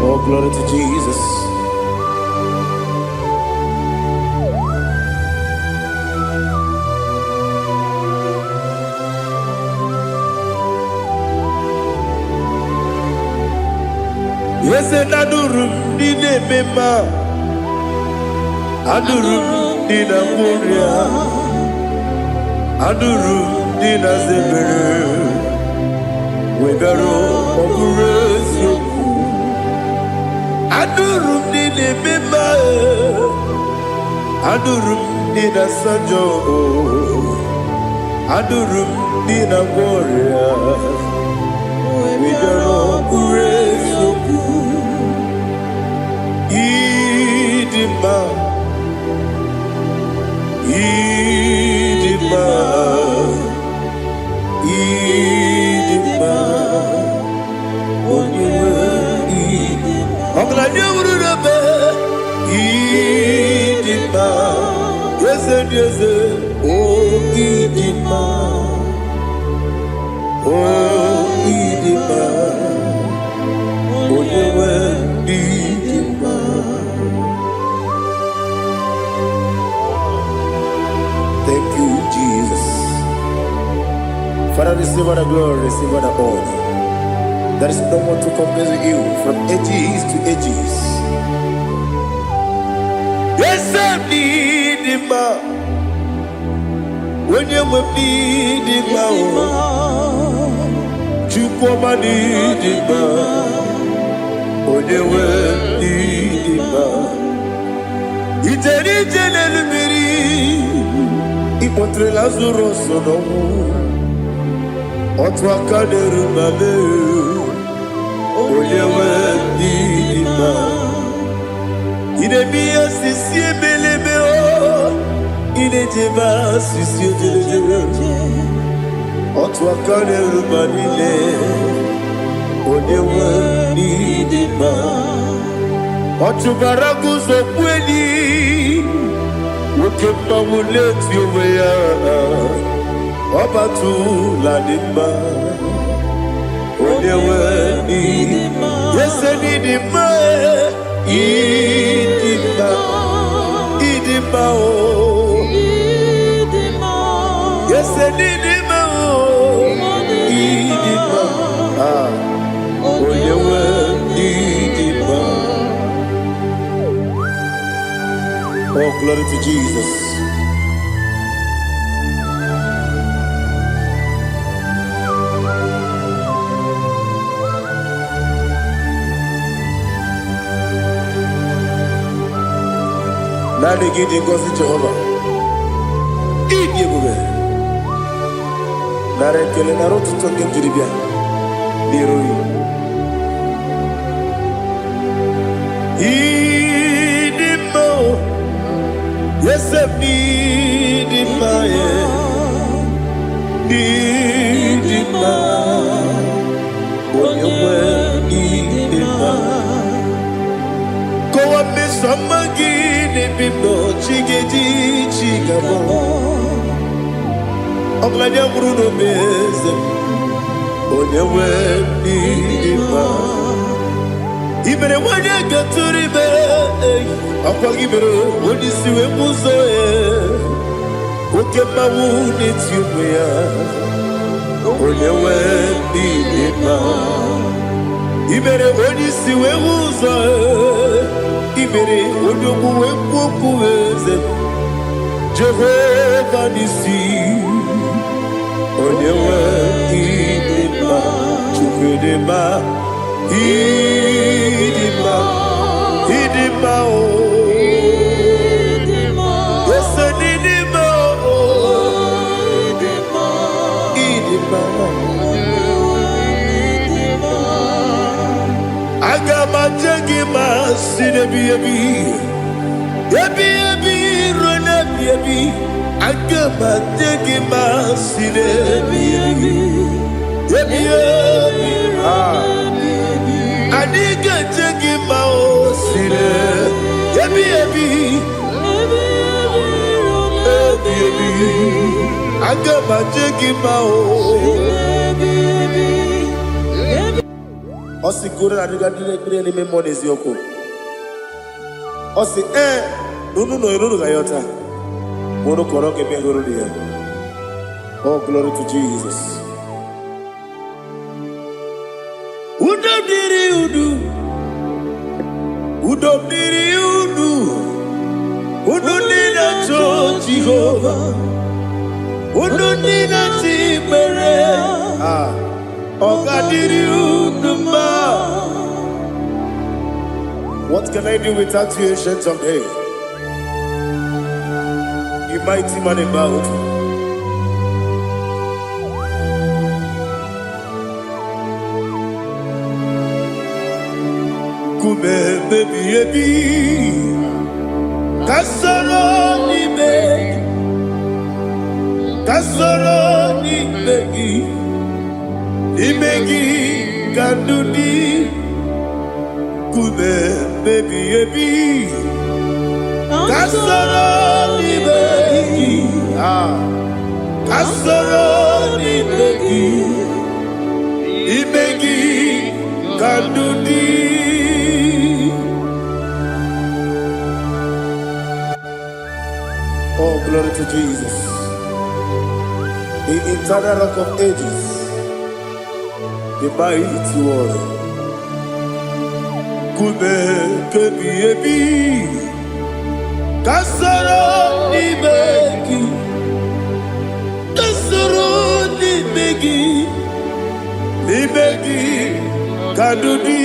Oh, glory to Jesus. Eze, na-adụrụ m ndị na-eme mma, adụrụ m ndị na-agwọ ọrịa, adụrụ m ndị na-aza ebere, wegara ọ bụrụ eziokwu. Adụrụ m ndị na-eme mma, adụrụ m ndị na-asa njọ, adụrụ m ndị na-agwọ ọrịa, wegara ọ bụrụ eziokwu. Ịdị mma, ịdị mma, ịdị mma, onye nwe ọgaranya wuru n'ebe. Ịdị mma, eze dị eze o, ịdị mma o, ịdị mma, onye nwe ịdị mma. Thank you, Jesus. Father, receive all the glory, receive all the honor. There is no one to compare with you from ages to ages. Yes, I need him. Onye nwe m n'ịdị mma o, Chukwuma n'ịdị mma, onye nwe m n'ịdị mma. Ijere ije n'elu mmiri, ịkpọtere Lazarus n'ọnwụ, otu aka na-eru ma mee, onye nwe m n'ịdị mma. Ị na-eme ihe osisi ebelebe o, ị na-ejebe asụsụ ojelejere, otu aka na-eru ma niile, onye nwe n'ịdị mma. Ọ chụbara guzo kweli, nwoke mmanwụ na-eti onwe ya, ọbatụla dị mma, onye nwe n'ịdị ese n'ịdị mma, ịdị mma, ịdị mma o, ese n'ịdị mma o, ịdị mma. Ah, onye nwe ịdị mma. Oh, glory to Jesus. Naanị gị dị ngọzi, Jehova. Ịdị ebube. Nara ekele, nara otuto nke m jiri bịa n'iru gị. Ịdị mma o, eze m, ịdị mma, e. Ịdị mma, onye nwe ịdị mma. Kọwa mmeso ọma gị n'ebe m nọ, chi ga-eji chi ga-abọ. Ọgaranya nwụrụ n'obe, eze m, onye nwe ịdị mma. I mere nwanyị gatụrụ ime, ọkwa gị mere onye isi wee bụ ụzọ ya. Oke mmanwụ na-eti onwe ya, onye nwe ịdị mma. I mere onye isi wee hụ ụzọ. I mere onye ogbu wee kwuo okwu. Eze Jehova n'isi, onye nwe, ịdị mma. Chukwu dị mma, ịdị mma, ịdị mma o. Ese n'ịdị mma o, ịdị mma. Aga m aje gị ma si n'ebi ebi ebi ebi ruo n'ebi ebi. Aga m aje gị ma si n'ebi ebi ebi ebi. Ah. Anyị ga-eje gị ma o si n'ebi ebi ebi ebi. Aga m aje gị ma o. Ọ sị goro na adịga ndị na-ekpere n'ime mmụọ na eziokwu. Ọ sị ee na unu nọ unu ga-ayọta ma unu kọrọ ga-eme hụrụ ya. Oh, glory to Jesus. Udo dịrị unu, udo dịrị unu, unu ndị na-achọ Jehova, unu ndị na-eti ikpere. Ah, ọ ga-adịrị unu mma. What can I do without you, Ancient of Days? You mighty man in battle. Nkume ebi ebi, ka soro n'ime gị, ka soro n'ime gị, n'ime gị ka ndụ dị. Nkume ebi ebi, ka soro n'ime gị, ah, ka soro n'ime gị, n'ime gị ka ndụ dị. Oh, glory to Jesus, the eternal Rock of Ages, the mighty one. Nkume kebi ebi, ka soro n'ime gị, ka soro n'ime gị, n'ime gị ka ndụ dị.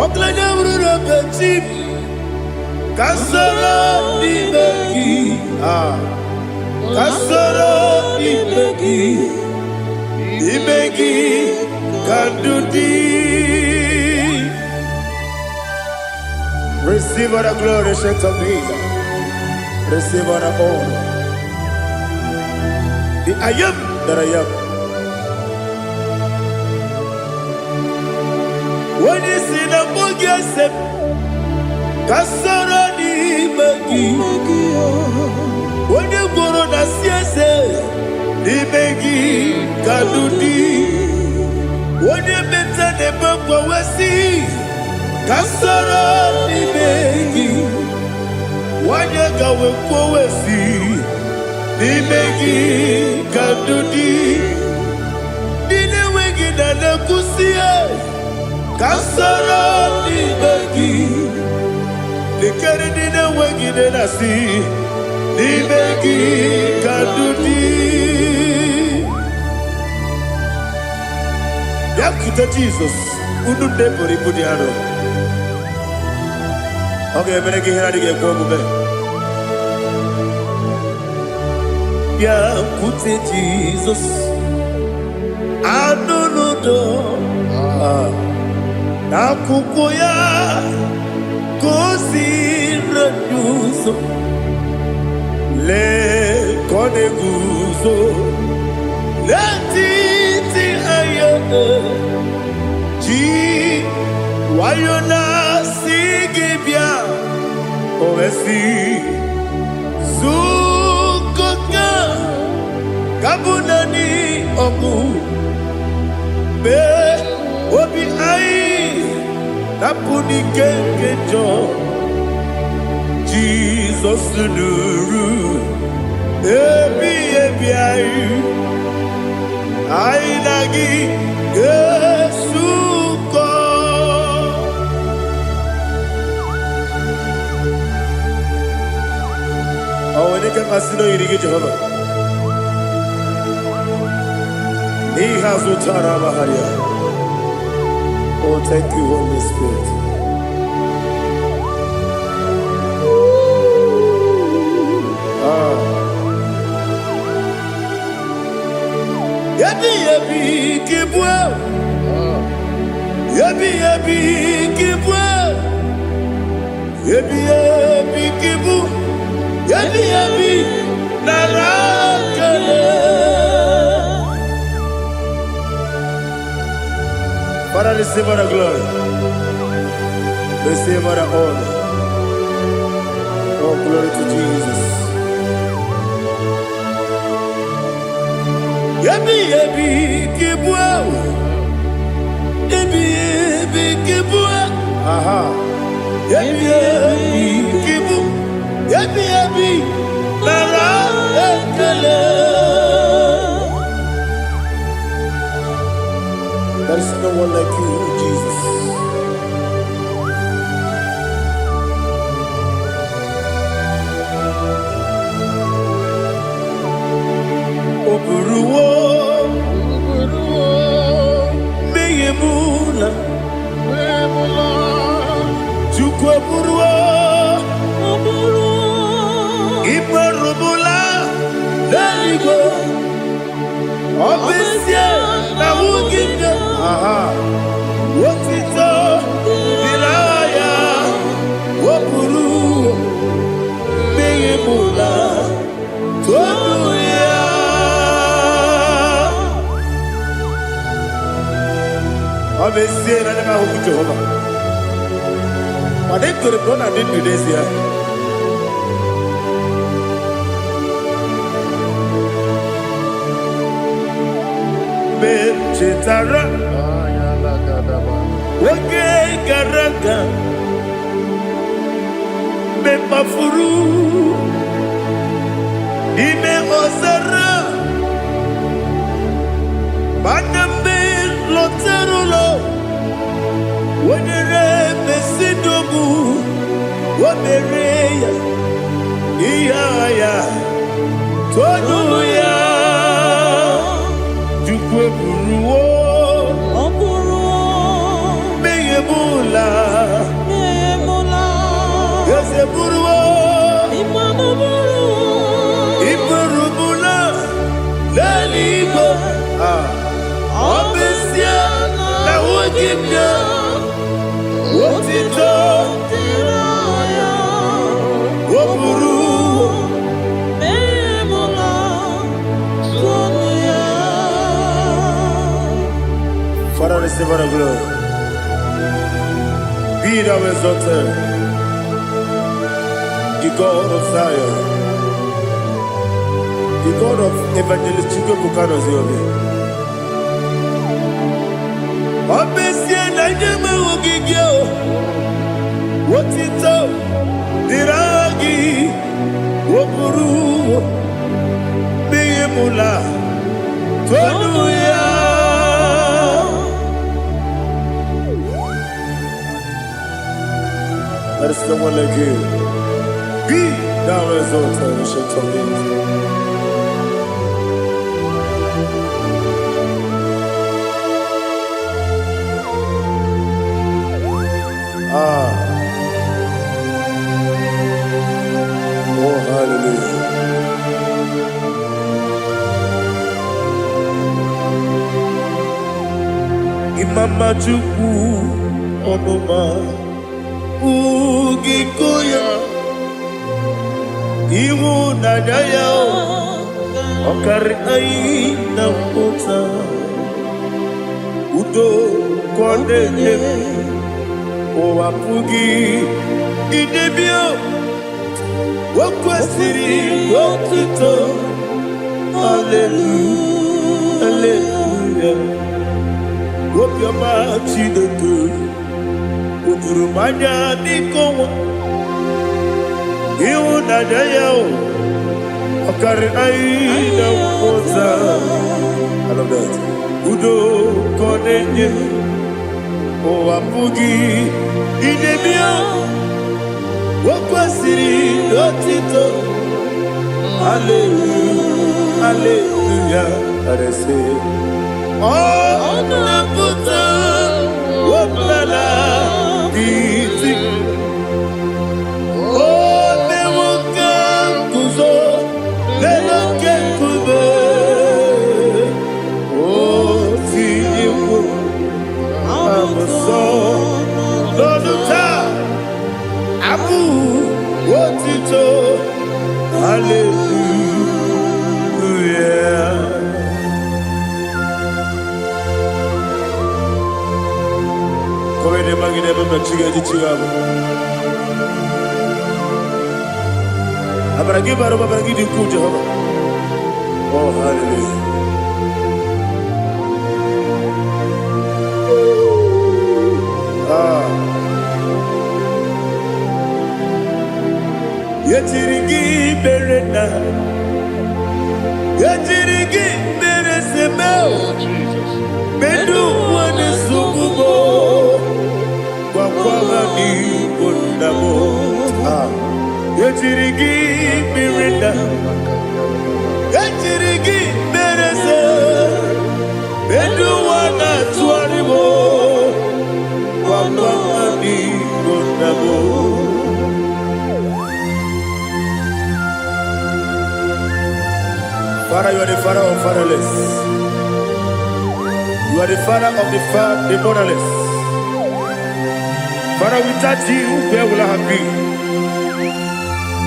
Ọkụlanya bụrụ n'obechi m, ka soro n'ime gị, ah, ka soro n'ime gị, n'ime gị ka ndụ dị. Receive all the glory, Ancient of Days. Receive all the honor. The I Am that I Am. Onye si na mbụ gị ese m, ka soro n'ime gị. Onye gworo na si eze, n'ime gị ka ndụ dị. Onye meta na-ebe mgbanwesị, ka soro n'ime gị. Nwanyị gawe kwowesi, n'ime gị ka ndụ dị. Ndị na-enweghị na na-ekwusi, ka soro n'ime gị. Lekere ndị na-enweghị nne na-asị, n'ime gị ka ndụ dị. Bịakwute Jizọs, unu ndị buru ibu dị arọ. Ọ ga-emere gị ihe na-adịghị ekwe omume. Bịakwute Jizọs, anụ n'udo n'akwụkwọ ya ka o si ụzọ. Lee ka ọ na-eguzo n'etiti anya, ji nwayọ na-asị gị bịa. O wee sị zukọta ka bụ naanị ọgụ mee obi anyị napụ n'ike nke njọ. Jizọs nụrụ ebi ebi anyị, anyị na gị ga-esu. Asị na o yiri gị, Jehova. N'ihe azụtara amagharịa. Oh, thank you, Holy Spirit. Ah. Ebi ebi ka ịbụ. Ebi ebi ka ịbụ. Ebi ebi ka ịbụ. Ebi ebi nara ekele. Father, receive all the glory. Receive all the honor. Oh, glory to Jesus. Ebi ebi ka ịbụ. Ebi ebi ka ịbụ. Aha. Ebi ebi ka ịbụ. Ebi ebi nara ekele. There is no one like you, Jesus. O buruwo mmehie m la. Chukwu eburuwo ikperubula n'eluigwe. Ọ bụ ezie na ahụghị m ya. Aha. Otito dịrị aha ya. O buru mmehie m la. Toonu ya. Ọ bụ ezie na anya m ahụghị Jehova, mana ekwere m na ọ na-adị ndụ n'ezie. Mgbe m chetara oge gara aga, mgbe m kpafuru n'ime ọzara, mana mgbe m lọtara ụlọ, o nyere m ezinụlọ, o mere ya ihe agha ya. Toonu ya. Chukwu eburuwo Ọ bụrụ mmehie m la. emụla. Eze buruwo Ịmanụ bụrụ iburubula n'eluigwe. Ah, ọ bụ ezie na ahụghị m ya, otito dịrị ya. O buru Emụla, tụnụ ya. Father, receive all the glory. Be thou exalted, the God of Zion, the God of Evangelist Chukwuebuka Noziobi. Ọ bụ ezie na nye m ahụghị gị o, otito dịrị aha gị. O buru mmehie m la. Toonu ya. There is no one like you. Be thou exalted, Ancient of Days. Ah, oh, hallelujah. Imama Chukwu, ọmụma ugiko ya, ịhụnanya ya ọ karị anyị na mpụta. Udo ka ọ na-enye m, ụwa pụghị idebe. O kwesịrị otuto. Hallelujah, hallelujah. Obiọma Chineke o juru m anya n'ike ọnwa. Ịhụnanya ya o ọ karịrị anyị na nghọta. I love that. Udo ka ọ na-enye, ụwa apụghị inyebi ya. O kwesịrị otito. Hallelujah, hallelujah. Arese. Ọ na-apụta ọbụla iti. Ọ na-enwe nguzo n'elu oke nkume. O tinyewo abụsọ n'ọnụ taa abụ otito. Hallelujah. Kọwede magide ebe m chi ga-eji chi ga-abụ. Amara gị bara ụba, amara gị dị ukwuu, Jehova. Oh, hallelujah. Ah. Yetiri gị mere na yetiri gị mere seme. Oh, Jesus. Medu ụwa na-esogbu m, gwakwa ha n'igbo nna m. Ah. Yetiri gị mere na yetiri gị mere se medu ụwa na-atụgharị m, gwakwa ha n'igbo nna m. Father, you are the father of fatherless. You are the father of the motherless. Father, without you, where will I have been?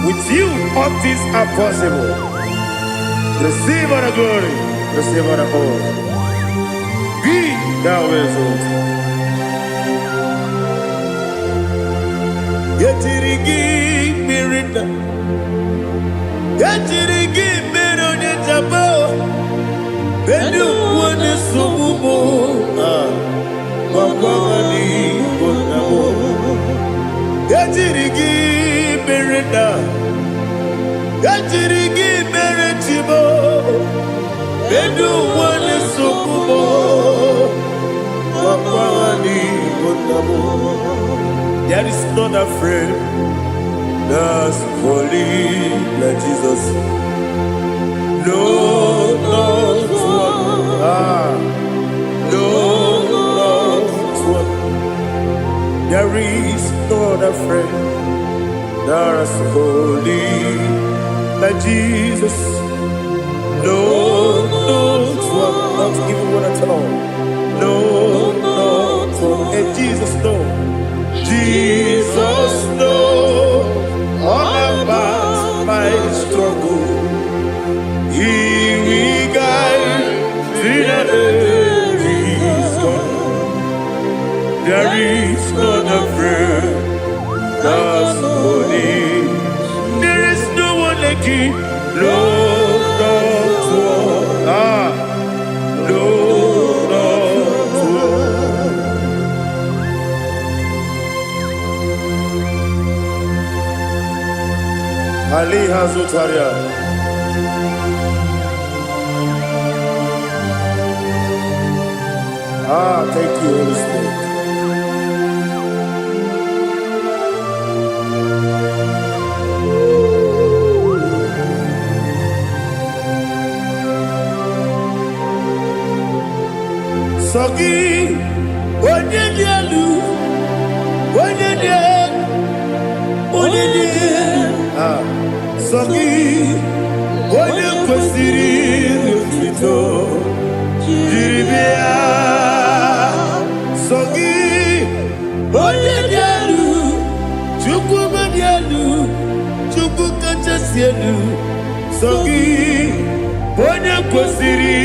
With you, all things are possible. Receive all the glory, receive all the honor. Be thou exalted. Yetiri gị mmiri na yetiri gị mmiri onye jaba ndị ụwa na-esogbu m. Ah, gwakwa ha n'igbo nna m. Ejiri gị mere na ejiri gị mere chimo ndị ụwa na-esogbu m, gwakwa ha n'igbo nna m. There is not a friend that's holy like Jesus. No, not one. Ah, no, not one. There is no other friend that's holy like Jesus. No, not one, not even one at all. No, not one. And Jesus, no. Jesus, no. All about my struggle. He will guide till the day is gone. There is no other friend that's holy. There is no one like you. No, not one. Ah, no, not one. Ali Hazutaria. Ah, thank you, Holy Spirit. Sọ gị, onye dị elu, onye dị elu, onye dị elu. Ah, sọ gị, onye kwesịrị otuto jiri bịa. Sọ gị, onye dị elu, Chukwu dị elu, Chukwu kachasị elu. Sọ gị, onye kwesịrị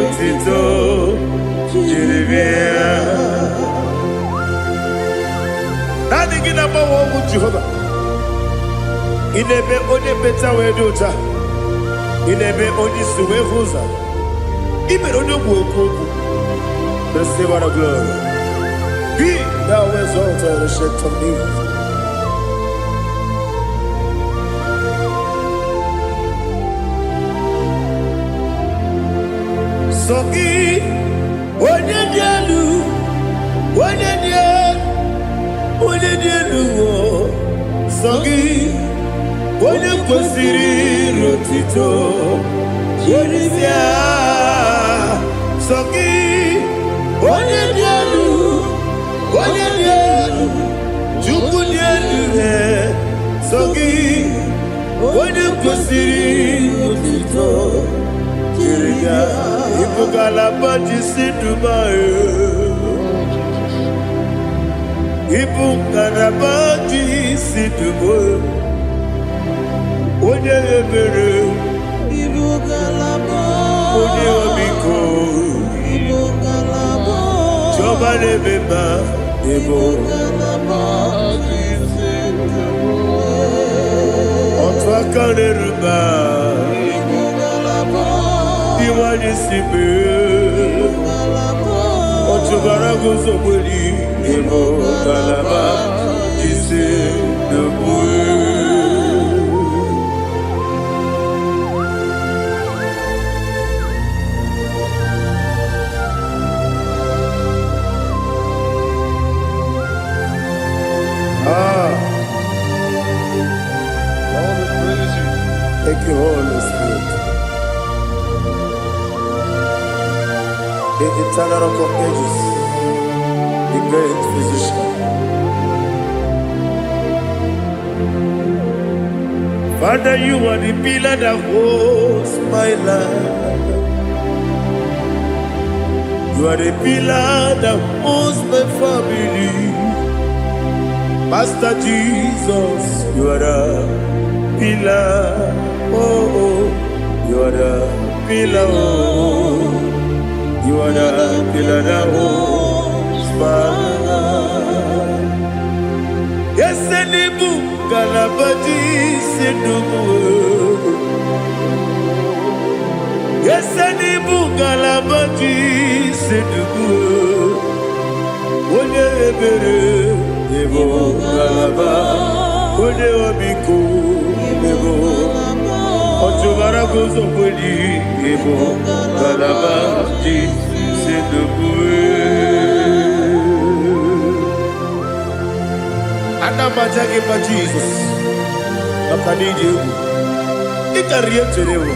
otuto jiri bịa. Naanị gị na-agbanwe ọgwụ, Jehova. Ị na-eme onye mkpeta wee dị ụcha. Ị na-eme onye isi wee hụ ụzọ. Ị mere onye ogbu okwu okwu. Receive all the glory. Be thou exalted, Ancient of Days. Sọ gị, onye dị elu, onye dị elu, onye dị elu o. Sọ gị, Onye kwesịrị iru otito Jiri bịa. Sọ gị, onye dị elu, onye dị elu, Chukwu dị elu, sọ gị, onye kwesịrị otito jiri bịa. Ịbụ ngalaba ji si Dubai. Oh, Jesus. Ịbụ ngalaba ji si Dubai. Onye ebere, Ibu ngalaba. Onye ọmịiko, Ibu ngalaba. Chiọma na-eme mma, ịbụ Ngalaba. Otu aka na-eru mba, Ibu ngalaba. Ndị nwanyị si mee. Ngalaba. Ọchụbara guzogbeli, ịbụ ngalaba jisi n'okpuru. Ah, Lord, we praise you. Thank you, Holy Spirit. The eternal Rock of Ages, the great physician. Father, you are the pillar that holds my life. You are the pillar that holds my family. Master Jesus, you are the pillar. Oh, you are the pillar. Oh, you are the pillar that holds my life. Yes, Nibu Galabati Sindubu. Yes, Nibu Galabati Sindubu. Onye ebere, ịbụ ngalaba, onye ọmịiko, ịbụ ọchụbara guzokweli, ịbụ ngalaba ji si ndụbụ. Ana m aja gị mma, Jizọs, maka na ịdị egwu, ị karịrị ihe m chere ewu.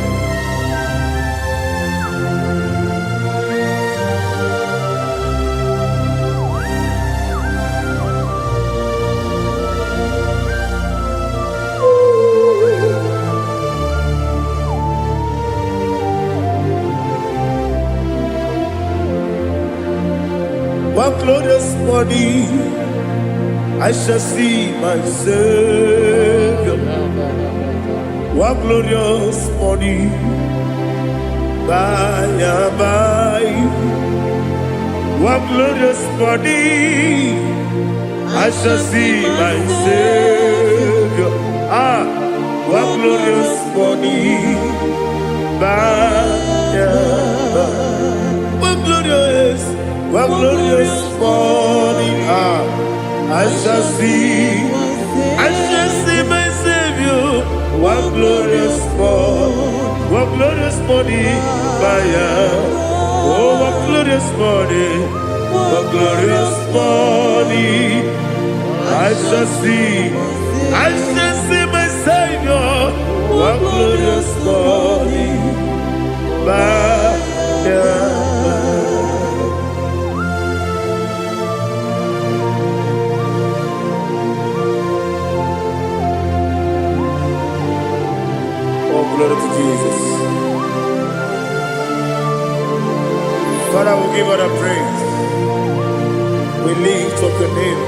One glorious morning, I shall see my Savior. One glorious morning, by and by. One glorious morning, I shall see my Savior. Ah, one glorious morning, by and by. One glorious morning, ah, I shall see my Savior. One glorious morning, one glorious morning, by and oh, one glorious morning, one glorious morning, I shall see my Savior. One glorious morning, by and by. Oh, glory to Jesus. Father, we give all the praise. We lift up your name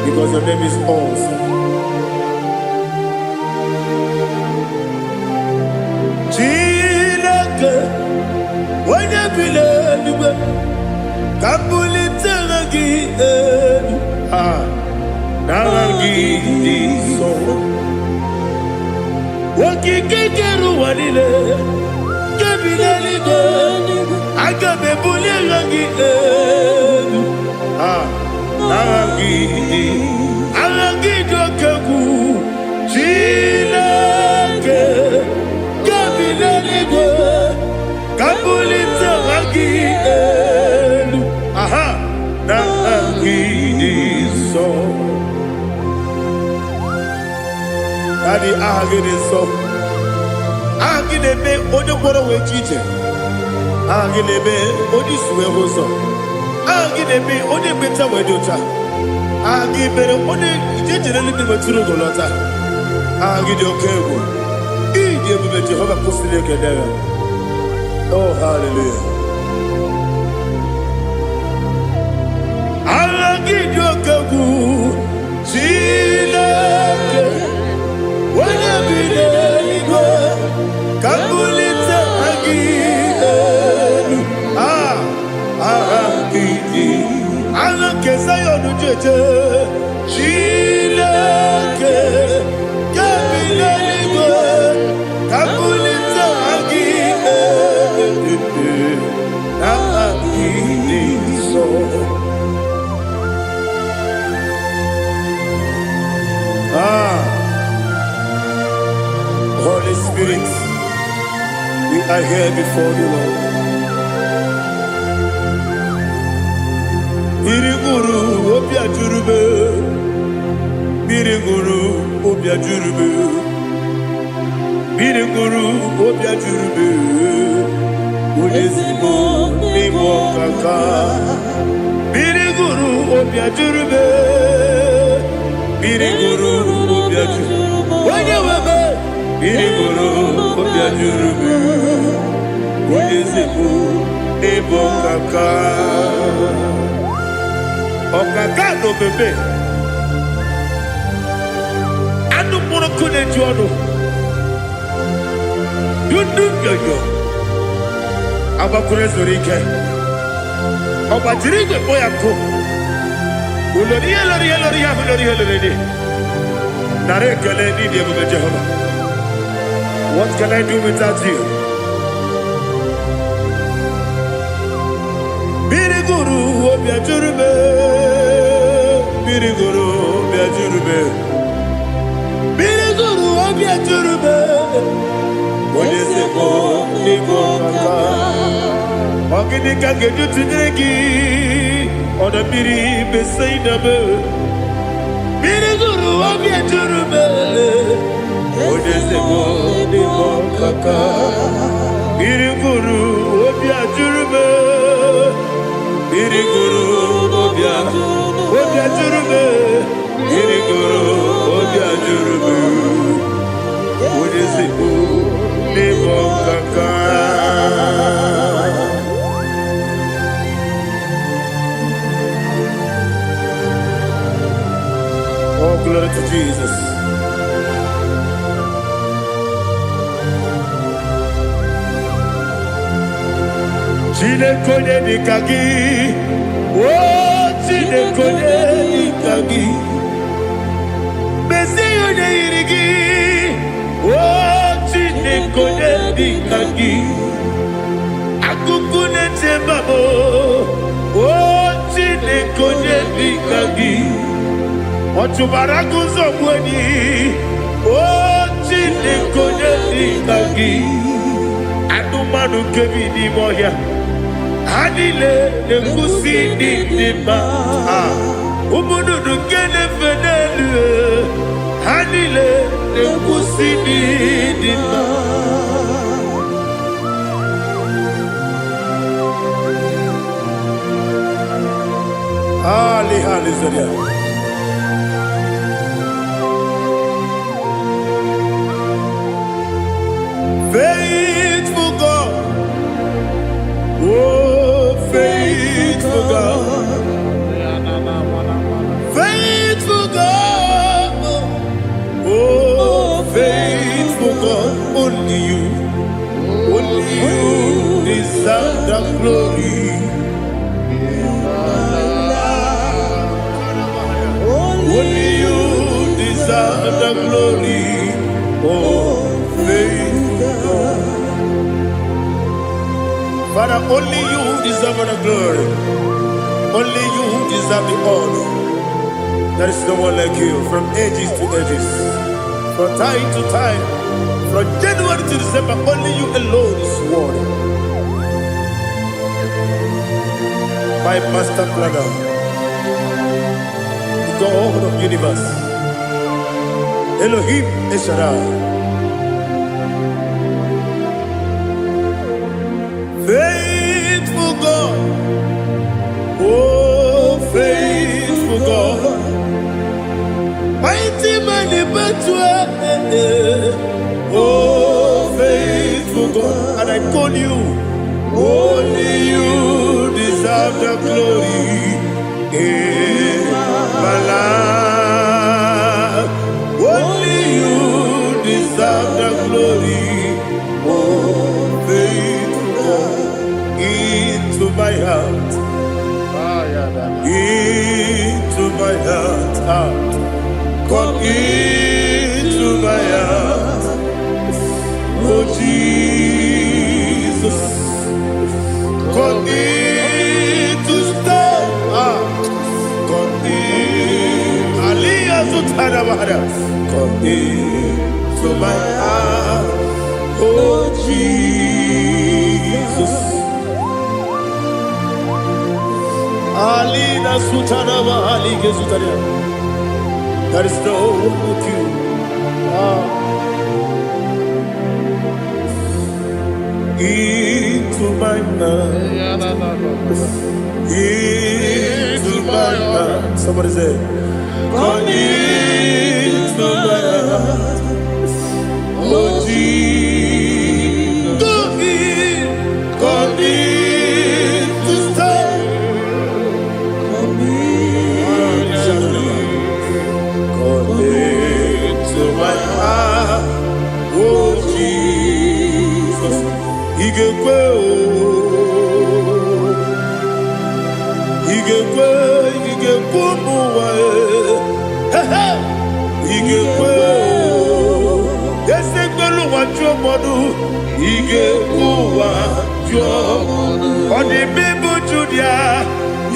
because your name is awesome. Chineke, onye bi n'eluigwe, ka m bulite aha gị elu. Ah, n'aha gị dị nsọ. Okike kere ụwa niile, nke bi n'eluigwe, aga m ebuli aha gị elu. Ah, n'aha gị dị, aha gị dị oke egwu. Chineke, nke bi n'eluigwe, ka m bulite aha gị elu. Aha, n'aha gị dị nsọ. Daddy, Daddy, aha gị dị nsọ. Aha gị na-eme onye gwọrọ wee ji ije. Aha gị na-eme onye isi wee hụ ụzọ. Aha gị na-eme onye ekpenta wee dị ụcha. Aha gị mere onye ije jere eluigwe wetụrụ ugo lọta. Aha gị dị oke egwu. Ịdị ebube Jehova kwụsịrị ekele ya. Oh, hallelujah. Aha gị dị oke egwu. Chineke, onye bi n'eluigwe, ka mbulite aha gị elu. Ah, aha gị dị. Aha nke Zayọn ji eje. Chineke, nke bi n'eluigwe, ka mbulite aha gị elu. Aha gị dị nsọ. Ah, Holy Spirit, we are here before you, Lord. Mmiri ṅụrụ obi ajụrụ m. Mmiri ṅụrụ obi ajụrụ m. Mmiri ṅụrụ obi ajụrụ m. Onye ezigbo n'ime ọkaka. Mmiri ṅụrụ obi ajụrụ m. Mmiri ṅụrụ obi ajụrụ. Onye nwe m. Mmiri ṅụrụ obi ajụrụ m. Onye ezigbo n'ime ọkaka. Ọkaka na omeme. Anụ mkpụrụ nkụ na-eju ọnụ. Dundu nyonyo. Agbakwuru zuru ike. Ọ gbajiri igwe kpọ ya nkụ. Ulori ihe lori ihe lori ihe ahụ lori ihe lori dị. Nara ekele n'ịdị ebube Jehova. What can I do without you? Mmiri gụrụ obi ajụrụ m. Mmiri gụrụ obi ajụrụ m. Mmiri gụrụ obi ajụrụ m. Onye ezigbo n'ịbụ ọkaka. Ọ gịnị ka m ga-eji tụnyere gị? Ọdọ mmiri Besaida m. Mmiri gụrụ obi ejuru m. Onye ezigbo n'ịbụ ọkaka. Mmiri gụrụ obi ajụrụ m. Mmiri gụrụ obi ajụrụ m. Mmiri gụrụ obi ajụrụ m. Onye ezigbo n'ịbụ ọkaka. Oh, glory to Jesus. Chineke onye dịka gị, o Chineke onye dịka gị, mezie onye yiri gị, o Chineke onye dịka gị, akụkụ na-eche mba m, o Chineke onye dịka gị, ọ chụbara agụ nzọgbu enyi, o Chineke onye dịka gị, anụmanụ nke bi n'ime ọhịa, ha niile na-ekwusi ịdị dị mma. Ah, ụmụ nnụnụ nke na-efe n'elu, ha niile na-ekwusi ịdị dị mma. Ali, hallelujah. Faithful God, oh, faithful God, faithful God, oh, faithful God, only you deserve the glory. Only you deserve the glory. Oh, faithful God. Father, only you deserve the glory. Only you deserve the honor. There is no one like you from ages to ages, from time to time, from January to December. Only you alone is worthy. My master planner, the God of universe, Elohim El Shaddai. Faithful God, oh faithful God, mighty man in battle, oh faithful God, and I call you, only you deserve the glory in my life. Only you deserve the glory, oh faithful God, into my heart, into my heart, ah. Come into my heart, oh Jesus. Come in to stay. Ah, come in. Aliyah Zutara Bahara. Come in to my heart, oh Jesus. Alina Sutara Bahali Gezutaria. There is no one like you. Ah. Into my heart. Into my heart. Somebody say, come into my heart. Oh Jesus. Come in. Come in to stay. Come into my heart. Oh Jesus. Igekwe o. Igekwe, igekwe ụmụ ụwa e. He he. Igekwe o. Ese gbelu ụwa jụọ mmadụ. Igekwe ụwa jụọ. Ọ dị mmịbụ Judia.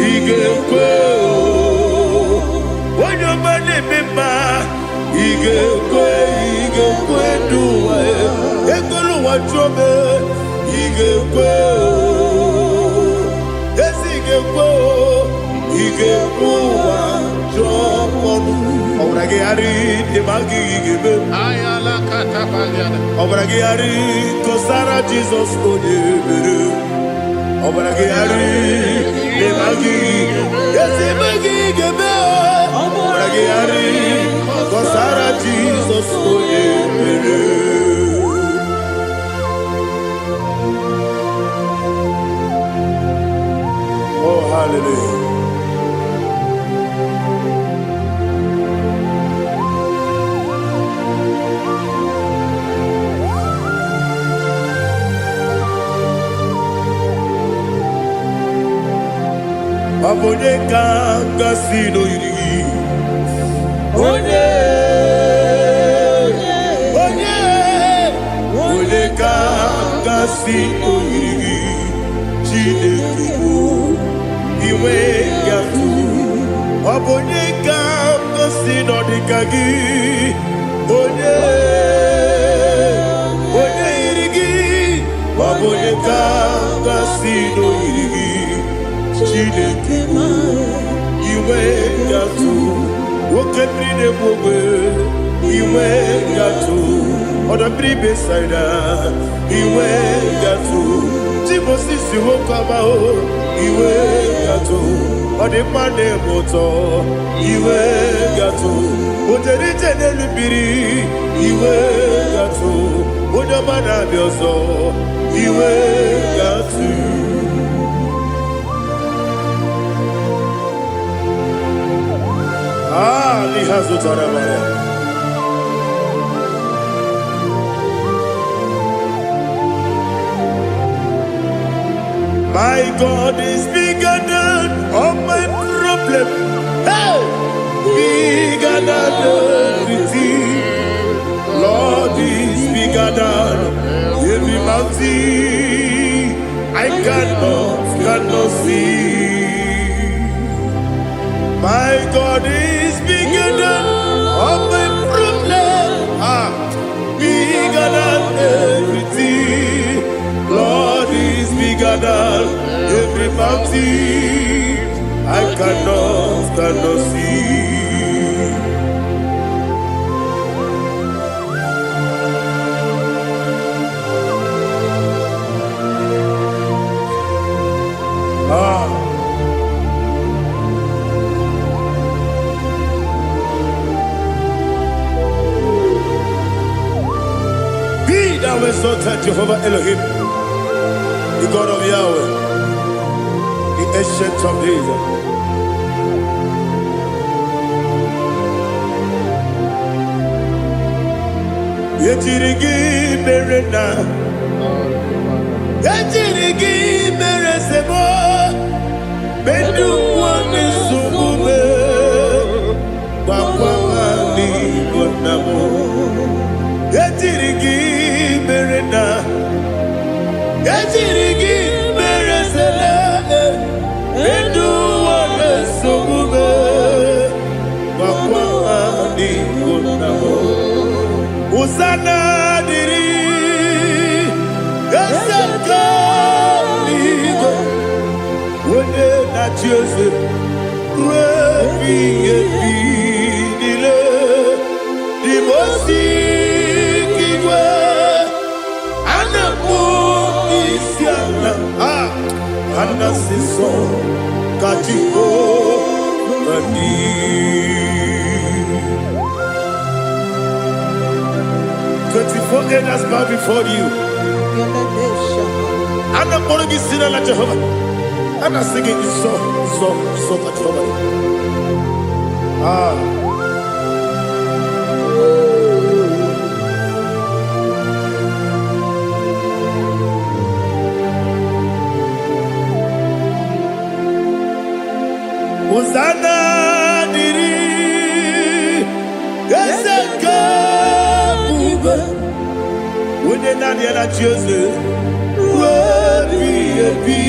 Igekwe o. Onye ọma na-eme mma. Igekwe, igekwe ndụ ụwa e. Egbelu ụwa jụọ m e. Igekwe o. Ezi ga-ekwe o, ị ga-ekwe ụwa jụọ ọnụ. Ọbara gị gharị dị ma gị ga-eme. Ọbara gị gharị kọsara Jizọs onye mere. Ọbara gị gharị dị ma gị ezi ma gị ga-eme. Ọbara gị gharị kọsara Jizọs onye mere. Oh, hallelujah. Ọ bụ onye ka gasị n'oyiri gị? Onye onye onye ka gasị n'oyiri gị? Chineke bụ inwe gatụ. Ọ bụ onye ka gasị n'ọdịka gị? Onye onye yiri gị? Ọ bụ onye ka gasị n'oyiri gị? Chineke bụ inwe gatụ. Nwoke mmiri na-egbu ogbe inwe gatụ. Ọdọ mmiri Besaida inwe gatụ. Timosisi nwoke ọma o inwe gatụ. Ọ dị mma na-eme ụtọ inwe gatụ. O jere ije n'elu mmiri inwe gatụ. Onye ọma na-abịa ọzọ inwe gatụ. Ah, n'ihe zụtara mara. My God is bigger than all my problem. Hey! Bigger than everything. Lord is bigger than every mountain. I cannot see. My God is bigger than all my problem. Ah, bigger than everything. Lord is bigger than every mountain. I cannot see. Taa Jehovah Elohim, the God of Yahweh, the Ancient of Days. Ejiri gị mere na ejiri gị mere sebo ndị ụwa na-esogbu m, gwakwa ha n'Igbo nna m. Ejiri gị mere na ejiri gị mere sele ndị ụwa na-esogbu m, gwakwa ha n'Igbo nna m. Hosanna dịrị eze nke eluigwe, onye na-achị eze ruo ebighị ebi niile. Dị m osi igwe a na-akpọ isi ala a na nsọ ka Jehova dị. 24 elders bow before you. A na-akpọrọ gị si n'ala Jehova. A na-asị gị nsọ, nsọ, nsọ ka Jehova dị. Ah. Hosanna dịrị eze nke ebube, onye naanị ya na-achị eze ruo ebighị ebi.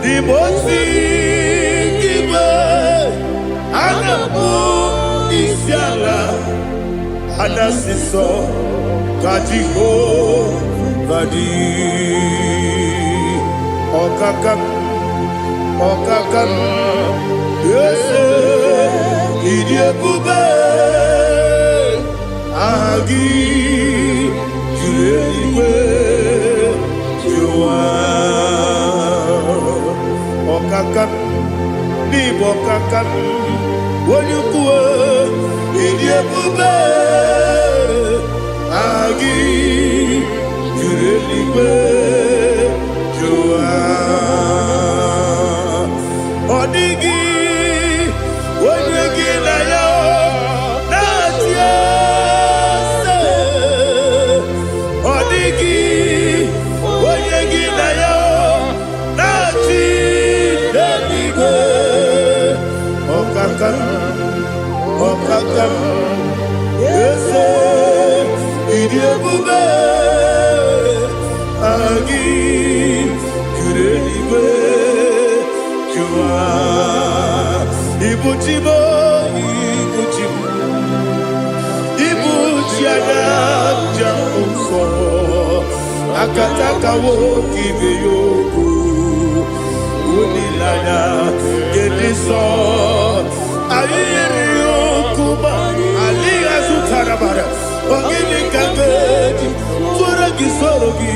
Dị m ozi igwe a na-akpọ isi ala, a na-asị nsọ ka Jehova dị. Ọkaka, ọkaka, eze, ịdị ebube, aha gị juru eluigwe juru ụwa. Ọkaka, n'ịbụ ọkaka, onye ukwu, ịdị ebube, aha gị juru eluigwe juru ụwa. Ọ dịghị onye gị na ya na-achị eze. Ọ dịghị onye gị na ya na-achị n'eluigwe. Ọkaka, ọkaka, eze, ịdị ebube, aha gị juru eluigwe juru ụwa. Ibu chi m, ibu chi m, ibu chi anya nja nsọ, akataka nwoke ibe ya okwu, olileanya nke dị nsọ. Anyị yiri okwu ma adịghị azụtara bara. Ọ gịnị ka m ga-eji tụọrọ gị soro gị?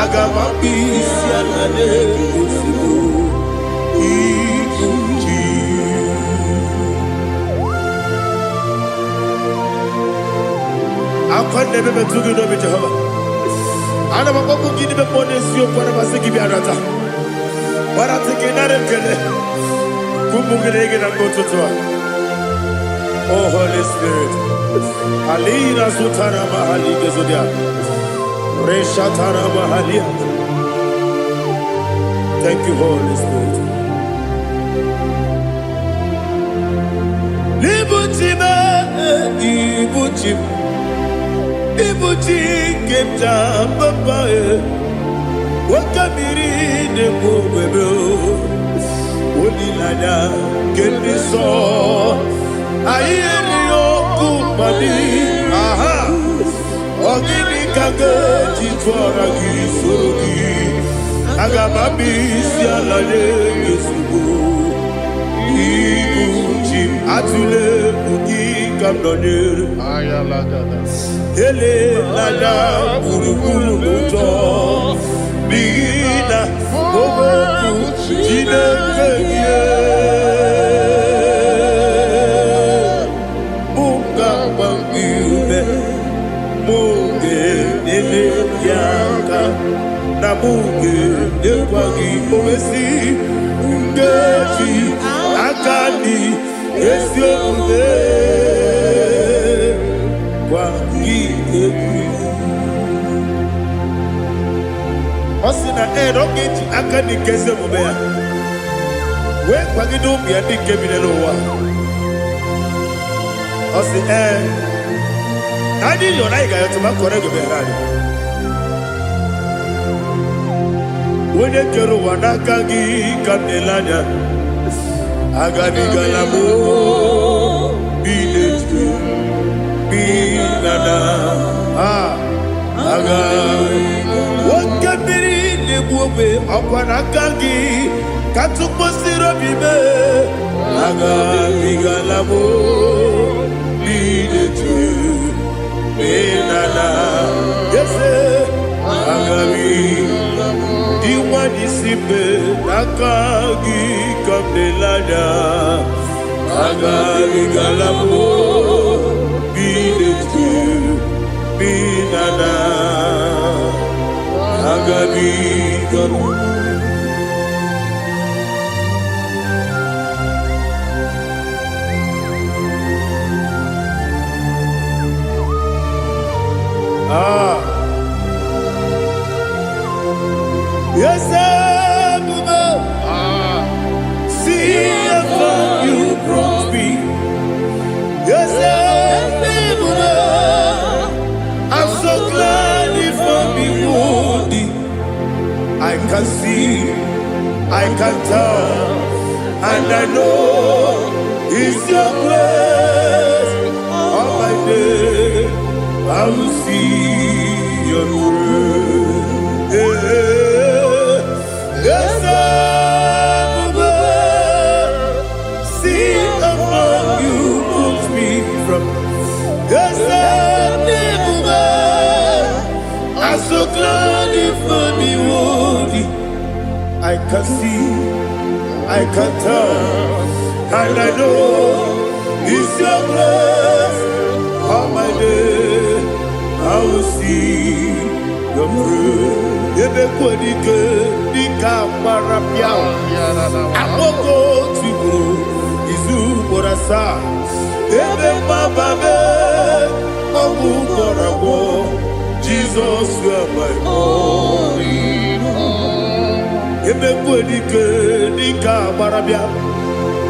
Aga m akpụ isi ala n'ezigbo ibu chi. Akwa na-ebe metụ gị n'obi, Jehova. Ana m akpọkwu gị n'ime mmụọ n'eziokwu. Ana m asị gị bịa nata gbarata gị, nara ekele ka ụmụ gị na gị na mgbe ụtụtụ a. Oh Holy Spirit, alina sutara mahali gezodia reshatara mahalia. Thank you, Holy Spirit. Ibuchi m, ibuchi m, ibuchi nke m ji papa e, oke mmiri na-egbu ogwebe, olileanya nke ndị nsọ. Anyị erighị ọkụ mmadụ aha. Ọ gịnị ka ga-eji tụọra gị soro gị? Aga m abịa isi ala nye gị ozugbo. Ibu chi m, atụla egwu, gị ka m nọnyere. Elela gburugburu n'ụjọ, n'ihi na okwu Chineke gị mụ ga-agba gị ume, mụ. gị aka na mụ ga-enyekwa gị owesi nkeji aka dị ezi omume gwa gị egwu. Ọ sị na ee, na ọ ga-eji aka dị nke ezi omume ya wee kwagide ụmụ ya ndị nke bi n'ụwa. Ọ sị ee, na anyị yọrọ, anyị ga-ayọtụ ma kọrọ ego mere anyị. Onye kere ụwa, n'aka gị ka m na-ele anya. Agabigala m bi n'etu bi na na a aga oke mmiri na-egbu ogbe, ọkwa n'aka gị ka tụkpọsiri obi mee. Agabigala m bi n'etu bi na na ese agabi dị nwanyị si mbe, n'aka gị ka m na-ele anya. Agabigala m bi n'etu bi na na agabigala. Ah. Yes, Ebube, see how far you brought me. Yes, Ebube, I'm so glad you found me worthy. I can see, I can tell, and I know it's your grace. All my day, I will see your grace. Yes, Ebube, see how far you put me from. Yes, Ebube, I'm so glad you found me worthy. I can see, I can tell, and I know it's your grace. All my day, I will see your praise. Ebe kwenike dịka gbara pịa akpọkọ tigburu izu ugboro asaa, ebe mgbaba mee ọgwụ gwọrọ agwọ. Jizọs, you are my all. Ebe kwenike dịka agbara bịa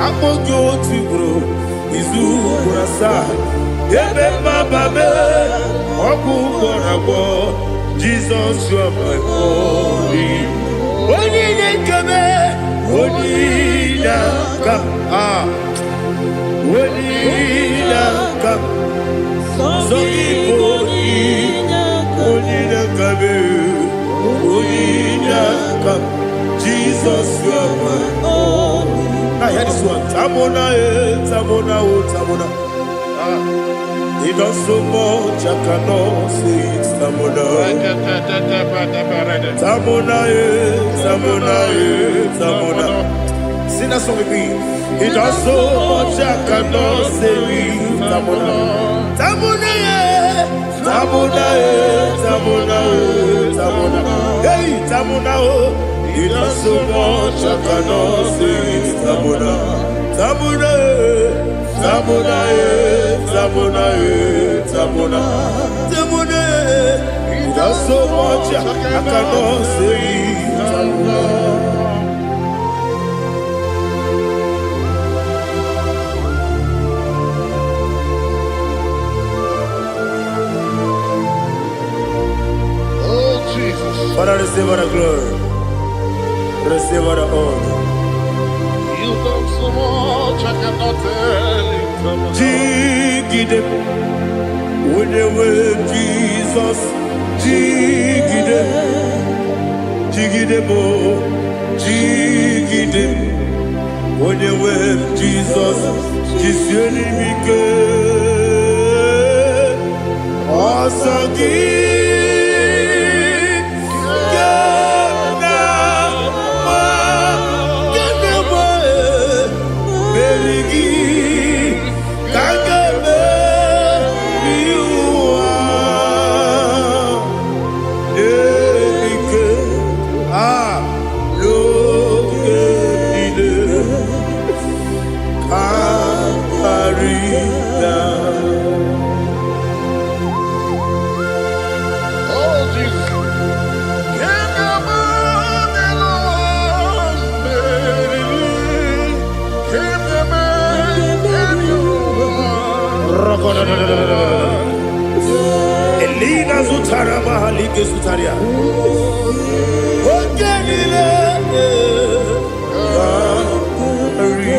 akpọ gị otu ugboro izu ugboro asaa, ebe mmaba mee ọgwụ gwọrọ agwọ. Jizọs, you are my all. Onye inye nkebe, onye inye aka, ah, onye inye aka, sọ gị bụ onye inye aka mee, onye inye aka. Jizọs, you are my. Now hear this one. Tamona, eh, Tamona, oh, Tamona. He does so much, I cannot say it. Tamona. Tamona, eh, Tamona, eh, Tamona. Sing that song with me. He does so much, I cannot say it. Tamona. Tamona, eh, Tamona, eh, Tamona, eh, Tamona. Hey, Tamona, oh. He does so much, I cannot say it. Tamona. Tamona, eh, Tamona, eh, Tamona, eh, Tamona. Tamona, eh. He does so much, I cannot say it. Tamona. Oh, Jesus. Father, receive all the glory. Receive all the honor. You've done so much, I cannot tell it. Jigide, onye Jesus, jigide, jigide mo, jigide, onye nwe Jizọs, jisie n'ime ike. Ọsọ gị ga na-agba, ga na-agba, meri gị ka a ga-emeri ụwa. Oh, Jesus. Elina zụtara mahalike zụtara ya. Oge niile nri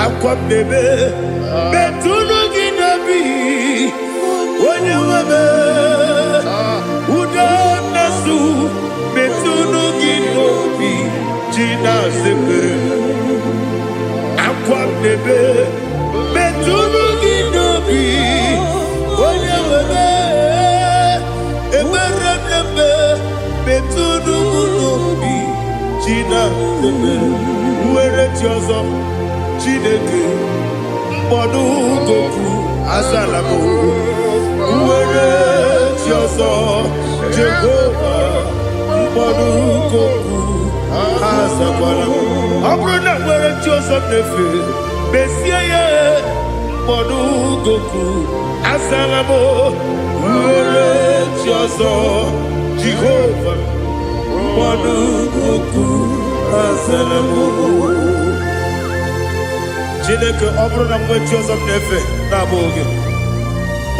akwa m na-ebe metụnụ gị n'obi onye nwe m udo na-asụ metụnụ gị n'obi ji na-azepere akwa m na-ebe metụnụ gị n'obi onye nwe m ekpere m na-eme metụnụ m n'obi ji na-azepere nwere chi ọzọ Chineke mkpọdụ goku azala m nwere chi ọzọ Jehova mkpọdụ goku azakwala m. Ọ bụrụ na nwere chi ọzọ m na-efe mesie ya mkpọdụ goku azala m nwere chi ọzọ Jehova mkpọdụ goku azala m. Chineke, ọ bụrụ na mgbe chi ọzọ m na-efe na-abụghị gị,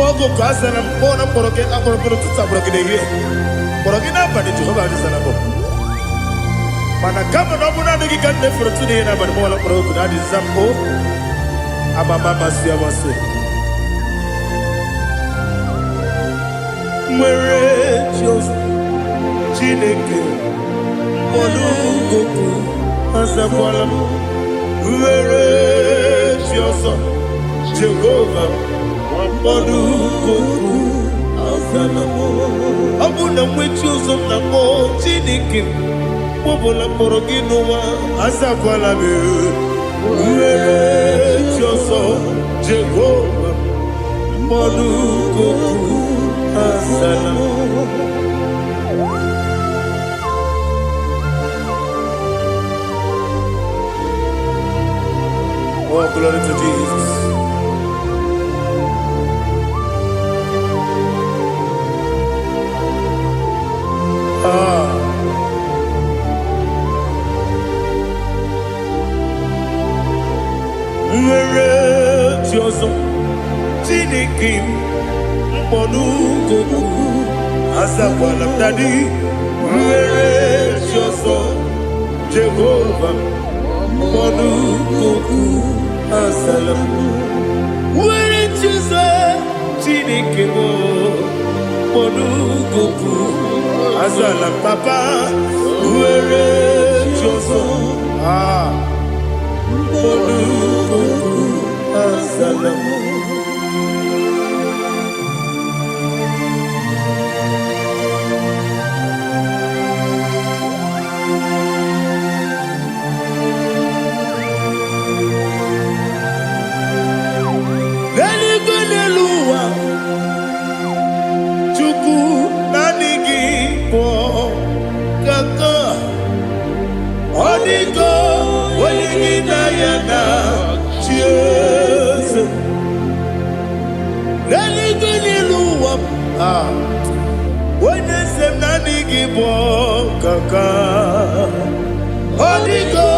oge ka azara m kpọọ na mkpọrọ gị akpọrọ mkpọrọ ụtụtụ, akpọrọ gị n'ehihie, kpọrọ gị n'abalị, Jehova azara m. Mana kama na ọ bụrụ naanị gị ka m na-efere otu n'ihe n'abalị m ọla kpọrọ oku na adịza m o amama amasị amasị nwere chi ọzọ Chineke mkpọrọ goku azakwala m nwere chi ọzọ Jehova mkpọrọ goku azala m. Ọ bụ na nwechi ụzọ m na-akpọ Chineke m ọbụla mkpọrọ gị n'ụwa azakwala m nwere chi ọzọ Jehova mkpọrọ goku azala m. Oh, glory to Jesus. Ah. Nwere chi ọzọ Chineke m mkpọrọ azakwala m dadi nwere chi ọzọ Jehova mkpọrọ azala m nwere chi ọzọ Chineke m mkpọrọ azala m papa nwere chi ọzọ ah mkpọrọ azala m. N'eluigwe n'elu ụwa Chukwu naanị gị bụ kaka ọ dịgo onye gị na ya na chi eze. N'eluigwe n'elu ụwa ah, onye eze m naanị gị bụ kaka ọ dịgo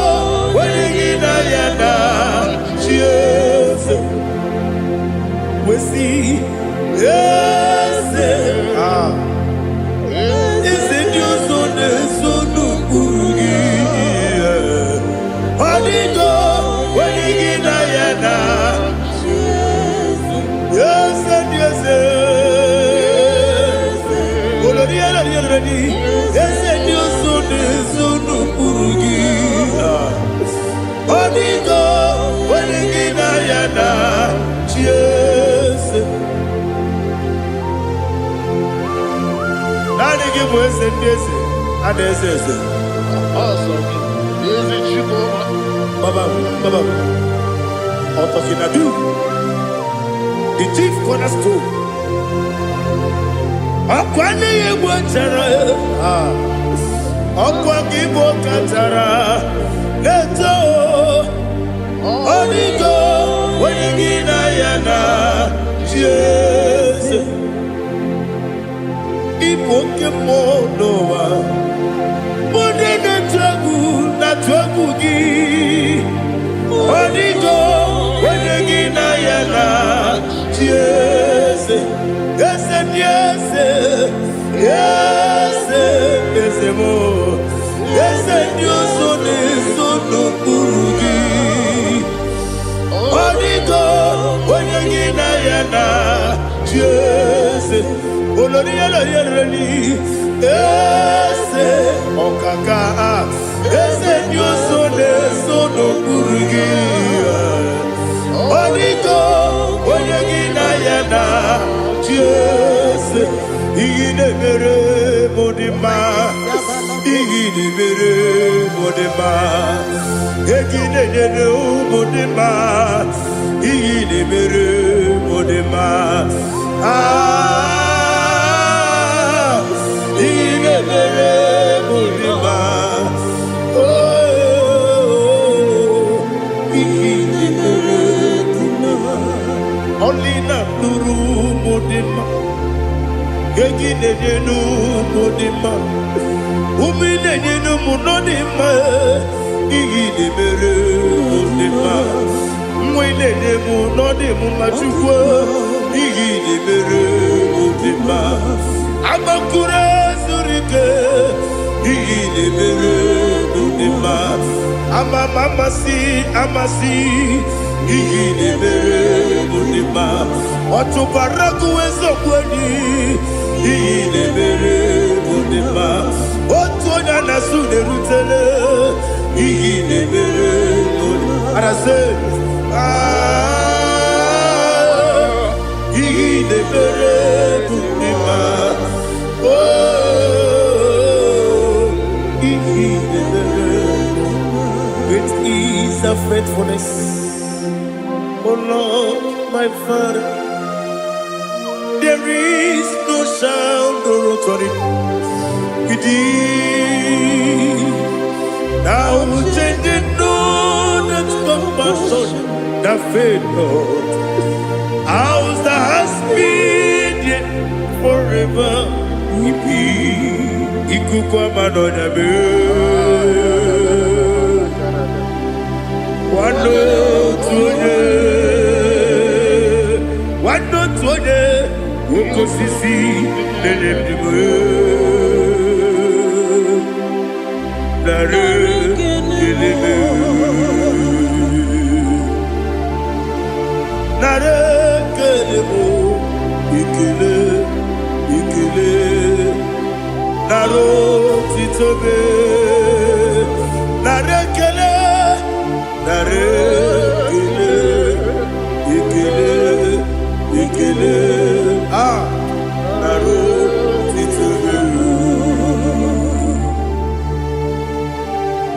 onye gị na ya na chi eze wesi eze ah, eze ndị ọzọ na-eso n'ụkpụrụ gị ọ dịgo onye gị na ya na eze ndị eze olori elori elori eze ndị ọzọ na-eso n'ụkpụrụ gị ah. Ọ dịgo onye gị na ya na chi eze naanị gị bụ eze ndị eze a na-eze eze. Baba, Baba, Otokinadu, the chief cornerstone. Ọkwa nne ya egbu chara, ah, ọkwa gị bụ kachara na-eto ọ dịgo onye gị na ya na chi eze. bụ oke mmụọ n'ụwa. Ndị na-atụ egwu na-atụ egwu gị. Ọ dịgo onye gị na ya na chi eze, eze ndị eze, eze eze m, eze ndị ụzọ na-eso n'okpuru gị. Ọ dịgo onye gị na ya na chi eze, olori elori elori, eze ọkaka, eze ndị ụzọ na-eso n'okpuru gị. Ọ dịgo onye gị na ya na chi eze, ihe na-emere m dị mma, ihe na-emere m dị mma, ego ị na-enyere ụmụ dị mma, ihe na-emere m dị mma. Ah, ihe na-emere m dị mma. Oh, ihe na-emere dị mma. Ọlị na-alụrụ ụmụ dị mma, ego ị na-enye n'ụmụ dị mma, ụmụ ị na-enye n'ụmụ nọ dị mma, ihe ị na-emere mụ dị mma, nwa ị na-enye mụ nọ dị m mma. Chukwu, ihe ị na-emere mụ dị mma. Agbakụrụ zuru ike, ihe ị na-emere mụ dị mma. Ama m amasị amasị, ihe ị na-emere mụ dị mma. Ọtụbara gụ eziokwu enyi, ihe ị na-emere mụ dị mma. Otu onye a na-asụ na-erutele, ihe ị na-emere mụ dị arasị. Ah, ihe ị na-emere mụ dị mma. Oh, ihe ị na-emere. Great is the faithfulness, O Lord, my Father. There is no sound or authority. Now changing no that compassion that fail not. House that has been there forever we be. Ikuku ama n'ọnya mee. Nwanne otu onye, nwanne otu onye, oke osisi na-enye ndụ m. Narị ekele m. Narị ekele m, ekele, ekele, narị otito m. Narị ekele, narị ekele, ekele, ekele, ah, narị otito m.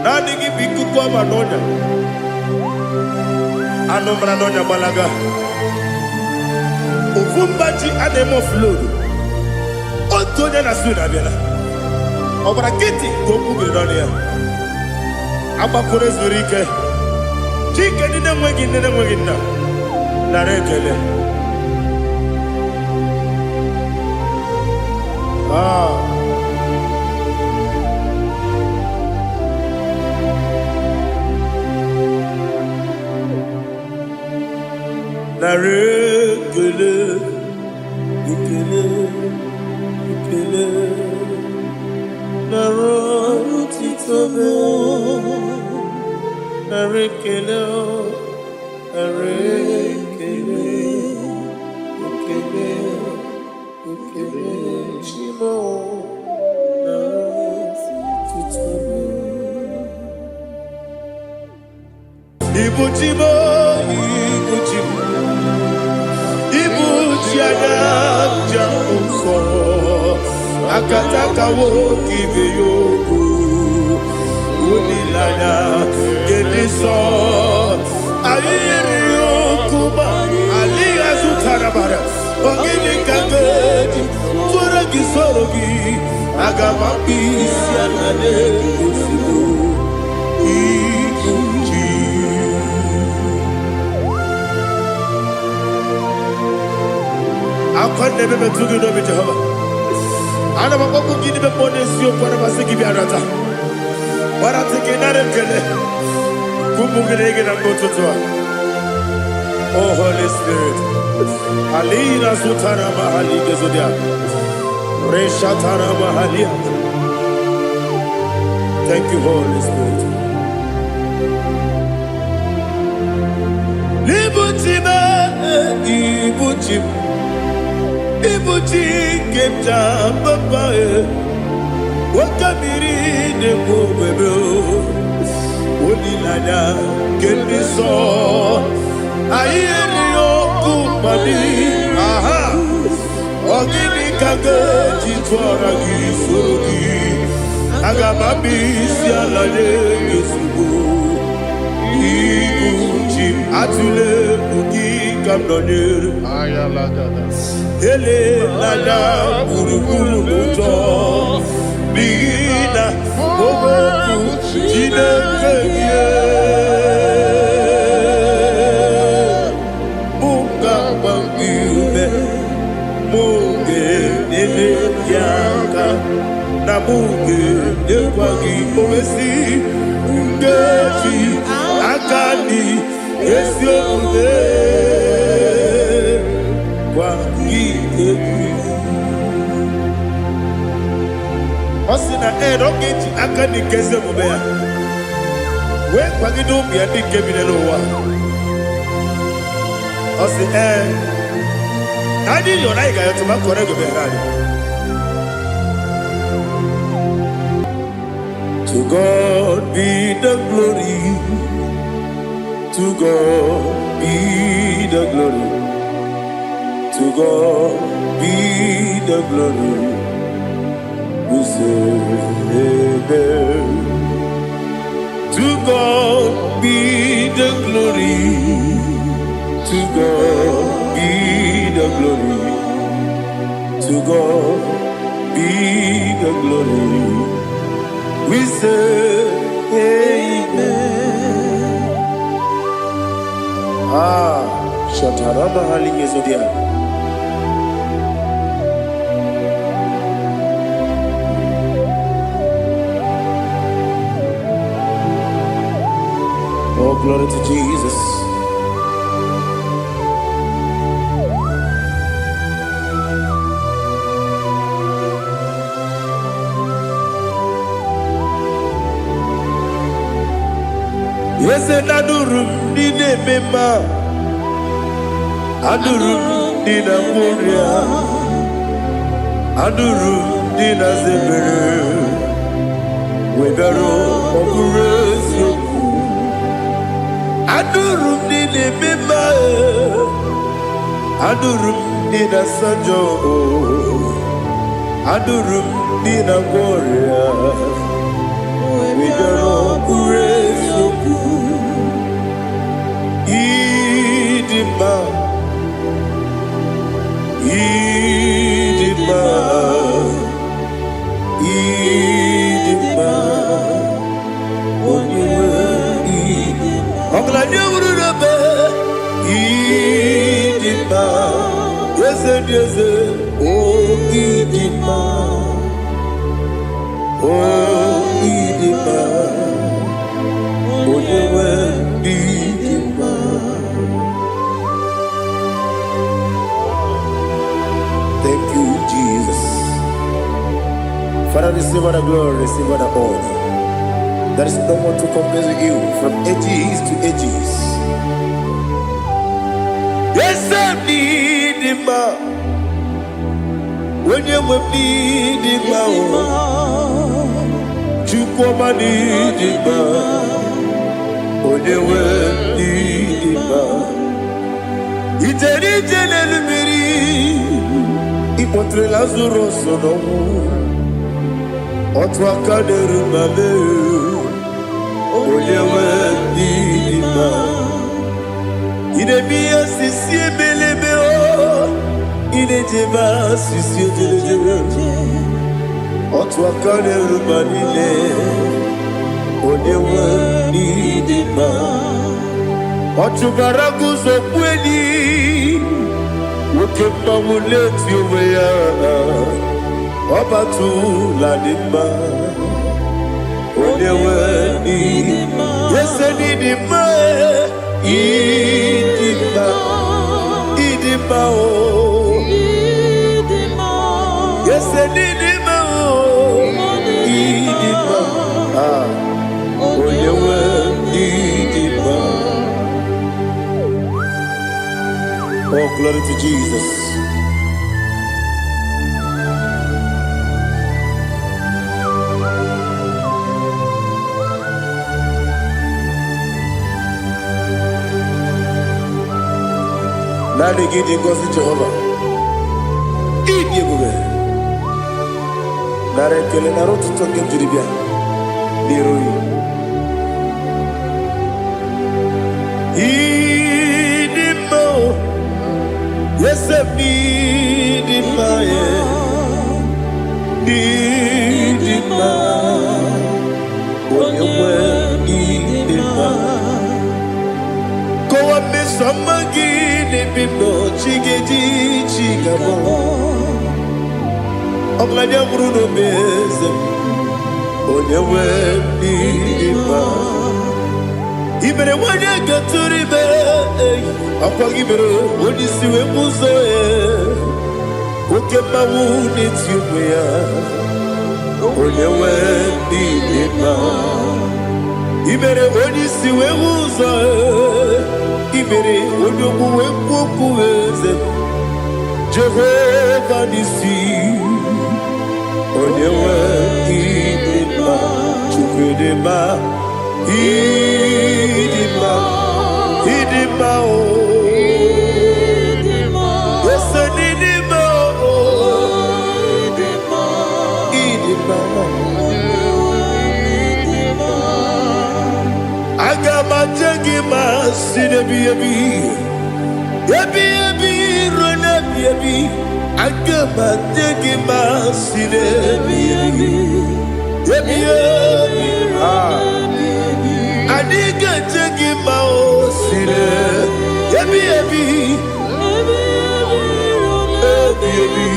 Naanị gị bụ ikuku ama n'ọnya. Anụ mara n'ọnya gbalaga. Ofu mba ji a na-eme offload. Otu onye na su na-abịala. Ọ gbara nkịtị ka okwu biri n'ọnụ ya. Agbakọrọ zuru ike. Chike ndị na-enweghị nne na-enweghị nna. Nara ekele. Ah. Nara ekele, ekele, ekele, nara otito m. Nara ekele, nara ekele, ekele, ekele, Chimo, nara otito m. Ibu Chimo, Ibu Chimo, Ibu chi anya nja nsọ, akataka nwoke ibe ya okwu, olileanya nke nsọ. Anyị yiri okwu ma alịghị azụtara bara. Ọ gịnị ka m ga-eji tụọrọ gị soro gị? Aga m akpụ isi ala n'ozugbo. Ibu chi. Akwa na-eme metụ gị n'obi, Jehova. Ana m akpọkwu gị n'ime mmụọ n'eziokwu, ana m asị gị bịa nata. Gbarata gị nara ekele. Ụmụ gị na-ege na mgbe ụtụtụ a. Oh Holy Spirit. Alina zutara mahali gezodia. Reshatara mahalia. Thank you, Holy Spirit. Ibuchi m, ibuchi m, ibuchi nke m ji papa e. Oke mmiri na-egbu ogbebe o. Olileanya nke ndị nsọ. Anyị erighị ọkụ mmadụ. Aha. Ọ gịnị ka ga-eji tụọra gị soro gị? Aga m abịa isi ala nye gị ozugbo. Ibu chi m, atụla egwu, gị ka m nọnyere. Ayalagada. Elela anya gburugburu n'ụjọ, n'ihi na okwu Chineke gị mụ ga-agba gị ume, mụ ga-enyere gị aka, na mụ ga-enyekwa gị owesi nkeji aka dị ezi omume gwa gị egwu. Ọ sị na ee, na ọ ga-eji aka dị nke ezi omume ya wee kwagide ụmụ ya ndị nke bi n'ụwa. Ọ sị ee, na anyị yọrọ, anyị ga-ayọtụ ma kọrọ ego meghere anyị. To God be the glory. To God be the glory. To God be the glory. We say amen. To God be the glory. To God be the glory. To God be the glory. We say amen. Ah, Shatarama Hali Yezodia. Oh, glory to Jesus. Eze na-adụrụ m ndị na-eme mma, adụrụ m ndị na-agwọ ọrịa, adụrụ m ndị na-aza ebere, wee bịara ọ bụrụ eziokwu. Adụrụ m ndị na-eme mma, adụrụ m ndị na-asa njọ, adụrụ m ndị na-agwọ ọrịa, wee bịara ọ bụrụ eziokwu. Ịdị mma, ịdị mma, ịdị mma, onye nwe ịdị. Ọgaranya wuru n'ebe ịdị mma, eze dị eze, o ịdị mma, o ịdị mma, onye nwe ịdị mma. Thank you, Jesus. Father, receive all the glory, receive all the honor. There is no one to compare with you from ages to ages. Yes, I need him. Onye nwe m n'ịdị mma o, Chukwuma n'ịdị mma, onye nwe m n'ịdị mma. Ijere ije n'elu mmiri, ịkpọtere Lazarus n'ọnwụ, otu aka na-eru ma mee, onye nwe m n'ịdị mma. Ị na-eme ihe sisi ebelebe o, ị na-ejebe asịsị ejelejele, otu aka na-eru ma niile, onye nwe m n'ịdị mma. Ọ chụbara guzo kpueli, nwoke mmanwụ na-eti onwe ya. Ọbatụla dị mma. Onye nwe ịdị ese n'ịdị mma, ịdị mma, ịdị mma o. Ese n'ịdị mma o, ịdị mma. Ah, onye nwe ịdị mma. Oh, glory to Jesus. Naanị gị dị ngọzi Jehova. Ịdị ebube. Nara ekele, nara otuto nke m jiri bịa n'iru gị. Ịdị mma o, ese m n'ịdị mma ya, n'ịdị mma, onye nwe ịdị mma. Kọwa mmeso ọma gị n'ebe m nọ, chi ga-eji chi ga-abọ. Ọgaranya nwụrụ n'obe eze m, onye nwe ịdị mma. I mere nwanyị gatụrụ ime, ei, ọkwa gị mere onye isi wee bụ ụzọ ya. Oke mmanwụ na-eti onwe ya, onye nwe ịdị mma. I mere onye isi wee hụ ụzọ ya. I mere onye ogbu wee kwuo okwu eze m. Jehova n'isi, onye nwe ịdị mma. Chukwu dị mma, ịdị mma, ịdị mma o. Ese n'ịdị mma o, ịdị mma. Aga m aje gị ma si n'ebi ebi, ebi ebi ruo n'ebi ebi. Aga m aje gị ma si n'ebi ebi, ebi ebi. Ah. Anyị ga-eje gị ma o si n'ebi ebi, ebi ebi.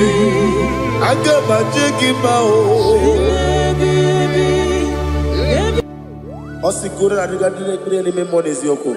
Aga m aje gị ma o. Ọ sị ka unu na-adịga ndị na-ekpere n'ime mmụọ n'eziokwu.